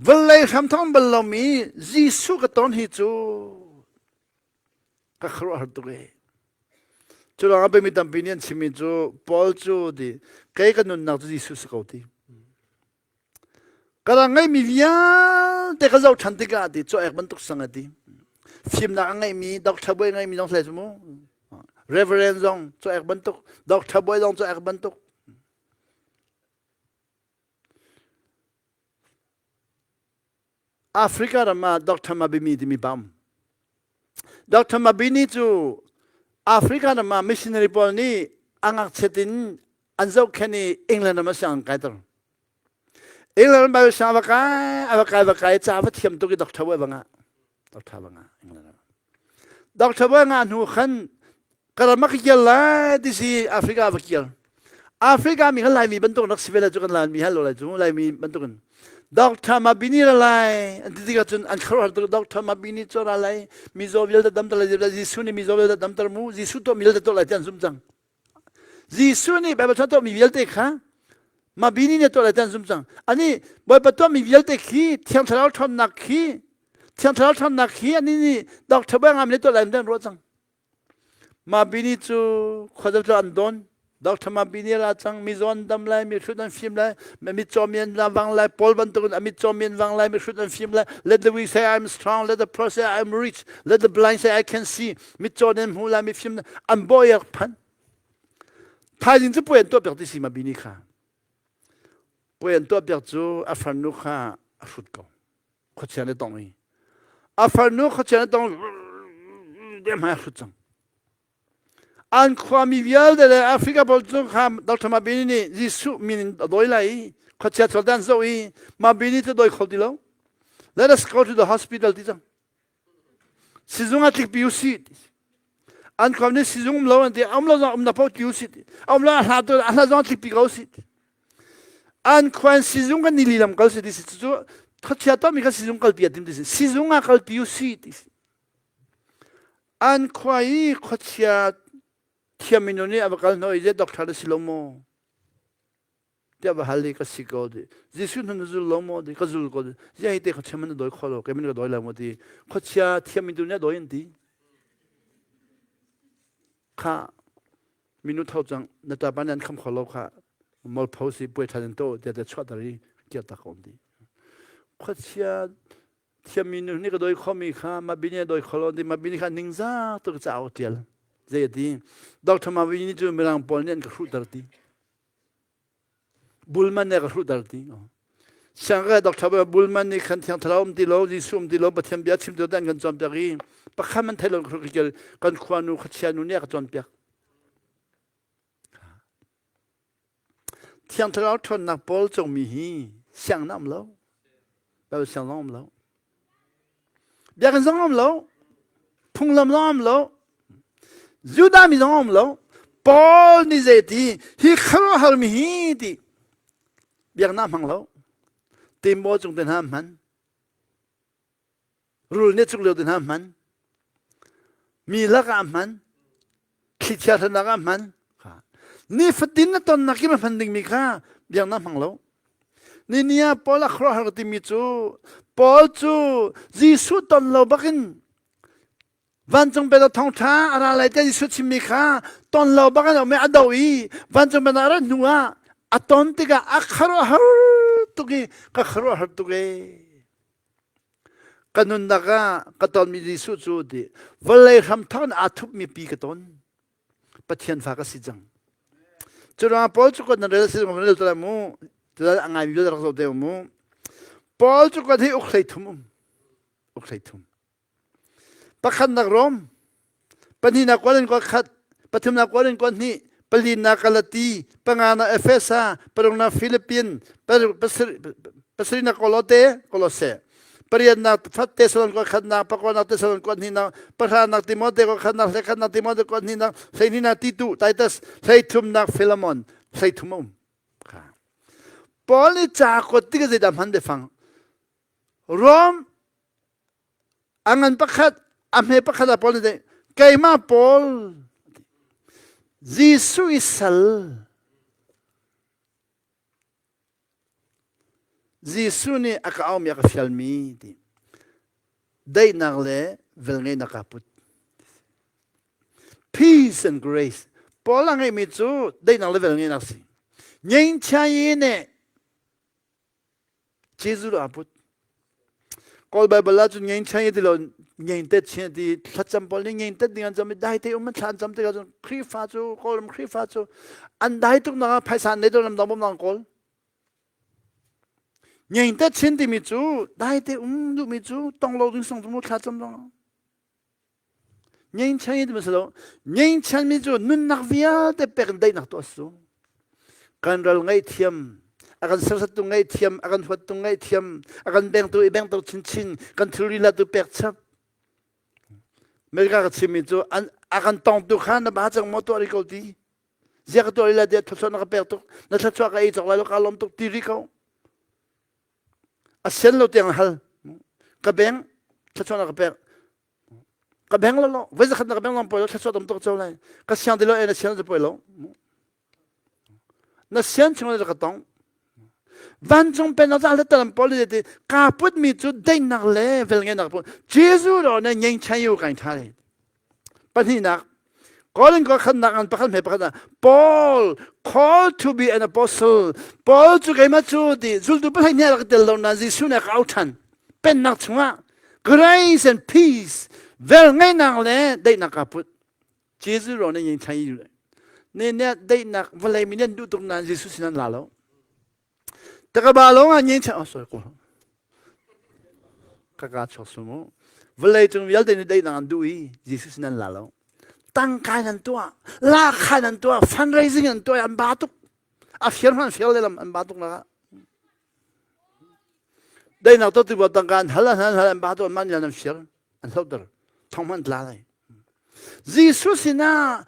vawlei hram thawk bal lomi Jesuh ka ton hi cu ka khuaruahhar tuk e. Cu ruangah pei mi tampi nih an chimmi cu Paul cu ti kei ka nunnak cu Jesuh si ko ti. Ka rak ngeihmi vialte ka zoh ṭhan tikah ti caw-ek bantuk sang a ti. Fimnak a ngeihmi doctor bawi ngeihmi zong hlei cu mu. Reverend zong caw-ek bantuk, doctor bawi zong caw-ek bantuk. Africa ram ah Dr. Mabimi timi pa um. Dr. Mabini cu Africa ram ah missionary pawl nih a ngakchiat in an zohkhenh i England ram ah sianginn kaiter. England ram Bible siang a va kai, a va kai, va kai, ca va thiam tuk i Dr. Bawi va ngah. Dr. va ngah England ram. Dr. Bawi ngah hnu khan ka ram ah ka kir lai ti si Africa va kir. Africa mi kha Laimi bantuk rak si ve lai cu kan Laimi hal lo lai cu Laimi bantuk in Dr. Mabini ra lai an ti tikah cun an khuaruahhar tuk Dr. Mabini cu ra lai mizaw vialte damter lai Jesuh nih mizaw vialte damter mu Jesuh tuah mi vialte tuah lai ti an zumh cang Jesuh nih Baibal chung tuahmi vialte kha Mabini nih tuah lai ti an zumh cang ani Bawipa tuahmi vialte khi Thiang Thlarau ṭhawnnak khi Thiang Thlarau ṭhawnnak khi ani nih Dr. Bawi Ngam nih tuah lai an ruah cang Mabini cu khuazau an don. Dr. Mabini ra cang, mizaw an dam lai, mihrut an fim lai, mitcaw mi an vang lai, Paul bantukin a mitcaw mi an vang lai, mihrut an fim lai. Let the weak say I'm strong, let the poor say I'm rich, let the blind say I can see. Mitcaw nan hmu lai, mifim an bawi phan. Thaizing cu puai an tuah piak ti si Mabini kha. Puai an tuah piak cu a farnu kha a hrut ko. Khuachia le tong i a farnu khuachia le tong dem hai hrut cang an khuami vialte le Africa pawl cu kha Dr. Mabini nih Jesuh min in a dawi lai i khuachia chuak dan zoh i Mabini cu dawi kho ti lo let us go to the hospital ti cang sizung ah tlikpi u si an khua nih sizung um lo an ti um lo zong um na paoh ti u si um lo a hla tu a hla zong tlikpi ko si an khua in sizung kan ni lilam kal si ti si cu khuachia tuahmi kha sizung kalpi a tim ti si sizung ah kalpi u si ti si an khua i khuachia thiam minu nih a va kal hnawh i zei doctor na si lo maw tiah va hal i ka si ko ti Jesuh na zul lo maw ti ka zul ko ti ziah hi te khuachia man na dawi kho lo kei man ka dawi lo maw ti khuachia thiam minu nih a dawi an ti kha minu tho cang na ṭapa nih an kham kho lo kha molpho si puai ṭhan in to tiah te chuahter i kirtak ko an ti khuachia. Thiammi nu nih ka dawi khomi kha Mabini a dawi kho lo ti Mabini kha ningzak tuk ca a tial. Zei a ti? Dr. Mabini cu Mirang pawl nih an ka hruhter ti. Bulman nih a ka hruhter ti. Siangka Dr. Bulman nih khan thiang thlarau um ti lo, Jesuh um ti lo, Pathian bia chim ti lo an kan cawnpiak i pakhat man thei lo kan khua nu khuachia nu nih a ka cawnpiak. Thiang Thlarau ṭhawnnak pawl cungmi hi siang na um lo. Baibal siang zong um lo. Biakinn zong um lo. Phunglam zong um lo. Judah mi zong um lo. Paul nih zei ti hi khuaruahhar mi hi ti biaknak hmang lo. Timbo cung te hna hman. Rul nih cuk lio te hna hman. Mi lakah hman. Thlichia hranak ah hman. Nifatin na tonnak kim a hman dingmi kha biaknak hmang lo. Ni ni ah Paul a khuaruahhar timi cu Paul cu Jesuh ton lo bakin vancung bel thawngṭha a ra lai te Jesuh chimmi kha ton lo bakin a um i a do i vancung bel a rat hnu ah a ton tikah a khuaruahhar tuk i ka khuaruahhar tuk ee. Ka nunnak ah ka tonmi Jesuh cu ti vawlei hramthawk in aa thupmi pi ka ton. Pathian fa ka si cang. Cu ruangah Paul cu kan rel si rel te mu. Tila a ngaimi vialte rak zoh te mu. Paul cu kan hi uk hlei thum um. Uk hlei thum. Pakhatnak Rom, pahnihnak Korin kua khat, pathumnak Korin kua hnih, palinak Galati, panganak Efesa, paruknak Philippine, pasarihnak Kolote, Kolose, pariatnak Thessalon kua khatnak, pakuanak Thessalon kua hnihnak, pahranak Timote kua khatnak, hleikhatnak Timote kua hnihnak, hleihnihnak Titu, Titus, hleithumnak Philemon, hleithum a um. Paul nih ca kuat tikah zeidah hman biafang? Rom A ngan pakhat, a hme pakhat ah Paul nih keimah Paul Jesuh i sal Jesuh nih a ka aumi a ka fialmi ti daihnak le velngeihnak kaa put. Peace and grace. Paul a ngeihmi cu daihnak le velngeihnak si. Ngeihchia yi nih Jesuh aa put. Kawl Bible ah cun ngein chai ti lo ngein tet chin ti thlacam pawl nih ngein tet ding an cam i dai te um an thla an cam tikah cun Khrihfa cu Kawlram Khrihfa cu an dai tuk nak ah phaisa an nei to ram dang bawm nang kawl. Ngein tet chin timi cu dai te um duhmi cu tong lo ding song cu mu thla cam zong. Ngeihchan ti si lo. Ngeihchanmi cu nunnak vialte pek in daihnak tuah su. Kan ral ngaihthiam, a kan serhsattu ngaihthiam, a kan huattu ngaihthiam, a kan bengtu i bengtu chinchin, kan thilri latu pek chap. America ka chimmi cu a kan tongtu kha na ba cang maw tuah rih ko ti. Zia ka tuah rih lai tiah thluachuah na ka pek tuk, na thluachuah ka ei cawk lai lo ka lawm tuk ti rih ko. A sian lo tiang hal. Ka beng, thluachuah na ka pek. Ka beng lo lo voi zakhat na ka beng long poi lo thluachuah tam tuk cho lai ka siang ti lo e na siang cu poi lo na sian chung le ka tong vancung pen za le talam pol le ti ka put mi cu daihnak le vel ngenak pu Jesuh ro ne ngeng chai yu kai tha le pahnihnak Korin ko khannak an pakhat hme pakhat Paul called to be an apostle Paul cu keimah cu ti zultu pahnih nih rak tel lo na Jesuh nih ka au than pennak chungah grace and peace vel ngeihnak le daihnak ka put Jesuh ro ne yin thai ne ne daihnak vawlei mi nan duh tuk nain Jesuh sin an la lo Takaba lawng ah nyen oh sorry ko ka ka chok sumu vawlei cung vialte nih daihnak an duh i Jesuh sin an la lo tangka nan tuah lakha nan tuah fundraising an tuah an ba tuk a fiar hman fiar le lam an ba tuk la daihnak to tu tangka an hal an hal an ba tuk man an fiar an hloter thong man tla lai Jesuh sinah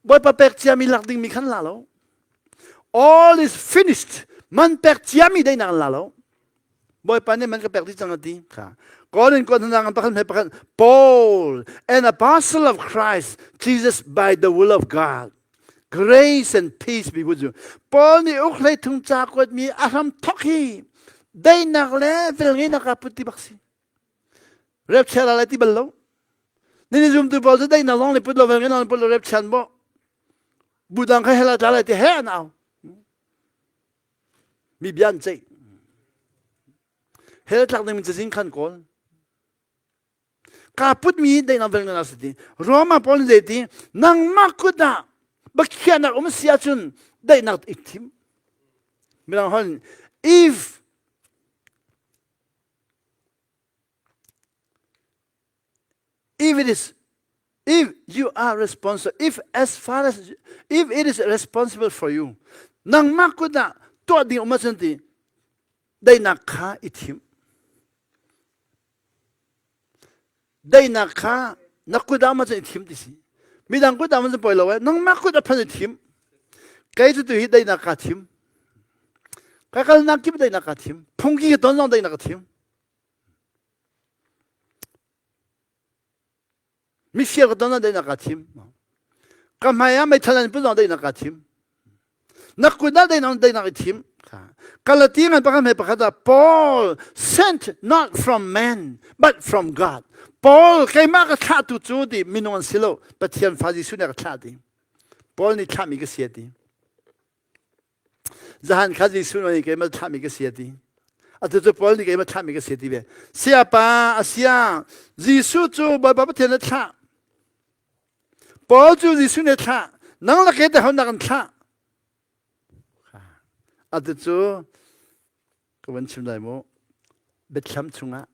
Bawipa pek ciami lak dingmi khan la lo. All is finished. Man pek ciami deinak an la lo. Bawipa nih man ka pek dih cang a ti. Kha. Korin ko hna ngan pakhat hme pakhat Paul, an apostle of Christ, Jesus by the will of God. Grace and peace be with you. Paul nih uk hlei thung ca kuat mi a hram thok hi deinak le velngeihnak a put ti bak si. Rep chia la lai ti bal lo. Nini zumtu pawl cu daihnak zong le put lo vel ngan put lo rep chian bo. Budang kha hela tla lai ti he an au. Mi bia an ceih. Hell tlak ding cazin khan kawl. Ka putmi daihnak vel na si ti. Roma Paul nih zei ti nangmah kut ah biakhiahnak um si ahcun daihnak i thim. Mirang hon if if it is if you are responsible if as far as if it is responsible for you nangmah kut ah tuah ding um ahcun ti daihnak kha i thim. Daihnak kha na kut ah ma cun i thim ti si. Midang kut ah ma cun poi lo eh. Nangmah kut a phan i thim. Kei cu tu hi daihnak kaa thim. Ka kalnak kip daihnak kaa thim. Phungki ka ton zong daihnak ka thim. Mifir ka ton ah daihnak kaa thim. Ka hmai ah meithal an put zong daihnak kaa thim. Na kut ah daihnak daihnak i thim. Galati ngan pakhat hme pakhat ah Paul sent not from man but from God. Paul keimah ka thlahtu cu ti minung an si lo Pathian fa Jesuh nih a ka thlah ti. Paul nih thlahmi ka si ti. Zahan kha Jesuh nih keimah thlahmi ka si a ti. Atu cu Paul nih keimah thlahmi ka si ti ve. Siapa a sia Jesuh cu Bawipa Pathian nih thlah. Paul cu Jesuh nih thlah. Nang le kei te ho nak an thlah. Atu cu ka van chim lai mu. Biathlam chungah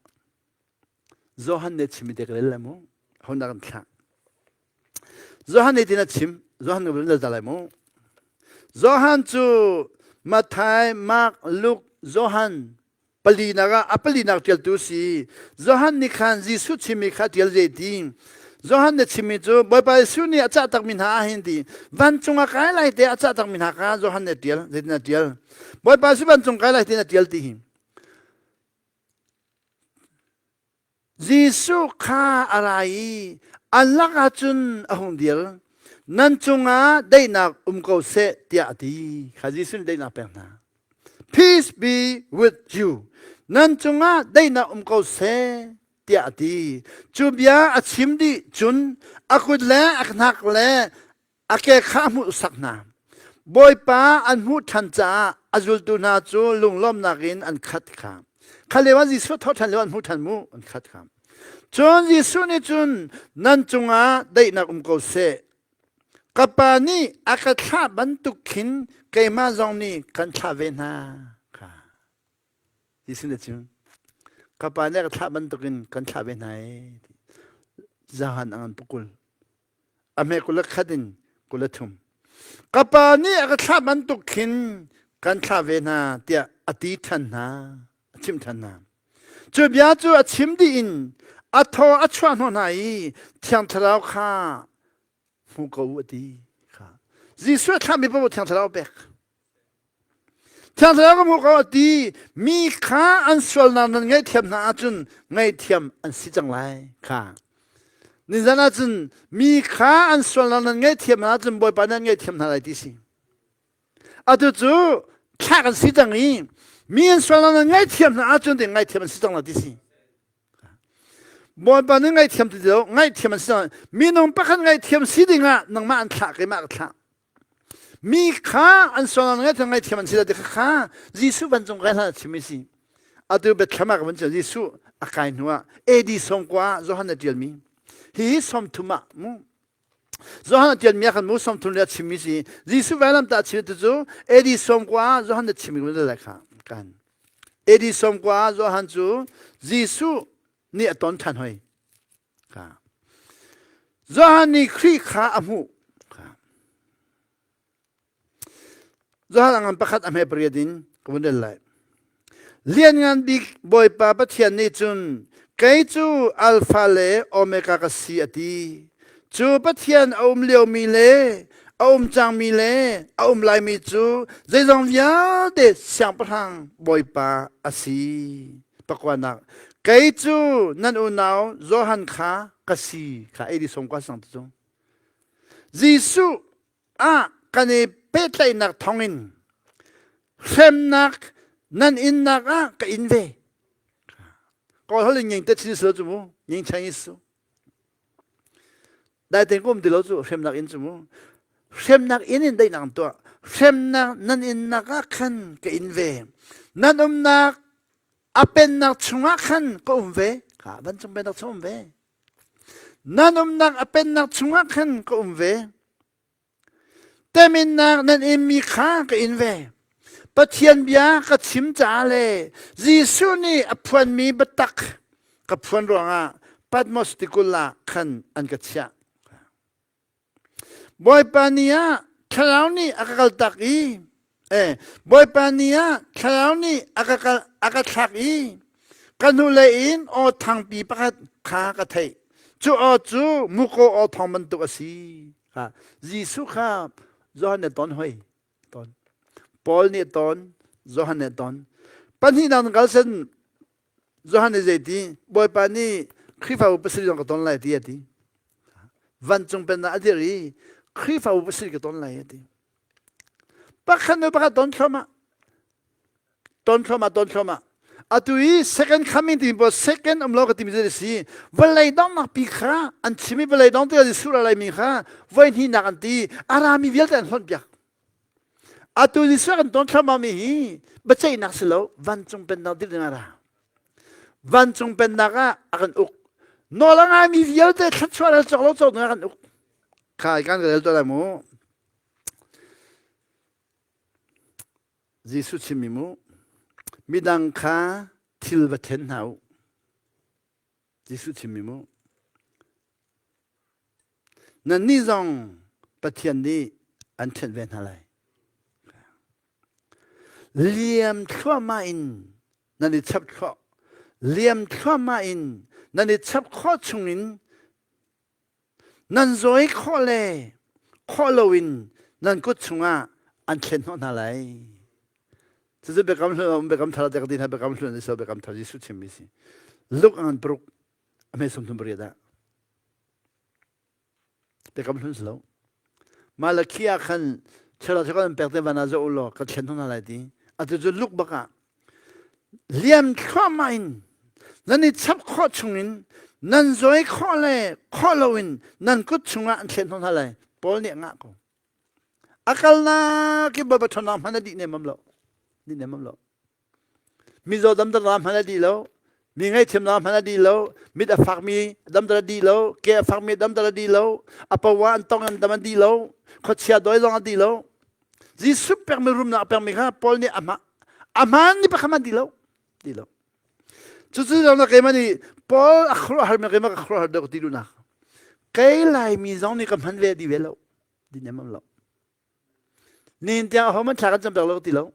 Johan nih chimmi te ka rel lai mu. Ho nak an thlah. Johan nih tin a chim. Johan ka rel ta lai mu. Johan cu Matthai, Mark, Luke, Johan palinak ah a palinak ṭialtu si. Johan nih khan Jesuh chimmi kha ṭial ve ti. Johan nih chimmi cu Bawipa Jesuh nih a cah takmi hna ah hin ti. Vancung a kai lai te a cah takmi hna kha Johan nih a ṭial. Zeitin a ṭial? Bawipa Jesuh vancung kai lai tin a ṭial ti hi. Jesuh kha a ra i an lakah cun a hung dir. Nan cungah daihnak um ko seh tiah a ti. Kha Jesuh nih daihnak pek hna. Peace be with you. Nan cungah daihnak um ko seh tiah a ti. Cu bia a chim dih cun a kut le a hnak le a ke kha a hmuhsak hna. Bawipa an hmuh ṭhan caah a zultu hna cu lunglawmhnak in an khat kha. Kha lio ah Jesuh thawh ṭhan lio an hmuh ṭhan mu an khat kha. Cun Jesuh nih cun nan cungah daihnak um ko seh. Ka Pa nih a ka thlah bantuk khin keimah zong nih kan thlah ve hna kha. Jesuh nih cun ka Pa nih a ka thlah bantukin kan thlah ve hna ee. Zahan a ngan pukul. A hme 21 in 23. Ka pa nih a ka thlah bantuk khin kan thlah ve hna tiah a ti ṭhan hna, a chimh ṭhan hna. Cu bia cu a chim dih in a thaw a chuah hnawh hna i Thiang Thlarau kha hmu ko u a ti kha. Jesuh a thlahmi paoh Thiang Thlarau pek. Thiang Thlarau ka hmuh ko a ti mi kha an sualnak nan ngaihthiam hna ahcun ngaihthiam an si cang lai kha. Nizan ahcun mi kha an sualnak nan ngaihthiam hna ahcun Bawipa nan ngaihthiam hna lai ti si. Atu cu thlak an si cang i mi an sualnak nan ngaihthiam hna ahcun ti ngaihthiam an si cang lai ti si. Bawipa nih ngaihthiam ti lo ngaihthiam an si cang. Minung pakhat ngaihthiam si dingah nangmah an thlah keimah ka thlah. Mi kha an sual ngaihthiam ngaihthiam an si lo ti kha Jesuh vancung kai hlan a chimmi si. Atu Bethlehem ah ka van chim Jesuh a kai hnu ah AD sawmkua ah Johan a ṭialmi. Hihi 30 ah mu Johan a ṭialmi ah khan mu 30 le a chimmi si. Jesuh vailamtah a chim tu cu AD 90 ah Johan a chimmi kan lai kha kan. AD 90 ah Johan cu Jesuh nih a ton ṭhan hoi. Johan nih Khrih kha a hmuh. Johan a ngan pakhat a hme pariat in ka vun rel lai. Lianngan bik Bawipa Pathian nih cun kei cu Alpha le Omega ka si a ti. Cu Pathian a um liomi le a um cangmi le a um laimi cu zeizong vialte Siangpahrang Bawipa a si. Pakuanak kei cu nan unau Johan kha ka si kha ei di som kwa sang tu Jesuh ah kan i pehtlaihnak thawngin hremnak nan innak ah ka in ve. Kawl hol in ngeng te chin su cu mu ngeng Chinese su. Dai ten kum ti lo cu hremnak in cu mu. Hremnak in in daihnak an tuah. Hremnak nan innak ah khan ka in ve. Nan umnak. A pennak chungah khan ka um ve. Kha vancung pennak chung um ve. Nan umnak a pennak chungah khan ka um ve. Teminnak nan inmi kha ka in ve. Pathian bia ka chim caah le Jesuh nih a phuanmi biatak ka phuan ruangah Patmos tikulh ah khan an ka chiah. Bawipa ni ah thlarau nih a ka kaltak i eh, Bawipa ni ah thlarau nih a ka, kal, a ka thlak i ka hnulei in aw thangpi pakhat kha ka theih. Cu aw cu muko aw thawng bantuk a si. Kha Jesuh kha Johan nih ton hoi ton. Paul nih ton, Johan nih ton. Pahnihnak kal sen Johan nih zeiti Bawipa nih Khrihfabu pasarih zong ka ton lai ti a ti. Vancung pennak a dir i Khrihfabu pasarih ka ton lai a ti. Pakhat nu pakhat ton thluahmah. Ton thluahmah, ton thluahmah. Atu i second coming timi pawl second um lo ka timi cu si. Vawlei donghnak pi kha an chim i vawlei dong tikah Jesuh ra laimi kha voi hnihnak an ti. A rami vialte an hlonh piak. Atu Jesuh kan ton thluahmah mi hi biaceihnak si lo vancung pennak dir ding a ra. Vancung pennak ah a kan uk. Nawl a ngaimi vialte thluachuah le cawk lo cawk ding a kan uk. Kha kan rel tuah lai mu. Jesuh chimmi mu. Midang kha thil va then hna u. Jesuh chimmi mu. Nannih zong Pathian nih an ṭhenh ve hna lai. Liam thluahmah in nan i chap khawh. Liam thluahmah in nan i chap khawh chungin Nan zawi khawh le khawh loin nan kut chungah an thlen hnawh hna lai. Cucu biakam hlun a um biakam thar te ka ti hna biakam hlun an so biakam thar Jesuh chimmi si. Luke an paruk a hme 38 ah biakam hlun si lo. Malakhi ah khan chela chela an pek te van ah zoh u law ka thlen hnawh hna lai ti. Atu cu Luke bak ah Liam thluahmah in nan i chap khawh chungin nan zawi khawh le khawh loin nan kut chungah an thlen hna lai. Paul nih a ngah ko. A kalnak i Bawipa ṭhawnnak hmanh a dih nemam lo. Dih nemam lo. Mizaw damter hmanh a dih lo. Mi ngaihthiamnak hmanh a dih lo. Mit a fakmi damter a dih lo. Ke a fakmi damter a dih lo. A pawa an tong an dam a dih lo. Khuachia dawi zong a dih lo. Jesuh pekmi rumnak pekmi kha Paul nih a hma a hmaan ni pakhat hmanh ti lo ti lo cucu zong na keimah nih Paul a khuaruahhar mi keimah ka khuaruahhar deuh ti duhnak kei Laimi zong nih ka hman ve di ve lo di nem lo nihin tiang aho man thla kan cam piak lo ti lo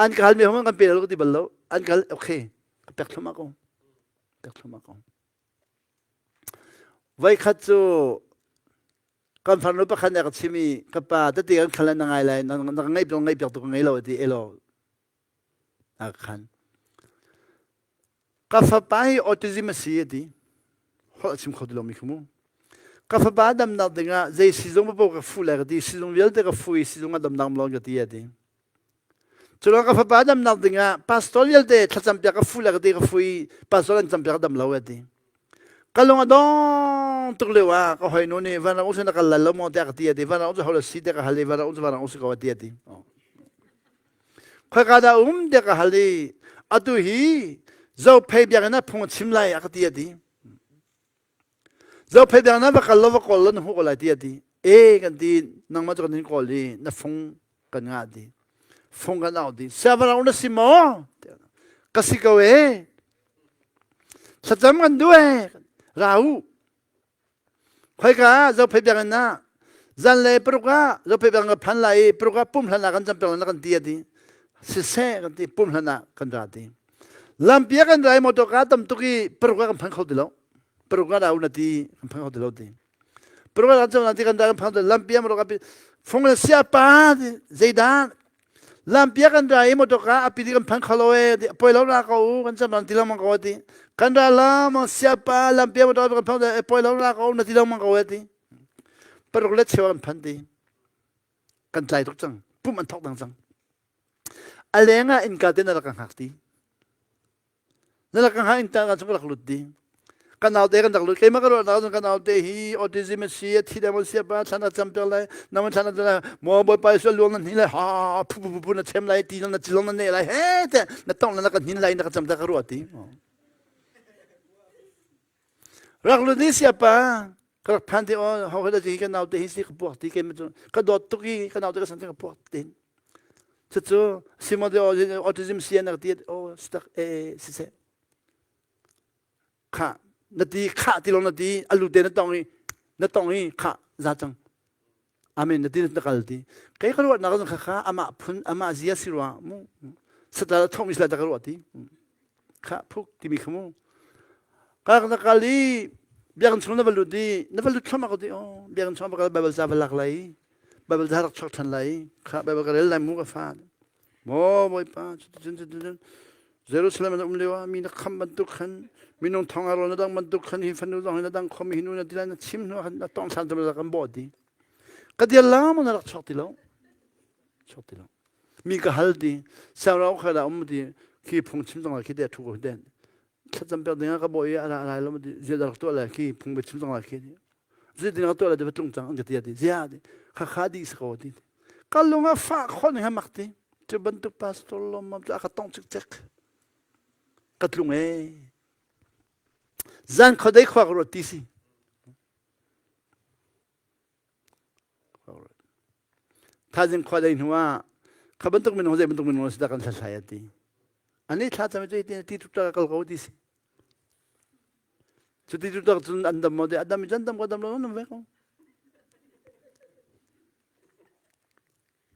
an ka halmi ho kan pe lo ti bal lo an ka hal okay ka pek thlum ko pek thlum ko Voikhat cu kan farnu pakhat nih a ka chim i ka pa tete kan khal na ngai lai na ka ngaih piak ngaih piak tu ka ngei lo a ti elaw a ka khan ka fapa hi autism a si a ti holh a chim kho ti lomi khi mu ka fapa damnak dingah zei sizung paoh ka fuh lai ka ti sizung vialte ka fu i sizung ah damnak lawng ka ti a ti Culawng ka fapa damnak dingah pastor vialte thlacam piak ka fu le ka ti ka fu i pastor an cam piak dam lo a ti. Ka lung a dong tuk lio ah ka hoi nu nih van rang na kal lai lo maw tiah ka ti a ti. Van rang cu hol si tiah ka hal i van rang cu van rang si ko a ti a ti. Khoika dah um tiah ka hal i atu hi Zophei biakinn ah phung a chim lai a ka ti a ti. Zophei biakinn ah va kal law va kawl law na hmuh ko lai ti a ti. E kan ti nangmah cu kan in kawl i na fung kan ngah ti. Fung kan au ti. Siavarang na si maw? Ka si ko e. Thlacam kan duh e. Ra u. Khoika zophei biakinn ah zanlei paruk ah zophei biakinn ka phan lai i paruk ah pum hlan ah kan cam piak na kan ti a ti. Siseh kan ti pum hlan ah kan ra ti. Lampi ah kan ra i motor ka tam tuk i paruk ah kan phan kho ti lo. Paruk ah ra u na ti kan phan kho ti lo ti. Paruk ah kan cam ti kan ra kan phan ti lampi ah motor ka fung le sia pa zeidah lampi ah kan ra i motor ka api ti kan phan kho lo e poi lo ra ko u kan cam ti lengmang ko ti. Kan ra lamang sia pa lampi ah motor kan phan ti poi lo ra ko na ti lengmang ko ti. Paruk le cheu kan phan ti. Kan tlai tuk cang. Pum an thok dang cang. A leng ah innka te na rak ka hngak ti. Na rak ka hngak innka ka chung ka rak lut ti. Kan naute kan rak lut. Keimah ka ruahnak cun kan naute hi autism a si, a thi deng a si, pa thlan a cam piak lai, na man thlan a lai, maw bawipa Jesuh luang na hni lai, ha phu phu phu na chem lai, ti na cilong na ne lai, he te na tong na ka hnin lai na ka cam ta ka ruah ti. Rak lut ni sia pa ka rak phan ti o ho he da hi kan naute hi si ka puak ti keimah cu ka dawt tuk i ka naute ka san ka puak tin. Cucu Simon te autism si an ti o stak e si se kha na ti kha ti lo na ti alu te na tong i na tong i kha za cang amen na ti na kal ti kei ka ruat nak kha kha amah phun amah zia si rua mu satal thong mi sila ta ka ruat ti kha phuk timi kha mu ka na kal i biakinn chung na va lut i na va lut thlama ko ti oh biakinn chung va kal bible ca va lak lai bible ca rak chuak than lai kha bible ka rel lai mu ka fa Maw Bawipa, cuticun cuticun Jerusalem na um lio ah mi na kham bantuk khan minung thong a rawl na dang bantuk khan hi fanu zong hi na dang khomi hi nu na ti lai na chim hnu khan na tong than na kan bawh ti ka dial la mo na rak chuak ti lo chuak ti lo mi ka hal ti sarau kha da um ti khi phung chim zong khi te thu ko den thlacam pek ding ah ka bawh i a lai lo ti zia rak tuah lai khi phung be chim zong lai khi zei ding tuah lai ti tlung cang an ka ti ti zia ti kha kha di sa ko ti ka lung a fah khon he mak ti cu bantuk pastor lom mam cu a ka tong cikcek ka tlung e zan khodei khua ka ruat ti si Thaizing khua dei hnu ah kha bantuk minung zei bantuk minung si dah kan hlathlai a ti. Ani thla cam cu ti ti tuk kal ko ti si. Cu ti tuk cun an dam mo de adam cun dam ko dam lo nam ve ko.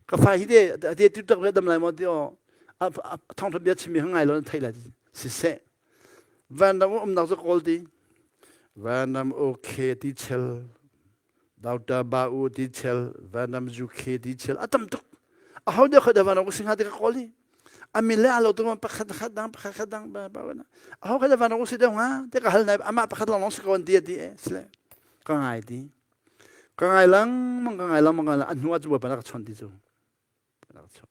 Ka fa hi de ti tuk tak ve dam lai mo ti o a thong thap bia chimi ngai lo thei lai si se. Van ram um nak cu kawl ti. Van ram okay ti chel Doctor Ba U ti chel, Vanram UK ti chel, a tam tuk. A ho deuh kha vanram ka si hnga ti ka kawl hi. A min le a lo tu pakhat khat dang pakhat khat dang ba ba na. A ho kha vanram si deuh hnga ti ka hal nai amah pakhat long long si ko an ti ti e sile. Ka ngai ti. Ka ngai lang mang ka ngai lang mang ka a hnu ah cu bawipa na ka chon ti cu. Na ka chon.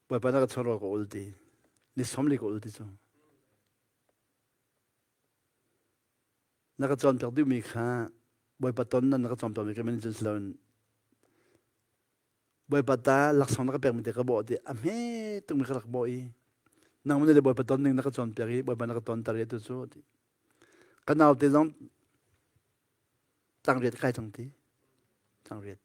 Bawipa na ka chon ro ka ul ti. Ni som li ka ul ti cu. Na ka cawnpiak duhmi kha Bawipa ton na ka cawnpiakmi ka min cun si loin Bawipa ta laksawng na ka pekmi te ka bawh ti a hme tukmi ka rak bawh i nangmah nih le Bawipa ton ning na ka cawnpiak i Bawipa na ka tonter i atu cu ti ka naute zong tangriat kai cang ti tangriat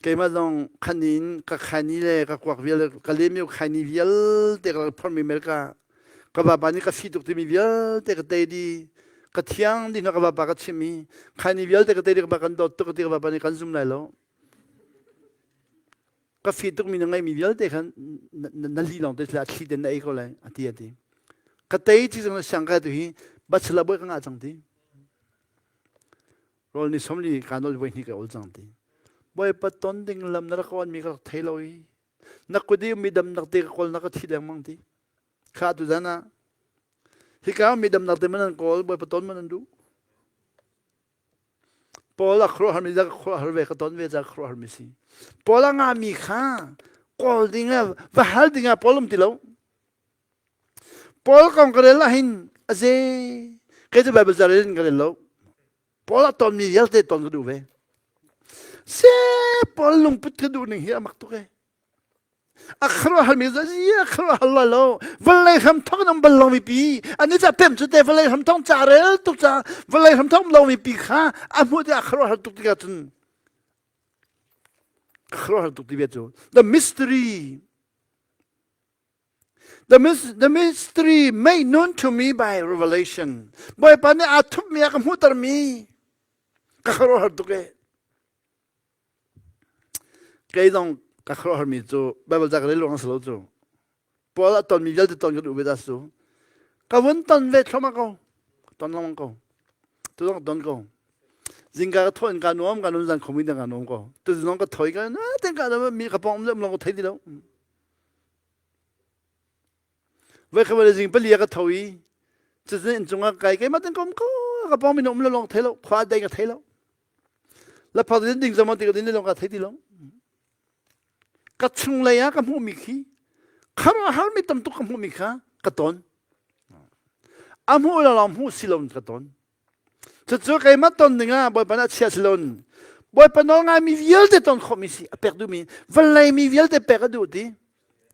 Keimah zong khanin ka khaini le ka kuak vial ka lem khaini vialte ka rak phormi America ka vapa nih ka fi tuk timi vialte ka tei di ka thiang dih ka vapa ka chim i khaini vialte ka tei di ka kan dawt tuk ti ka vapa nih kan zum lai lo ka fi tuk mi na ngeihmi vialte khan na li lawng te a thli ten na ei ko lai a ti a ti ka tei ti zong na siang ka tu hi bachelor boi ka ngah cang ti Rawl ni 40 ka nawl voi hnih ka ul cang ti. Bawipa ton ding lam na rak awn mi ka rak thei lo i na kut i mi damnak te ka kawl na ka thi lengmang ti. Kha tu zan ah hika mi damnak te man an kawl Bawipa ton man an duh. Paul a khuaruahhar mi ka khuaruahhar ve ka ton ve ca khuaruahhar mi si. Paul a nga mi kha kawl ding ah va hal ding ah Paul um ti lo. Paul kong ka rel ahhin a ze kei cu Bible ca rel in ka rel lo. Paul a tonmi vialte ton ka duh ve. Se Paul lungput ka duh ning hi a mak tuk e. A khuaruahhar mi zia khuaruahhar lai lo. Vawlei hram thok in um bal lomi pi. Ani ca pem cu te vawlei hram thok ca rel tuk ca vawlei hram thok lomi pi kha a hmuh tikah khuaruahhar tuk tikah cun khuaruahhar tuk ti bia cu the mystery The, the mystery made known to me by revelation. Bawipa nih aa thupmi a ka hmuhtermi ka khuaruahhar tuk e. Kei zong ka khuaruahharmi cu Bible ca ka rel ruang a si lo cu. Paul a tonmi vialte ton ka duh ve ta su. Ka vun ton ve thluahmah ko. Ton lengmang ko. Tu zong ton ko. Zingka ka thawh in ka nuam ka nun zan khomi ka nuam ko. Tu zong ka thoi ka na ten ka mi ka pong um le um long ka thei ti lo. Voikhat le zing pali ka tho i cutin inn cungah kai keimah ten ka um ko ka pawng mi um lo long thei lo khua dei ka thei lo la phak din ding zaman ti ka din long ka thei ti lo ka chung lei ah ka hmuh mi khi khar har mi tam tuk ka hmuh mi kha ka ton. A hmuh lo lawng hmuh si lo ka ton. Cucu keimah ton ding ah Bawipa nih a chia si lo. Bawipa nawl ngaimi vialte ton khawhmi si a pek duhmi vawlei mi vialte pek a duh ti.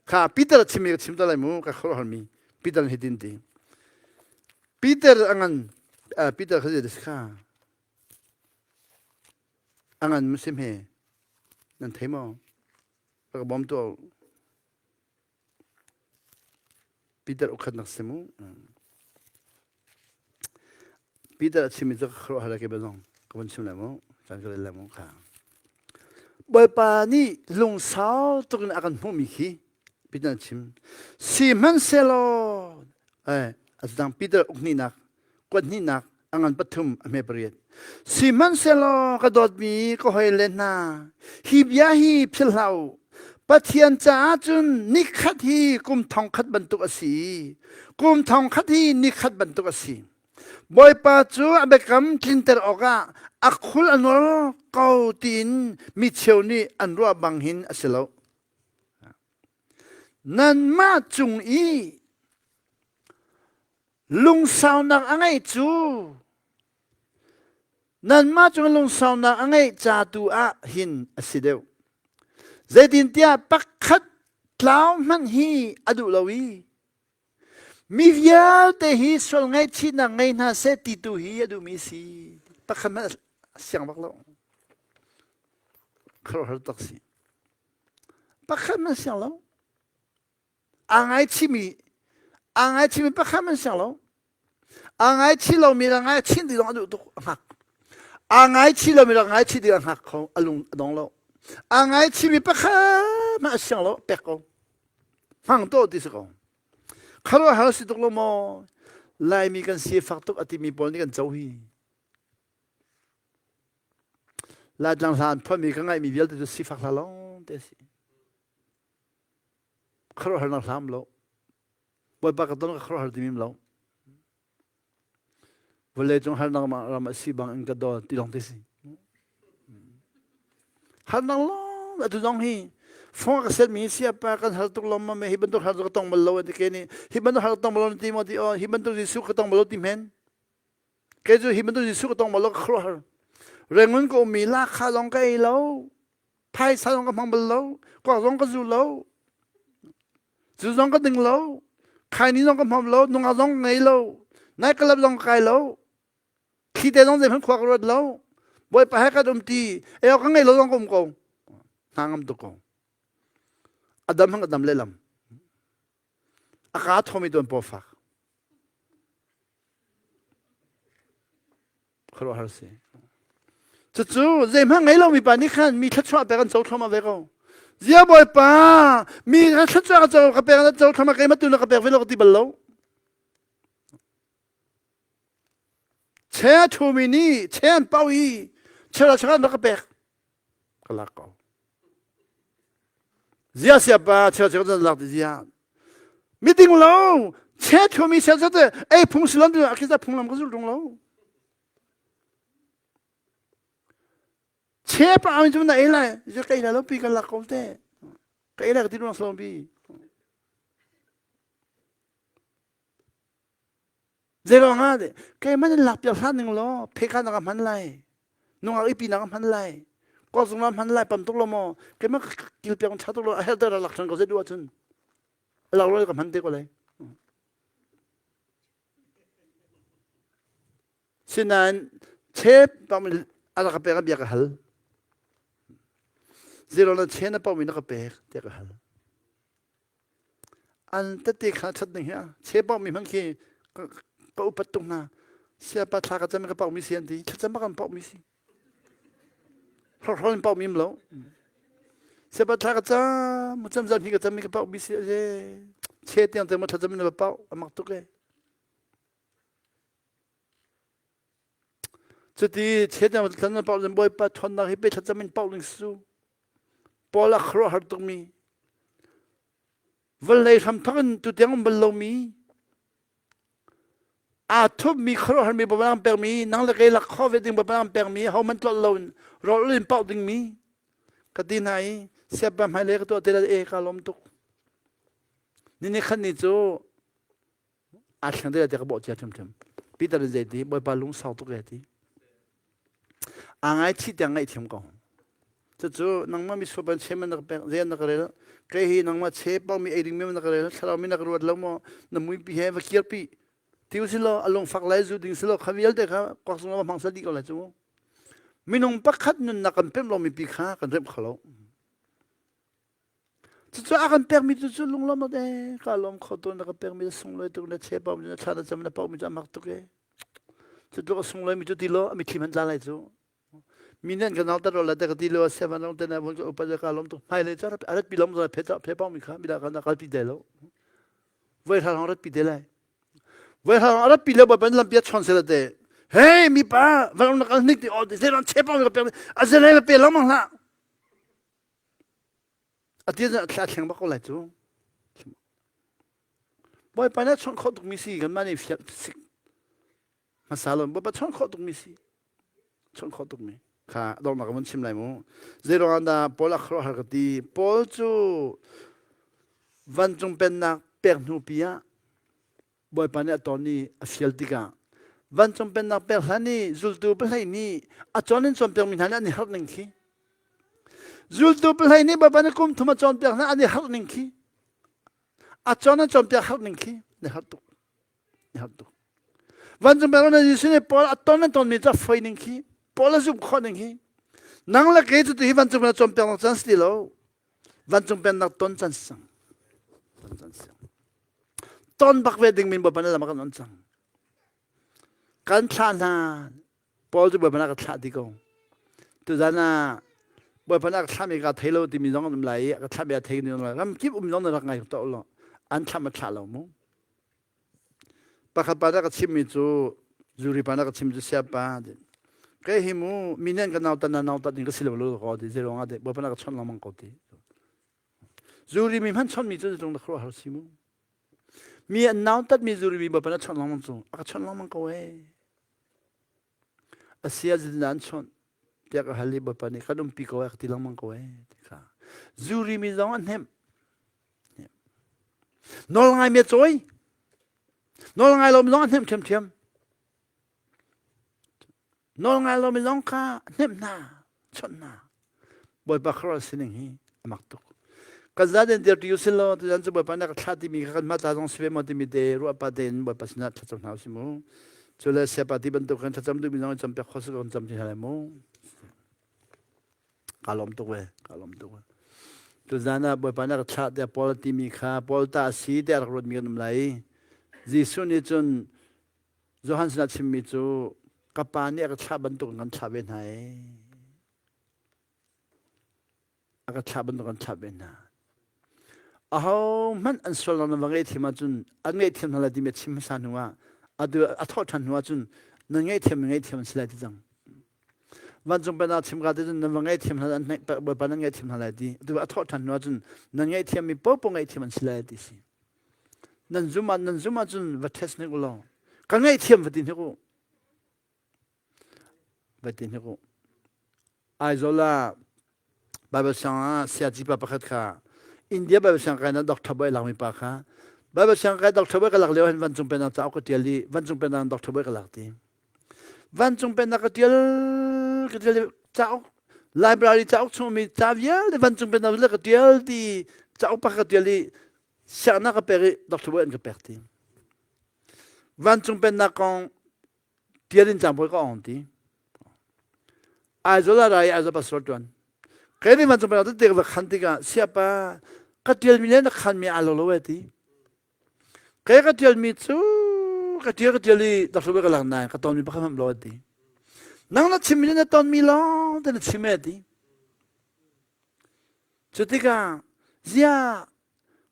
Kha Peter a chimmi ka chim ta lai mu ka khuaruahharmi Peter nih hitin ti. Peter a ngan Peter kha zei kha a ngan mu sim he nan thei maw? Ka bawm tu Peter ukhatnak si mu. Peter a chimmi cu ka khuaruahhar ke zong ka van chim lai mu. Caan ka rel lai mu kha. Bawipa nih lungsau tuk in a kan hmuhmi khi Peter a chim. Sihmanhsehlaw eh a Peter ukhnihnak kuat hnihnak a ngan pathum a hme pariat. Sihmanhsehlaw ka dawtmi ka hawile hna, hi bia hi philh hlah u. Pathian caah cun nikhat hi kum thongkhat bantuk a si. Kum thongkhat hi nikhat bantuk a si. Bawipa cu a biakam tlinter awkah a khul a nor ko tiin mi cheu nih an ruah bang hin a si lo. Nanmah cung i Lungsaunak a ngeih cu nanmah cung lungsaunak a ngeih ca tu ah hin a si deuh. Zeitintiah pakhat tlau hmanh hi a duh lo i mi vialte hi sual ngaihchihnak ngei hna seh ti tu hi a duhmi si. Pakhat hmanh a siang bak lo. Khuaruahhar tak si. Pakhat hmanh siang lo. Aa ngaichihmi aa ngaichihmi pakhat man siang lo. Aa ngaichih lomi le ngaichih ding zong a duh tuk a hngak. Aa ngaichih lomi le ngaichih ding a hngak kho a lung a dong lo. Aa ngaichihmi pakhat hmanh a siang lo pek ko. Hmang to ti si ko. Khuaruahhar si tuk lo maw? Laimi kan si fak tuk a timi pawl nih kan co hi. Laitlang hla an phuahmi ka ngaihmi vialte cu sifak hla lawng te a si. Khuaruahharnak hlam lo. Bawipa ka ton ka khuaruahhar ti mim lo. Vawlei cung harnak ram a si bang in ka daw ti lawng te si. Harnak lawng atu zong hi fong ka set mi sia pa kan har tuk lom ma hi bantuk har ka tong bal lo ti ke ni hi bantuk har tong bal lo ti mo ti o hi bantuk Jesuh ka tong bal lo ti men ke cu hi bantuk Jesuh ka tong bal lo ka khuaruahhar rengun ka ummi la kha long ka ei lo Phaisa zong ka hmang bal lo, kuak zong ka zu lo, zu zong ka ding lo, khaini zong ka hmang lo, nungak zong ka ngei lo, nai kalap zong ka kai lo, thli te zong zeihmanh khua ka ruat lo, Bawipa he kan um ti, eo ka ngei lo zong ka um ko. Hna ngam tuk ko. A dam hang a dam lehlam. A ka thomi tuan paw fak. Khuaruahhar si. Cucu zeihmanh ngei lomi pa nih khan mi thluachuah pek an co thluahmah ve ko. Zia Bawipa, mi kha thluachuah ka co ka pek an co thluahmah keimah tu na ka pek ve lo ka ti bal lo. Che a thumi nih che an pau i chela chela an rak ka pek. Ka lak ko. Zia siapa chela chela an lak ti zia. Miding lo che thumi se te ei phung silon tu akisa phunglam ka zul tung lo. Che pa ang chu na ei lai je kai la lo pi ka lak ko te. Ka ei la ka ti ruang salon pi. Zeiruang ah deh keimah nan lak piak hlah ning law phekha na ka hman lai nungak ipi na ka hman lai kawk zung na hman lai pam tuk lo maw keimah kil piak ṭha tuk lo a herh ter lak ṭhan ko zei duh ahcun a lak lo ka hman te ko lai sinain chep pam a rak ka pek a bia ka hal zero na chen na pawmi na ka pek tiah ka hal An tete kha ṭhat ning hi a che paohmi hmanh khi ka upat tuk hna. Siapa thla ka cam ka paohmi si an ti. Thlacam bak an paohmi si. Hlorhrol in paohmi um lo. Siapa thla ka cam, mu cam zan hi ka cam mi ka paohmi si a Che tiang te mo thlacam in na paoh a mak tuk e. Cuti che tiang thlacam na paoh bawipa ṭhawnnak hi pe thlacam in paoh ning su. Paul a khuaruahhar tukmi vawlei hramthok in tutiang um bal lomi aa thupmi khuaruahharmi babalang pekmi nang le kei lak kho ve ding babalang pekmi hohmanh tlolh lo in rawl in pauh dingmi ka ti hna i siapa hmailei ka tuah te lai e ka lawm tuk ni ni khan ni cu. Aa thleng te ka bawh cia ṭhimṭhim. Peter in zei ti Bawipa lung sau tuk e ti. Aa ngaichih tiang ngaihthiam ko. Cucu nangmah misual ban che man na ka pek zei na ka rel kei hi nangmah che pangmi ei dingmi na ka rel thlarau mi na ka ruat lo maw na muipi he va kirpi ti usih law a lungfak lai zu ding si law kha vialte kha kuak zung va hmang sal dih ko lai cu minung pakhat nunnak kan pemh lomi pi kha kan remh kho lo cucu a kan pekmi cu cu lunglawm e ka lawm kho tu na ka pekmi sunglawi tuk na che pawm na thla na cam na paumi cu a mak tuk e cu tluk a sunglawi mi cu ti lo a mitthli hmanh tla lai cu mi nih an ka nautat ro la te ka ti lo sevan rong te na vun ka upat ka lawm tuk hmai lei cu a rat pi lom zong phe phe pawng mi kha mi da kan kalpi te lo voi hra rong rat pi te lai voi hra rong rat pi le ban lampi a chon sela te hey mi pa van na kal hnik ti o te ron che pawng ka pek a zen pe lengmang hlah a ti a thleng bak ko lai cu Bawipa nih a chawnh khawh tukmi si kanmah nih fial sik hmasa lo Bawipa chawnh khawh tukmi si chawnh khawh tukmi kha donghnak ka vun chim lai mu zei ruangah dah Paul a khuaruahhar ka ti Paul cu vancung pennak pek hnu pi ah Bawipa nih a ton i a fial tikah vancung pennak pek hlan i zultu pahlei nih a cawn in cawnpiakmi hna nih an i harh ning khi zultu pahlei nih Bawipa nih kum thum a cawnpiak hna an i harh ning khi a cawn an cawnpiak harh ning khi an i harh tuk an i harh tuk vancung pennak na Jesuh nih Paul a ton an tonmi cu a foi ning khi Paul a zumh khawh ning hi nang le kei cu tu hi vancung pennak cawnpiak nak caan si ti lo vancung pennak ton caan si cang ton caan si ton bak ve ding min Bawipa na lam kan on cang kan thlah hna Paul cu Bawipa na ka thlah ti ko tuzan ah Bawipa na ka thlahmi ka thei lo timi zong an um lai i ka thlahmi a thei ni lai ram kip um zong na rak ngai to lo an thlah ma thlah lo mu pakhat pa na ka chimmi cu zuri pa na ka chim cu siapa kei hi mu mi nen ka nau tan na nau tat ding ka si lo lo ko ti zei ruangah deh Bawipa na ka chawnh lengmang ko ti Zuri mi hmanh chawnhmi cu zeitluk na khuaruahhar si mu. Mi an nautatmi zuri mi Bawipa na chawnh lengmang cu a ka chawnh lengmang ko ee. A sia zin an chawnh tiah ka hal i Bawipa nih kan umpi ko ee ka ti lengmang ko ee ti kha. Zuri mi zong an hnemh. Nawl ngai mi a cawi. Nawl ngai lo mi zong an hnemh ṭhiamṭhiam. Nawl ngai lomi zong kha hnemh hna, chawnh hna. Bawipa khuaruah sining hi a mak tuk. Kan zaden dir ti usin law tuzan cu Bawipa nih ka thlah timi kha kan mah ta zong si ve maw timi te ruah pa tein Bawipa sinah thlacam hna usih mu. Cu le siapa ti bantuk kan thlacam duhmi zong cam piak kho si kan cam ti hna lai mu. Ka lawm tuk ve, ka lawm tuk ve. Tuzan ah Bawipa nih ka thlah tiah Paul timi kha Paul ta a si tiah rak ruatmi kan um lai. Jesuh nih cun Johan sinah chimmi cu ka pa nih a ka thlah bantuk in kan thlah ve hna ee. A ka thlah bantuk kan thlah ve hna. Aho hmanh an sualnak na va ngaihthiam ahcun an ngaihthiam hna lai timi a chim hmasa hnu ah atu a thawh ṭhan hnu ahcun nan ngaihthiam ngaihthiam an si lai ti cang. Vancung pennak chim ka te cun nan va ngaihthiam hna an Bawipa nan ngaihthiam hna lai ti atu a thawh ṭhan hnu ahcun nan ngaihthiammi paohpaoh ngaihthiam an si lai ti si. Nan zum ah nan zum ahcun va test hnik u law ka ngaihthiam va ti hnik u va ti hnik u Aizawl ah Bible siang ah siaci pa pakhat kha India Bible siang kai na doctor boy lakmi pa kha Bible siang kai doctor boy ka lak lio hin vancung pennak cauk ka tial i vancung pennak doctor boy ka lak ti vancung pennak ka tial ka tial cauk library cauk chung mi ca vialte vancung pennak le ka tial ti cauk pakhat ka tial i siangnak ka pek i Dr. Bawi an ka pek ti. Vancung pennak kong tial in cang ka ong ti. Aizawl ah rai Aizawl pastor tuan. Kai nih vancung pennak te ka khan tikah siapa ka tial mi le na khan mi aa lo lo e ti. Kai ka tial mi cu ka tial ka tial i Dr. Bawi ka lak nain ka ton mi pakhat hmanh lo ti. Nang na chim mi le na ton mi lawng te na chim e ti. Cu tikah ziah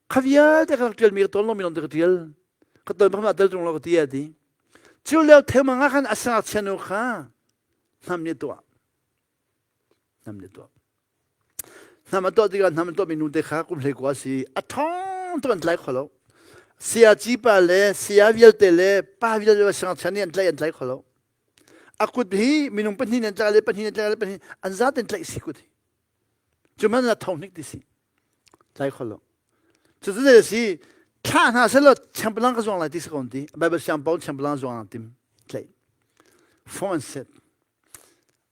kha vialte ka rak ṭialmi ka tawn lomi lawng te ka ṭial ka tawn bak ma tel ṭung lo ka ti a ti cu lio thengmang ah khan a sangakchia nu kha hnam nih tuah hnam nih tuah hnam a tuah tikah hnam a tuahmi nu te kha kum hlei kua si a ṭhawng tuk an tlai kho lo saya cipa le saya vialte le pa vialte le sangakchia nih an tlaih an tlai kho lo a kut hi minung pahnih an tlaih le pahnih an tlaih le pahnih an zaten tlaih si kut hi cu man na thong hnik ti si tlai kho lo cu cu zei si. Thla hna selaw changpalang ka zuang lai ti si ko ti. Bible siang paul changpalang zuang ang tim tlai. Phone set.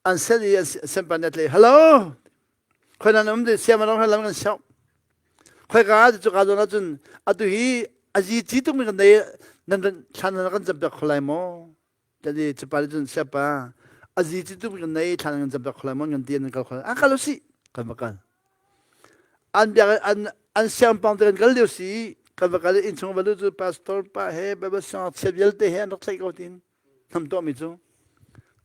An set i an sempan ne tlai. Hello. Khoi nan um di siam rong lam kan siau. Khoi ka cu ka zon ahcun atu hi azi ci tuk mi kan nei nan thlan nan kan cam piak kholai maw? Tadi cupa nih cun siapa azi ci tuk mi kan nei thlan kan cam piak kholai maw kan ti an kal kholai. An kal si kan va kal. An biak an an siangpang te kan kal lio si kan va kal i innchung va lut cu pastor pa he Bible siangngakchia vialte he an rak tlaih ko tin hnam tuahmi cu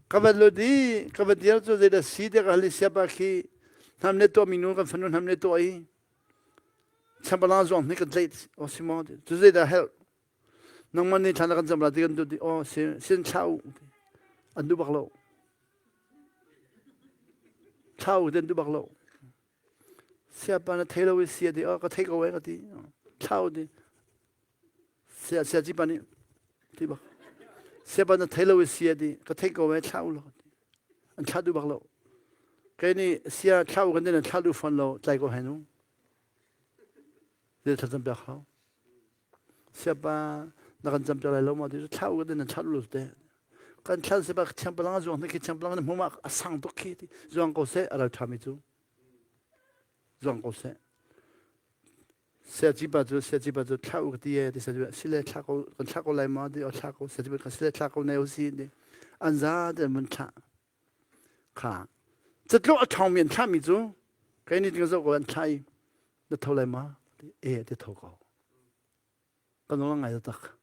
ka va lut i ka va dir cu zeidah si tiah ka hal i siapa khi hnam le tuahmi nu kan fanu hnam le tuah i champalang zuang hnik kan tlaih o si maw cu zeidah helh nangmah nih thlan kan cam la ti kan tu ti o si sin thlah u an duh bak lo thlah u ti an duh bak lo Siapa na thei lo i sia ti, oh ka thei ko e ka ti. Thlau ti. Sia sia ci pa nih ti bak. Siapa na thei lo i sia ti, ka thei ko e thlau lo. An thla duh bak lo. Kei nih sia thlau kan din an thla duh fawn lo, tlai ko hen u. Zai thlacam piak hau. Siapa na kan cam piak lai lo ma ti thlau kan din an thla duh lo te. Kan thlan se bak thiang palang a zuang khi thiang palang na hmum ah a sang tuk khi ti zuang ko seh a ral ṭhami cu zuang ko seh siaci pa cu siaci pa cu thla u ka ti e ti siaci sile thla ko kan thla ko lai ma ti o thla ko siaci pa sile thla ko ne u si ti an za te mun thla kha catluk a ṭhawng mi an thla mi cu kai ni ting zo ko an thla i na tho lai ma e ti tho ko kan ngai tak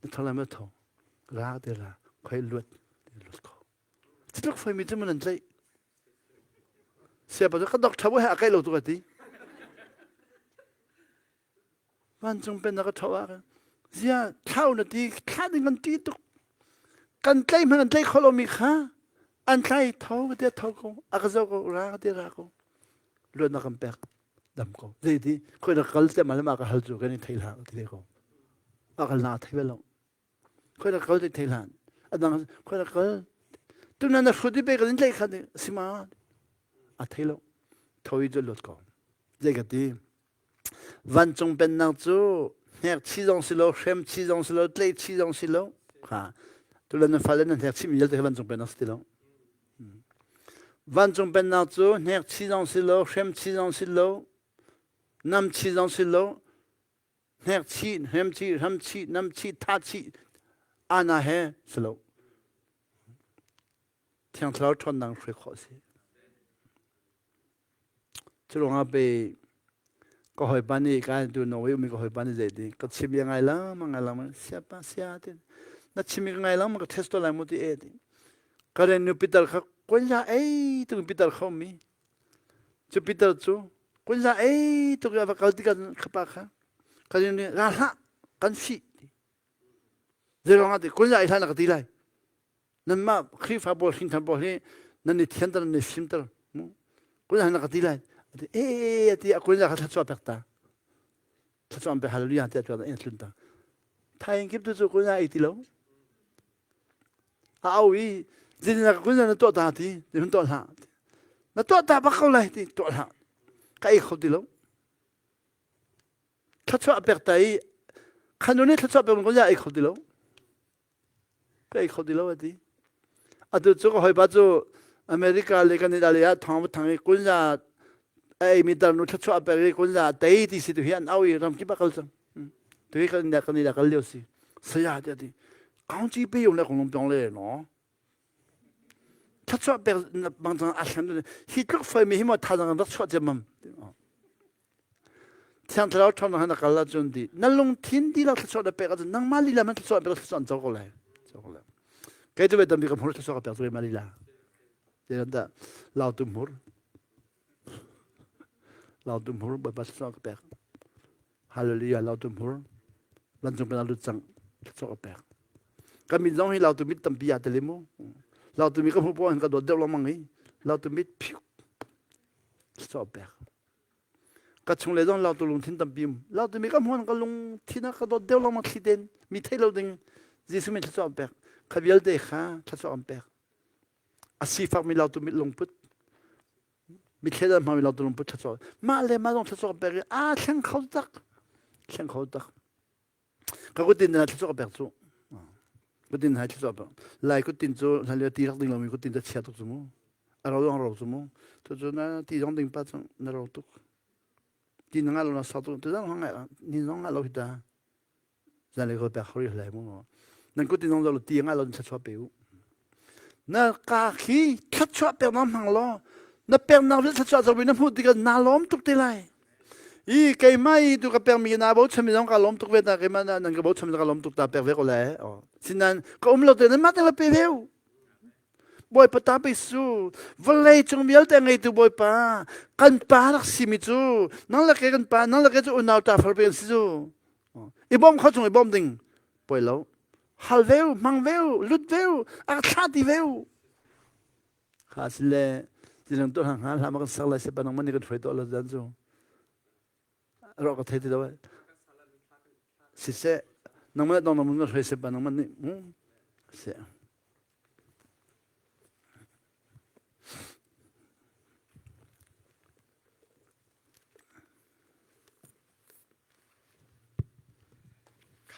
Na tho lai ma tho ra te ra khoi luat te luat ko citluk foi mi cu man an tlaih siapa cu ka dok tha he a kai lo tu ka ti vancung pen na ka tho ah zia thlau na ti thla ding kan ti tuk kan tlai hmanh an tlai kho lo mi kha an tlai tho ka ti tho ko a ka zo ko ra ka ti ra ko luat na kan pek dam ko zei ti khoi na kal te ma ma ka hal cu kan i thei hlah ti ko a kal na thei lo khoi na kal te thei hlan adang khoi na kal tu na na hrut i pe kan tlai khat sima a thei lo thoi ju lot ko zei ka ti vancung pennak cu hnek chi zong si lo hrem chi zong si lo tlei chi zong si lo ha tu le na fale na hnek chi mi vialte vancung pennak si ti lo Vancung pennak cu hnek chi zong si lo, hrem chi zong si lo, nam chi zong si lo, hnek chi, hrem chi, hram chi, nam chi, tha chi, ana he si lo. Thiang Thlarau ṭhawnnak hruai khawh a si. Cu ruangah pei ka hawipa nih ka tu Norway ummi ka hawipa nih zei ka chim i ngai lengmang ngai lengmang siapa sia ti na chim i ka ngai lengmang ka test to lai mu ti e ti ka rian nu Peter kha kunza ei tuk Peter kha ummi cu Peter cu kunza ei tuk a va kal tikah khapa kha ka rian nih ra hlah kan fih ti zei ruangah ti kunza ei hlah na ka ti lai nanmah Khrihfa pawl hringthan pawl hi nan i thianter nan i fimter kun na ka ti lai ati e ati a kun kha thluachuah pek ta thluachuah pe hallelujah ti atuah in tlun ta thaing kip tu cu kun ei ti lo a au i zin na kun na tuah ta ti ti hun tuah hlah na tuah ta bak ko lai ti tuah hlah ka ei kho ti lo thluachuah pek ta i khanu nih thluachuah pek kun ei kho ti lo Ka ei kho ti lo a ti. Atu cu ka hawipa cu America le Canada lei ah thawng va thang i kunza a eimi tarnu thluachuah a pek i kunza a tei ti si tu hi an au i ramkip ah kal cang. Tu hi kan kan i kal lio si. Saya ti a ti. Kaung chi pe yong le kong lung pyong le no. Thluachuah pek bang cang a thlen hi tluk foi mi hi mo thazang rak chuah ciammam. Thiang Thlarau ṭhawnnak he na kal ahcun ti na lungthin dihlak thluachuah na pek ahcun nangmah lila man thluachuah pek thluachuah an co ko lai. Co ko lai. Kei tu ve tampi ka hmur thluachuah ka pek cu keimah lila. Zeiran dah lautu hmur. Lautu hmur Bawipa thluachuah ka pek. Hallelujah lautu hmur. Vancung penah lut cang thluachuah ka pek. Kan min zong hi lautu mit tampi aa tel i mu. Lautu mi ka hmuh poah hin ka dawt deuh lengmang i lautu mit phiuk thluachuah pek. Ka chung le zong lautu lungthin tampi um. Lautu mi ka hmuan ka lungthin ah ka dawt deuh lengmang thli ten mi thei lo ding Jesuh min thluachuah an pek. Kha vialte kha thluachuah an pek. A sifak mi lautu mit lungput mi thleidan hmang mi lautu lungput thluachuah. Mah le mah zong thluachuah pek i aa thleng kho tak. Thleng kho tak. Ka kutin na thluachuah ka pek cu. Kutin hai thluachuah pek. Lai kutin cu hlan lio ti rak ding lomi kutin cu chia tuk cu mu. A ro zong ro cu mu. Tu cu na ti zong ding pa cu na ro tuk. Ti na ngah lo na sau tuk. Tu zong ngai ni zong ngah lo hi ta. Zan le ko pek hori hlai mu. Nan kutin zong lo ti ngah lo thluachuah pe u. Na ka khi thluachuah pek na hmang law na peknak vial thluachuah zoh na hmuh tikah naa lawm tuk te lai. I keimah i tu ka pekmi na bochanmi zong ka lawm tuk ve ta keimah na nan ka bochanmi ka lawm tuk ta pek ve ko le. Sinan ka um lo te nan mah te la pe ve u. Bawipa ta pe su vawlei cung vialte ngeitu Bawipa kan pa rak simi cu nang le ke kan pa nang le ke cu unau ta far pe kan si cu. I bawm kho chung i bawm ding poi lo. Hal ve u, hmang ve u, lut ve u, a thla ti ve u. Kha si le tilang to hang hla ma kan sak lai se panang man ni kan hruai to lo zan cu. Ro ka thei ti lo. Si se nang man dong nang man hruai se panang man ni. Se.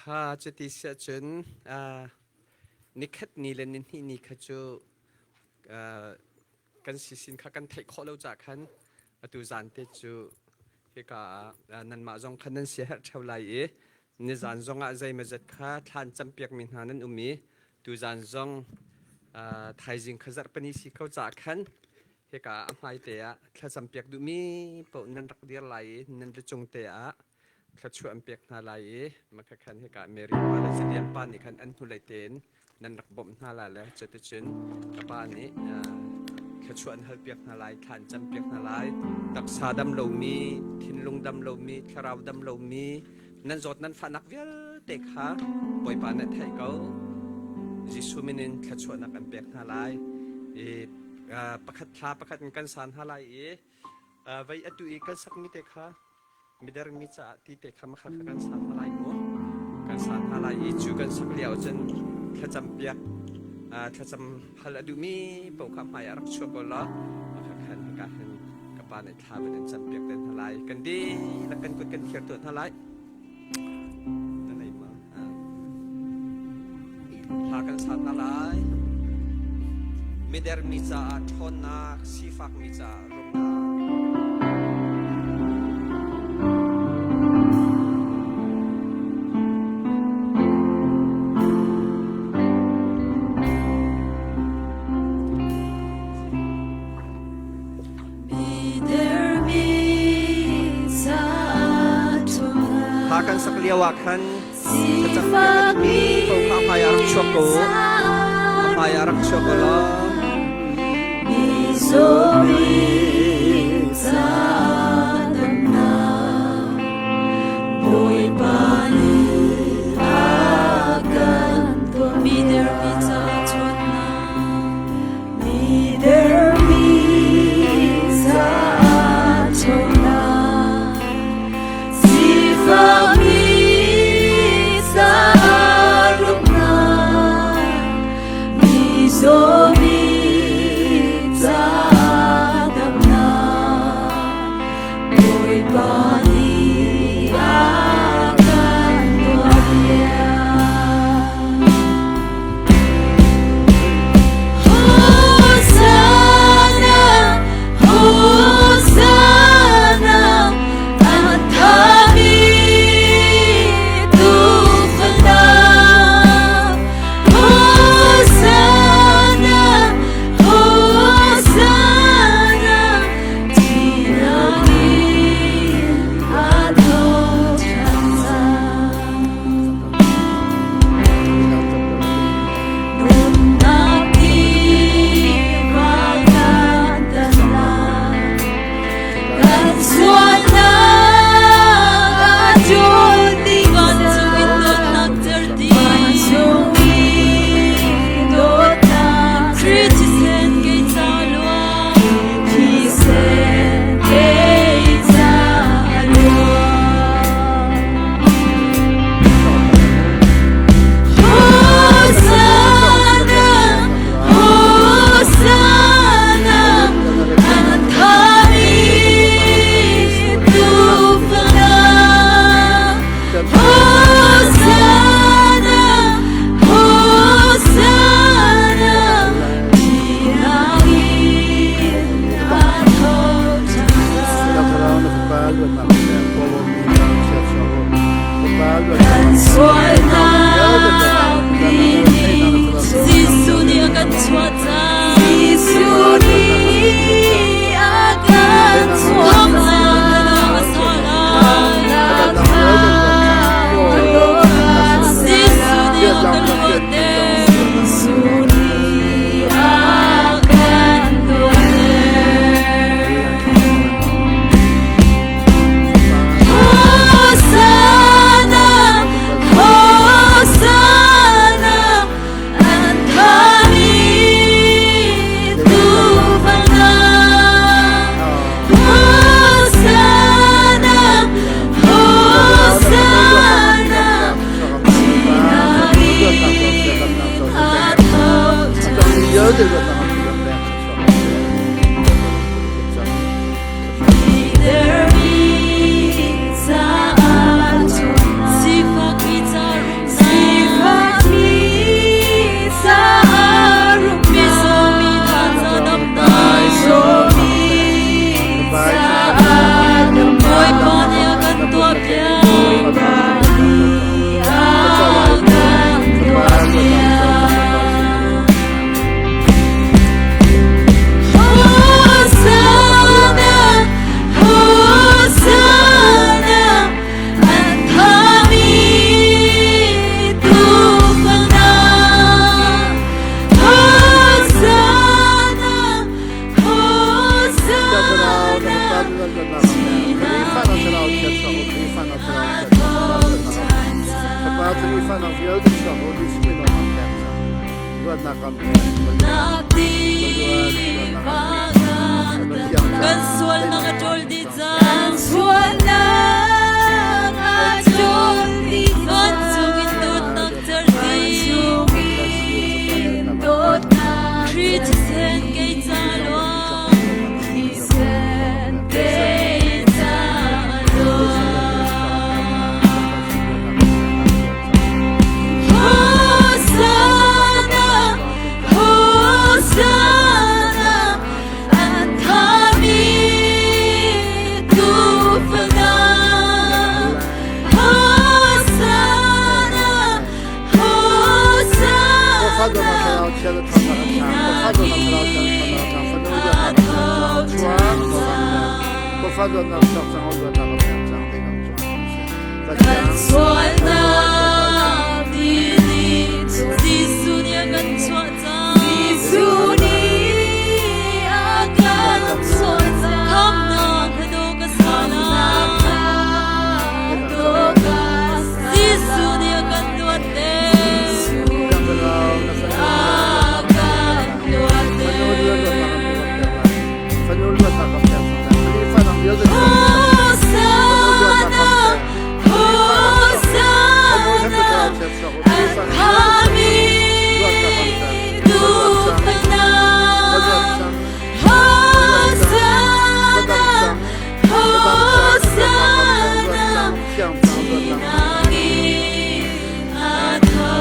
Kha cuti si ahcun nikhat ni le nihnih ni kha cu kan sisin kha kan theih khawh lo caah khan atu zan te cu hika ah nanmah zong kha nan siaherh ṭheo lai i nizan zongah zeimawzat kha thlan campiakmi hna nan um i tuzan zong thaizing kha zarhpini si ko caah khan hika a hmaite ah thlacam piak duhmi paoh nan rak dir lai i nan lucung te ah thluachuah an pek hna lai i makha khan hika Mary pa le Zilian pa nih khan an hnulei tein nan rak bawmh hna lai le cuticun ka pa nih thluachuah an halpiak hna lai thla an campiak hna lai taksa dam lomi thinlung dam lomi thlarau dam lomi nan zawt nan fahnak vialte kha Bawipa nih theih ko Jesuh min in thluachuahnak an pek hna lai i pakhat thla pakhat in kan san hna lai i vei atu i kan sakmi te kha mider mi caah ti te kha makha kha kan san hna lai mu kan san hna lai i cu kan sak lio cun thlacam piak thlacam hal a duhmi paoh kha hmai ah rak chuak ko law makha khan hika hin ka pa nih thla van in cam piak te hna lai kan dihlak kan kut kan thir tuah hna lai Hla kan sa hna lai. Midermi caah ṭhawnnak, sifakmi caah rumnak. Hla kan sak lio ah khan thlacam piak a duhmi paoh kha hmai ah rak chuak ko u. Hmai ah rak chuak u law. Bawipa nih a kan tuah mi dermi ca ṭhawnnak Mi caah ṭhawnnak, sifakmi caah rumnak, mizawmi caah. Sualnak vialte chuak ko Jesuh min ah kan pek cang. Luatnak kan pek. Kan sualnak a ṭawl dih cang. Kan sualnak a ṭawl dih cang. Vancung in dawtnak cer dih. Dawtnak Khrih thisen kei ca luang. Thisen kei ca luang. Hosanna, Hosanna, an thami tufana. Hosanna, Hosanna, Kan sualnak tili Jesuh nih a kan chuah cang. Jesuh nih a kan chuah cang. Khamnak hado ka sanak. Jesuh nih a kan luat Jesuh nih a kan luat Hosanna, Hosanna, an thami tufana. Hosanna, Hosanna, Chinagi a tho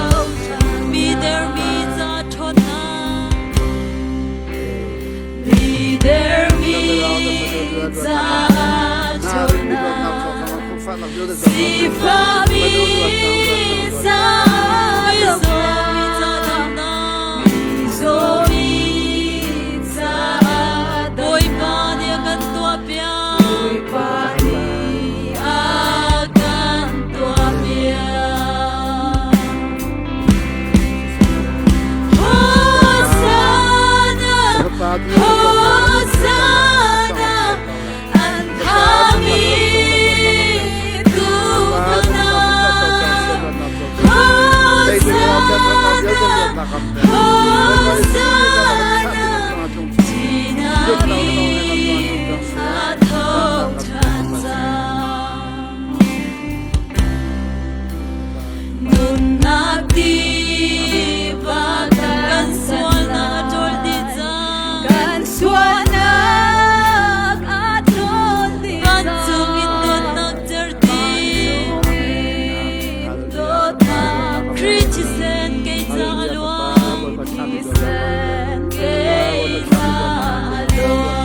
mi der mi ca ṭhawnnak. Mi der mi caah ṭhawnnak. Sifami caah damnak. Mizaw caah Bawipa nih a kan tuahpiak. Bawipa nih a kan tuahpiak. Hosanna, Hosanna, an thami tufana. Hosanna, Hosanna, Chinagi a tho ṭhan cang. Nunnak tiva kan sualnak a ṭawl dih cang. Kan sualnak a ṭawl dih cang. Vancung in dawtnak cer dih. Dawtnak Khrih thisen kei ca a luang. Thisen kei ca a luang.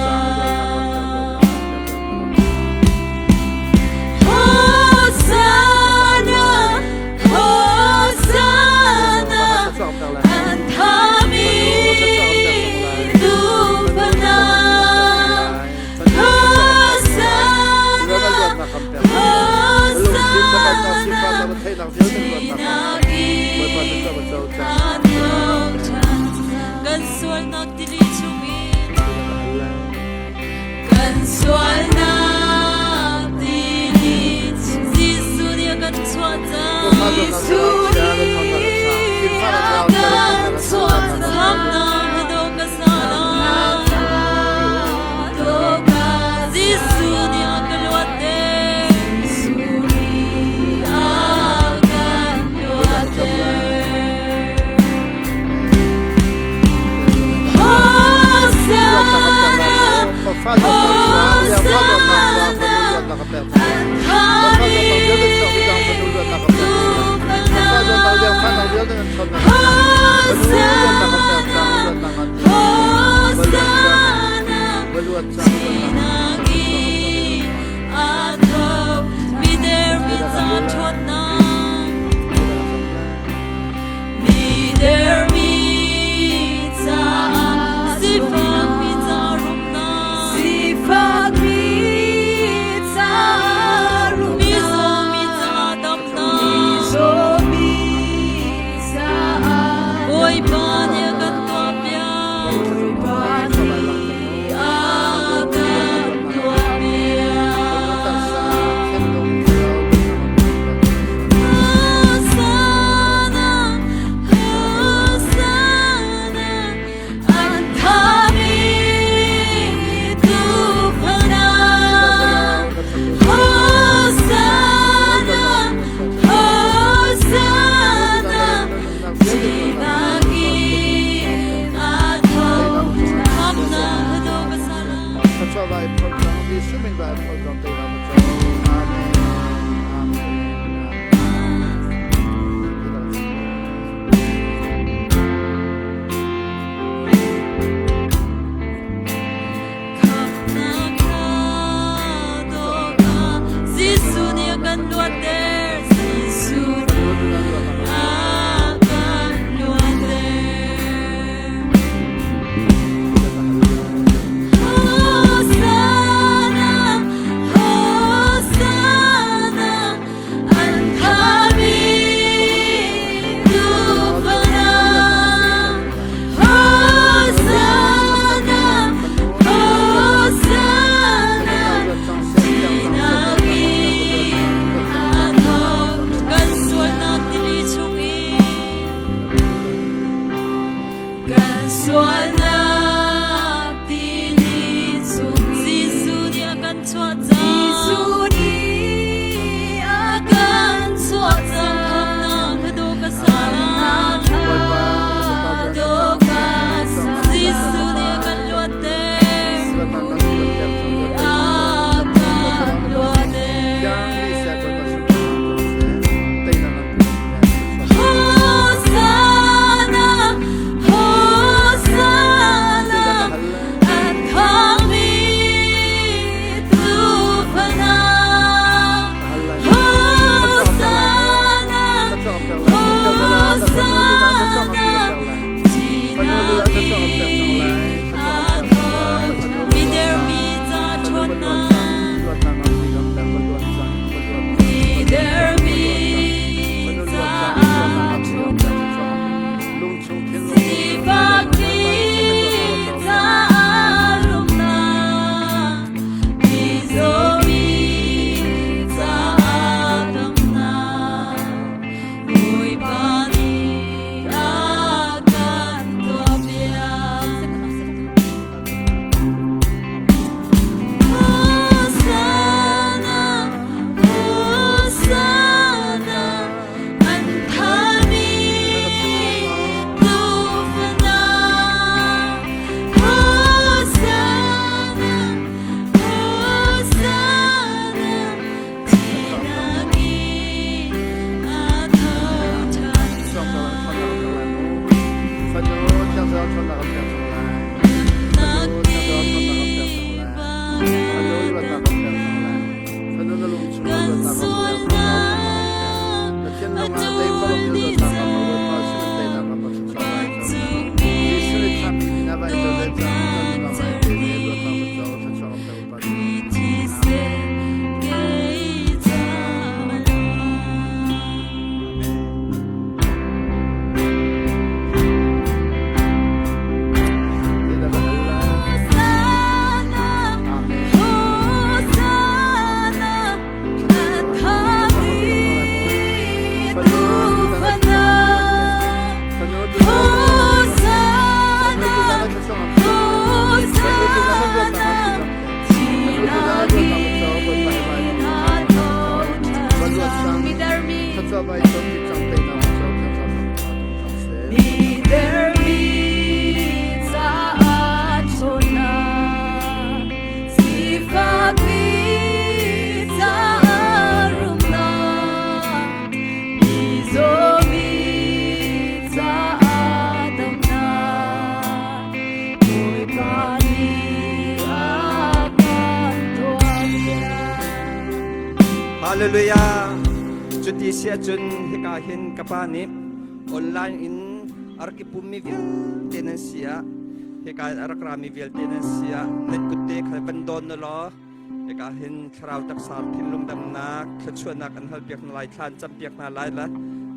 Hosanna, Hosanna, an thami tufana. Hosanna, Hosanna, Chinagi kan sualnak tili chungin kan sualnak tili Jesuh nih a kan chuah cang. Jesuh nih a kan chuah cang. Khamnak na do ka salah. Jesuh nih a ka luatter. Jesuh nih a kan luatter. Hosanna, Hosanna, an thami tufana. Hosanna, Hosanna, Chinagi a tho mi der mi ca ṭhawnnak. Mi der mi caah sifak mi ca rumnak. Sifak mi caah rumnak. Mizaw mi caah damnak. Mizaw mi caah Bawipa nih a kan tuahpiak. Bawipa nih a kan. Thluachuah vai phol cang Jesuh min vai phol cang te na co. Amen. Amen. Jesuh nih a kan luatter Jesuh nih a kan luatter Hosanna Hosanna an thami tufana Hosanna Hosanna Kan sualnak tili chung in kan sualnak tili chung Jesuh nih a kan chuah cang Jesuh nih a kan chuah cang khamnak ka do ka sa Jesuh nih a kan luatter a kan luatter Hosanna, Hosanna, an thangmi tufana. Hosanna, Hosanna, Bawipa nih a kan tuahpiak. Hosanna, Hosanna, an thami tufana. Hosanna, Hosanna, Hosanna, Hosanna, Bawipa nih a kan tuahpiak. Hallelujah. Cuti si ahcun hika hin ka pa nih online in a rak i pummi vialte nan si ah hika in a rak rami vialte nan si ah nan kutte kha van dawn na law hika hin thlarau taksa thinlung damnak thluachuahnak an halpiak hna lai thla an campiak hna lai la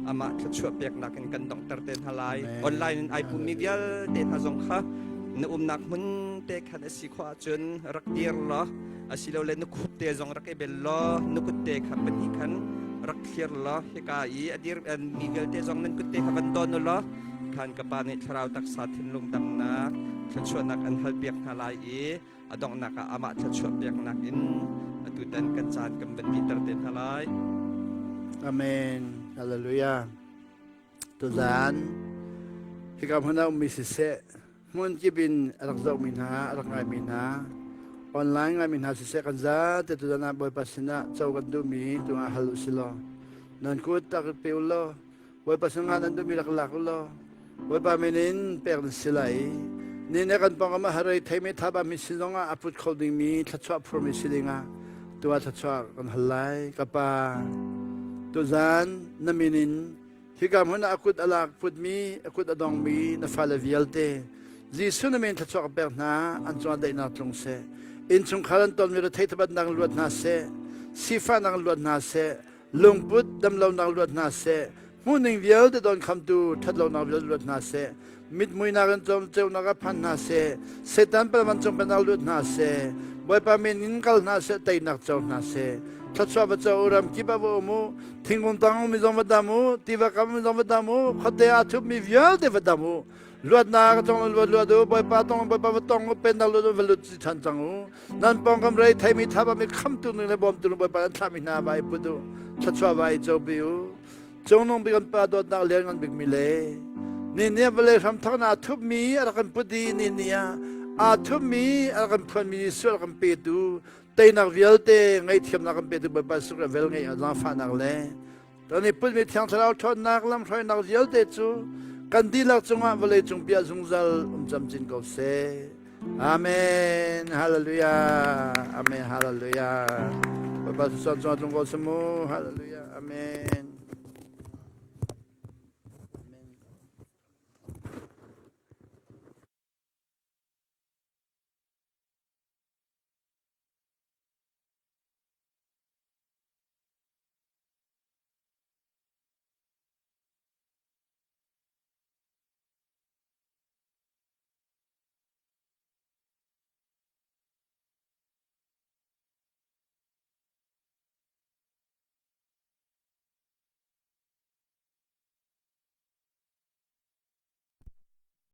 amah thluachuah peknak in kan donghter te hna lai online in ai pummi vialte hna zong kha na umnak hmun te khan a si khawh ahcun rak dir law asilole na khup te zong rak i bel law na kut te kha pahnih khan rak thlir law hika i a dir mi vialte zong nan kut te kha van don u law khan ka pa nih thlarau taksa thinlung damnak thluachuahnak an halpiak hna lai i a donghnak ah amah thluachuah peknak in atutan kan caan kan van dihter te hna lai. Amen. Hallelujah. Tuzaan hika hmun ah ummi siseh, hmun kip in a rak zohmi hna, a rak ngaimi hna, Online ngaimi hna siseh kan zate tuzan ah Bawipa sinah co kan duhmi tungah hal u silaw nan kut tak pe u law Bawipa sinah nan duhmi rak lak u law Bawipa min in pek nan si lai. Ni ne kan pawngkam ah harei theimi thaba mi sin zongah a put kho dingmi thluachuah phurmi si dingah tuah thluachuah kan hal lai. Ka pa, tuzan na min in hika hmun ah a kut a lak putmi, a kut a dongmi na fale vialte Jesuh na min thluachuah ka pek hna, an cungah daihnak tlung seh. Innchungkhar an tonmi rethei thabatnak luat hna seh, sifahnak luat hna seh, lungput damlonak luat hna seh hmuhning vialte don khamtu ṭhatlonak vialte luat hna seh mitmuinak in cawm ceunak ah phan hna seh Satan palvan cung pennak lut hna seh Bawipa min in kal hna seh teinak co hna seh thluachuah va co u ram kip ah va um u thingkung tang mi zong va dam u tiva kam mi zong va dam u khuate aa thupmi vialte va dam u luatnak cong luat luat u Bawipa tong Bawipa va tong u pennak lut u va lut ṭhan cang u Nan pawngkam rei theimi thaba mi khamtu ning le bawmtu ning Bawipa nan thlahmi hna vai put u thluachuah vai copi u cungnung bik kan pa dawtnak lian ngan bikmi le ni ni vawlei hramthawk na thupmi a rak kan put i ni ni ah aa thupmi a rak kan phuanmi Jesuh a rak kan petu teinak vialte ngaihthiamnak kan petu Bawipa Jesuh Khrih vel ngeih zaangfahnak le Kan i putmi Thiang Thlarau ṭhawnnak lamhruainak vialte cu kan dihlak cungah vawlei cung piah zungzal um camcin ko seh. Amen. Hallelujah. Amen. Hallelujah. Bapak Susan cungah tlung ko seh mu. Hallelujah. Amen.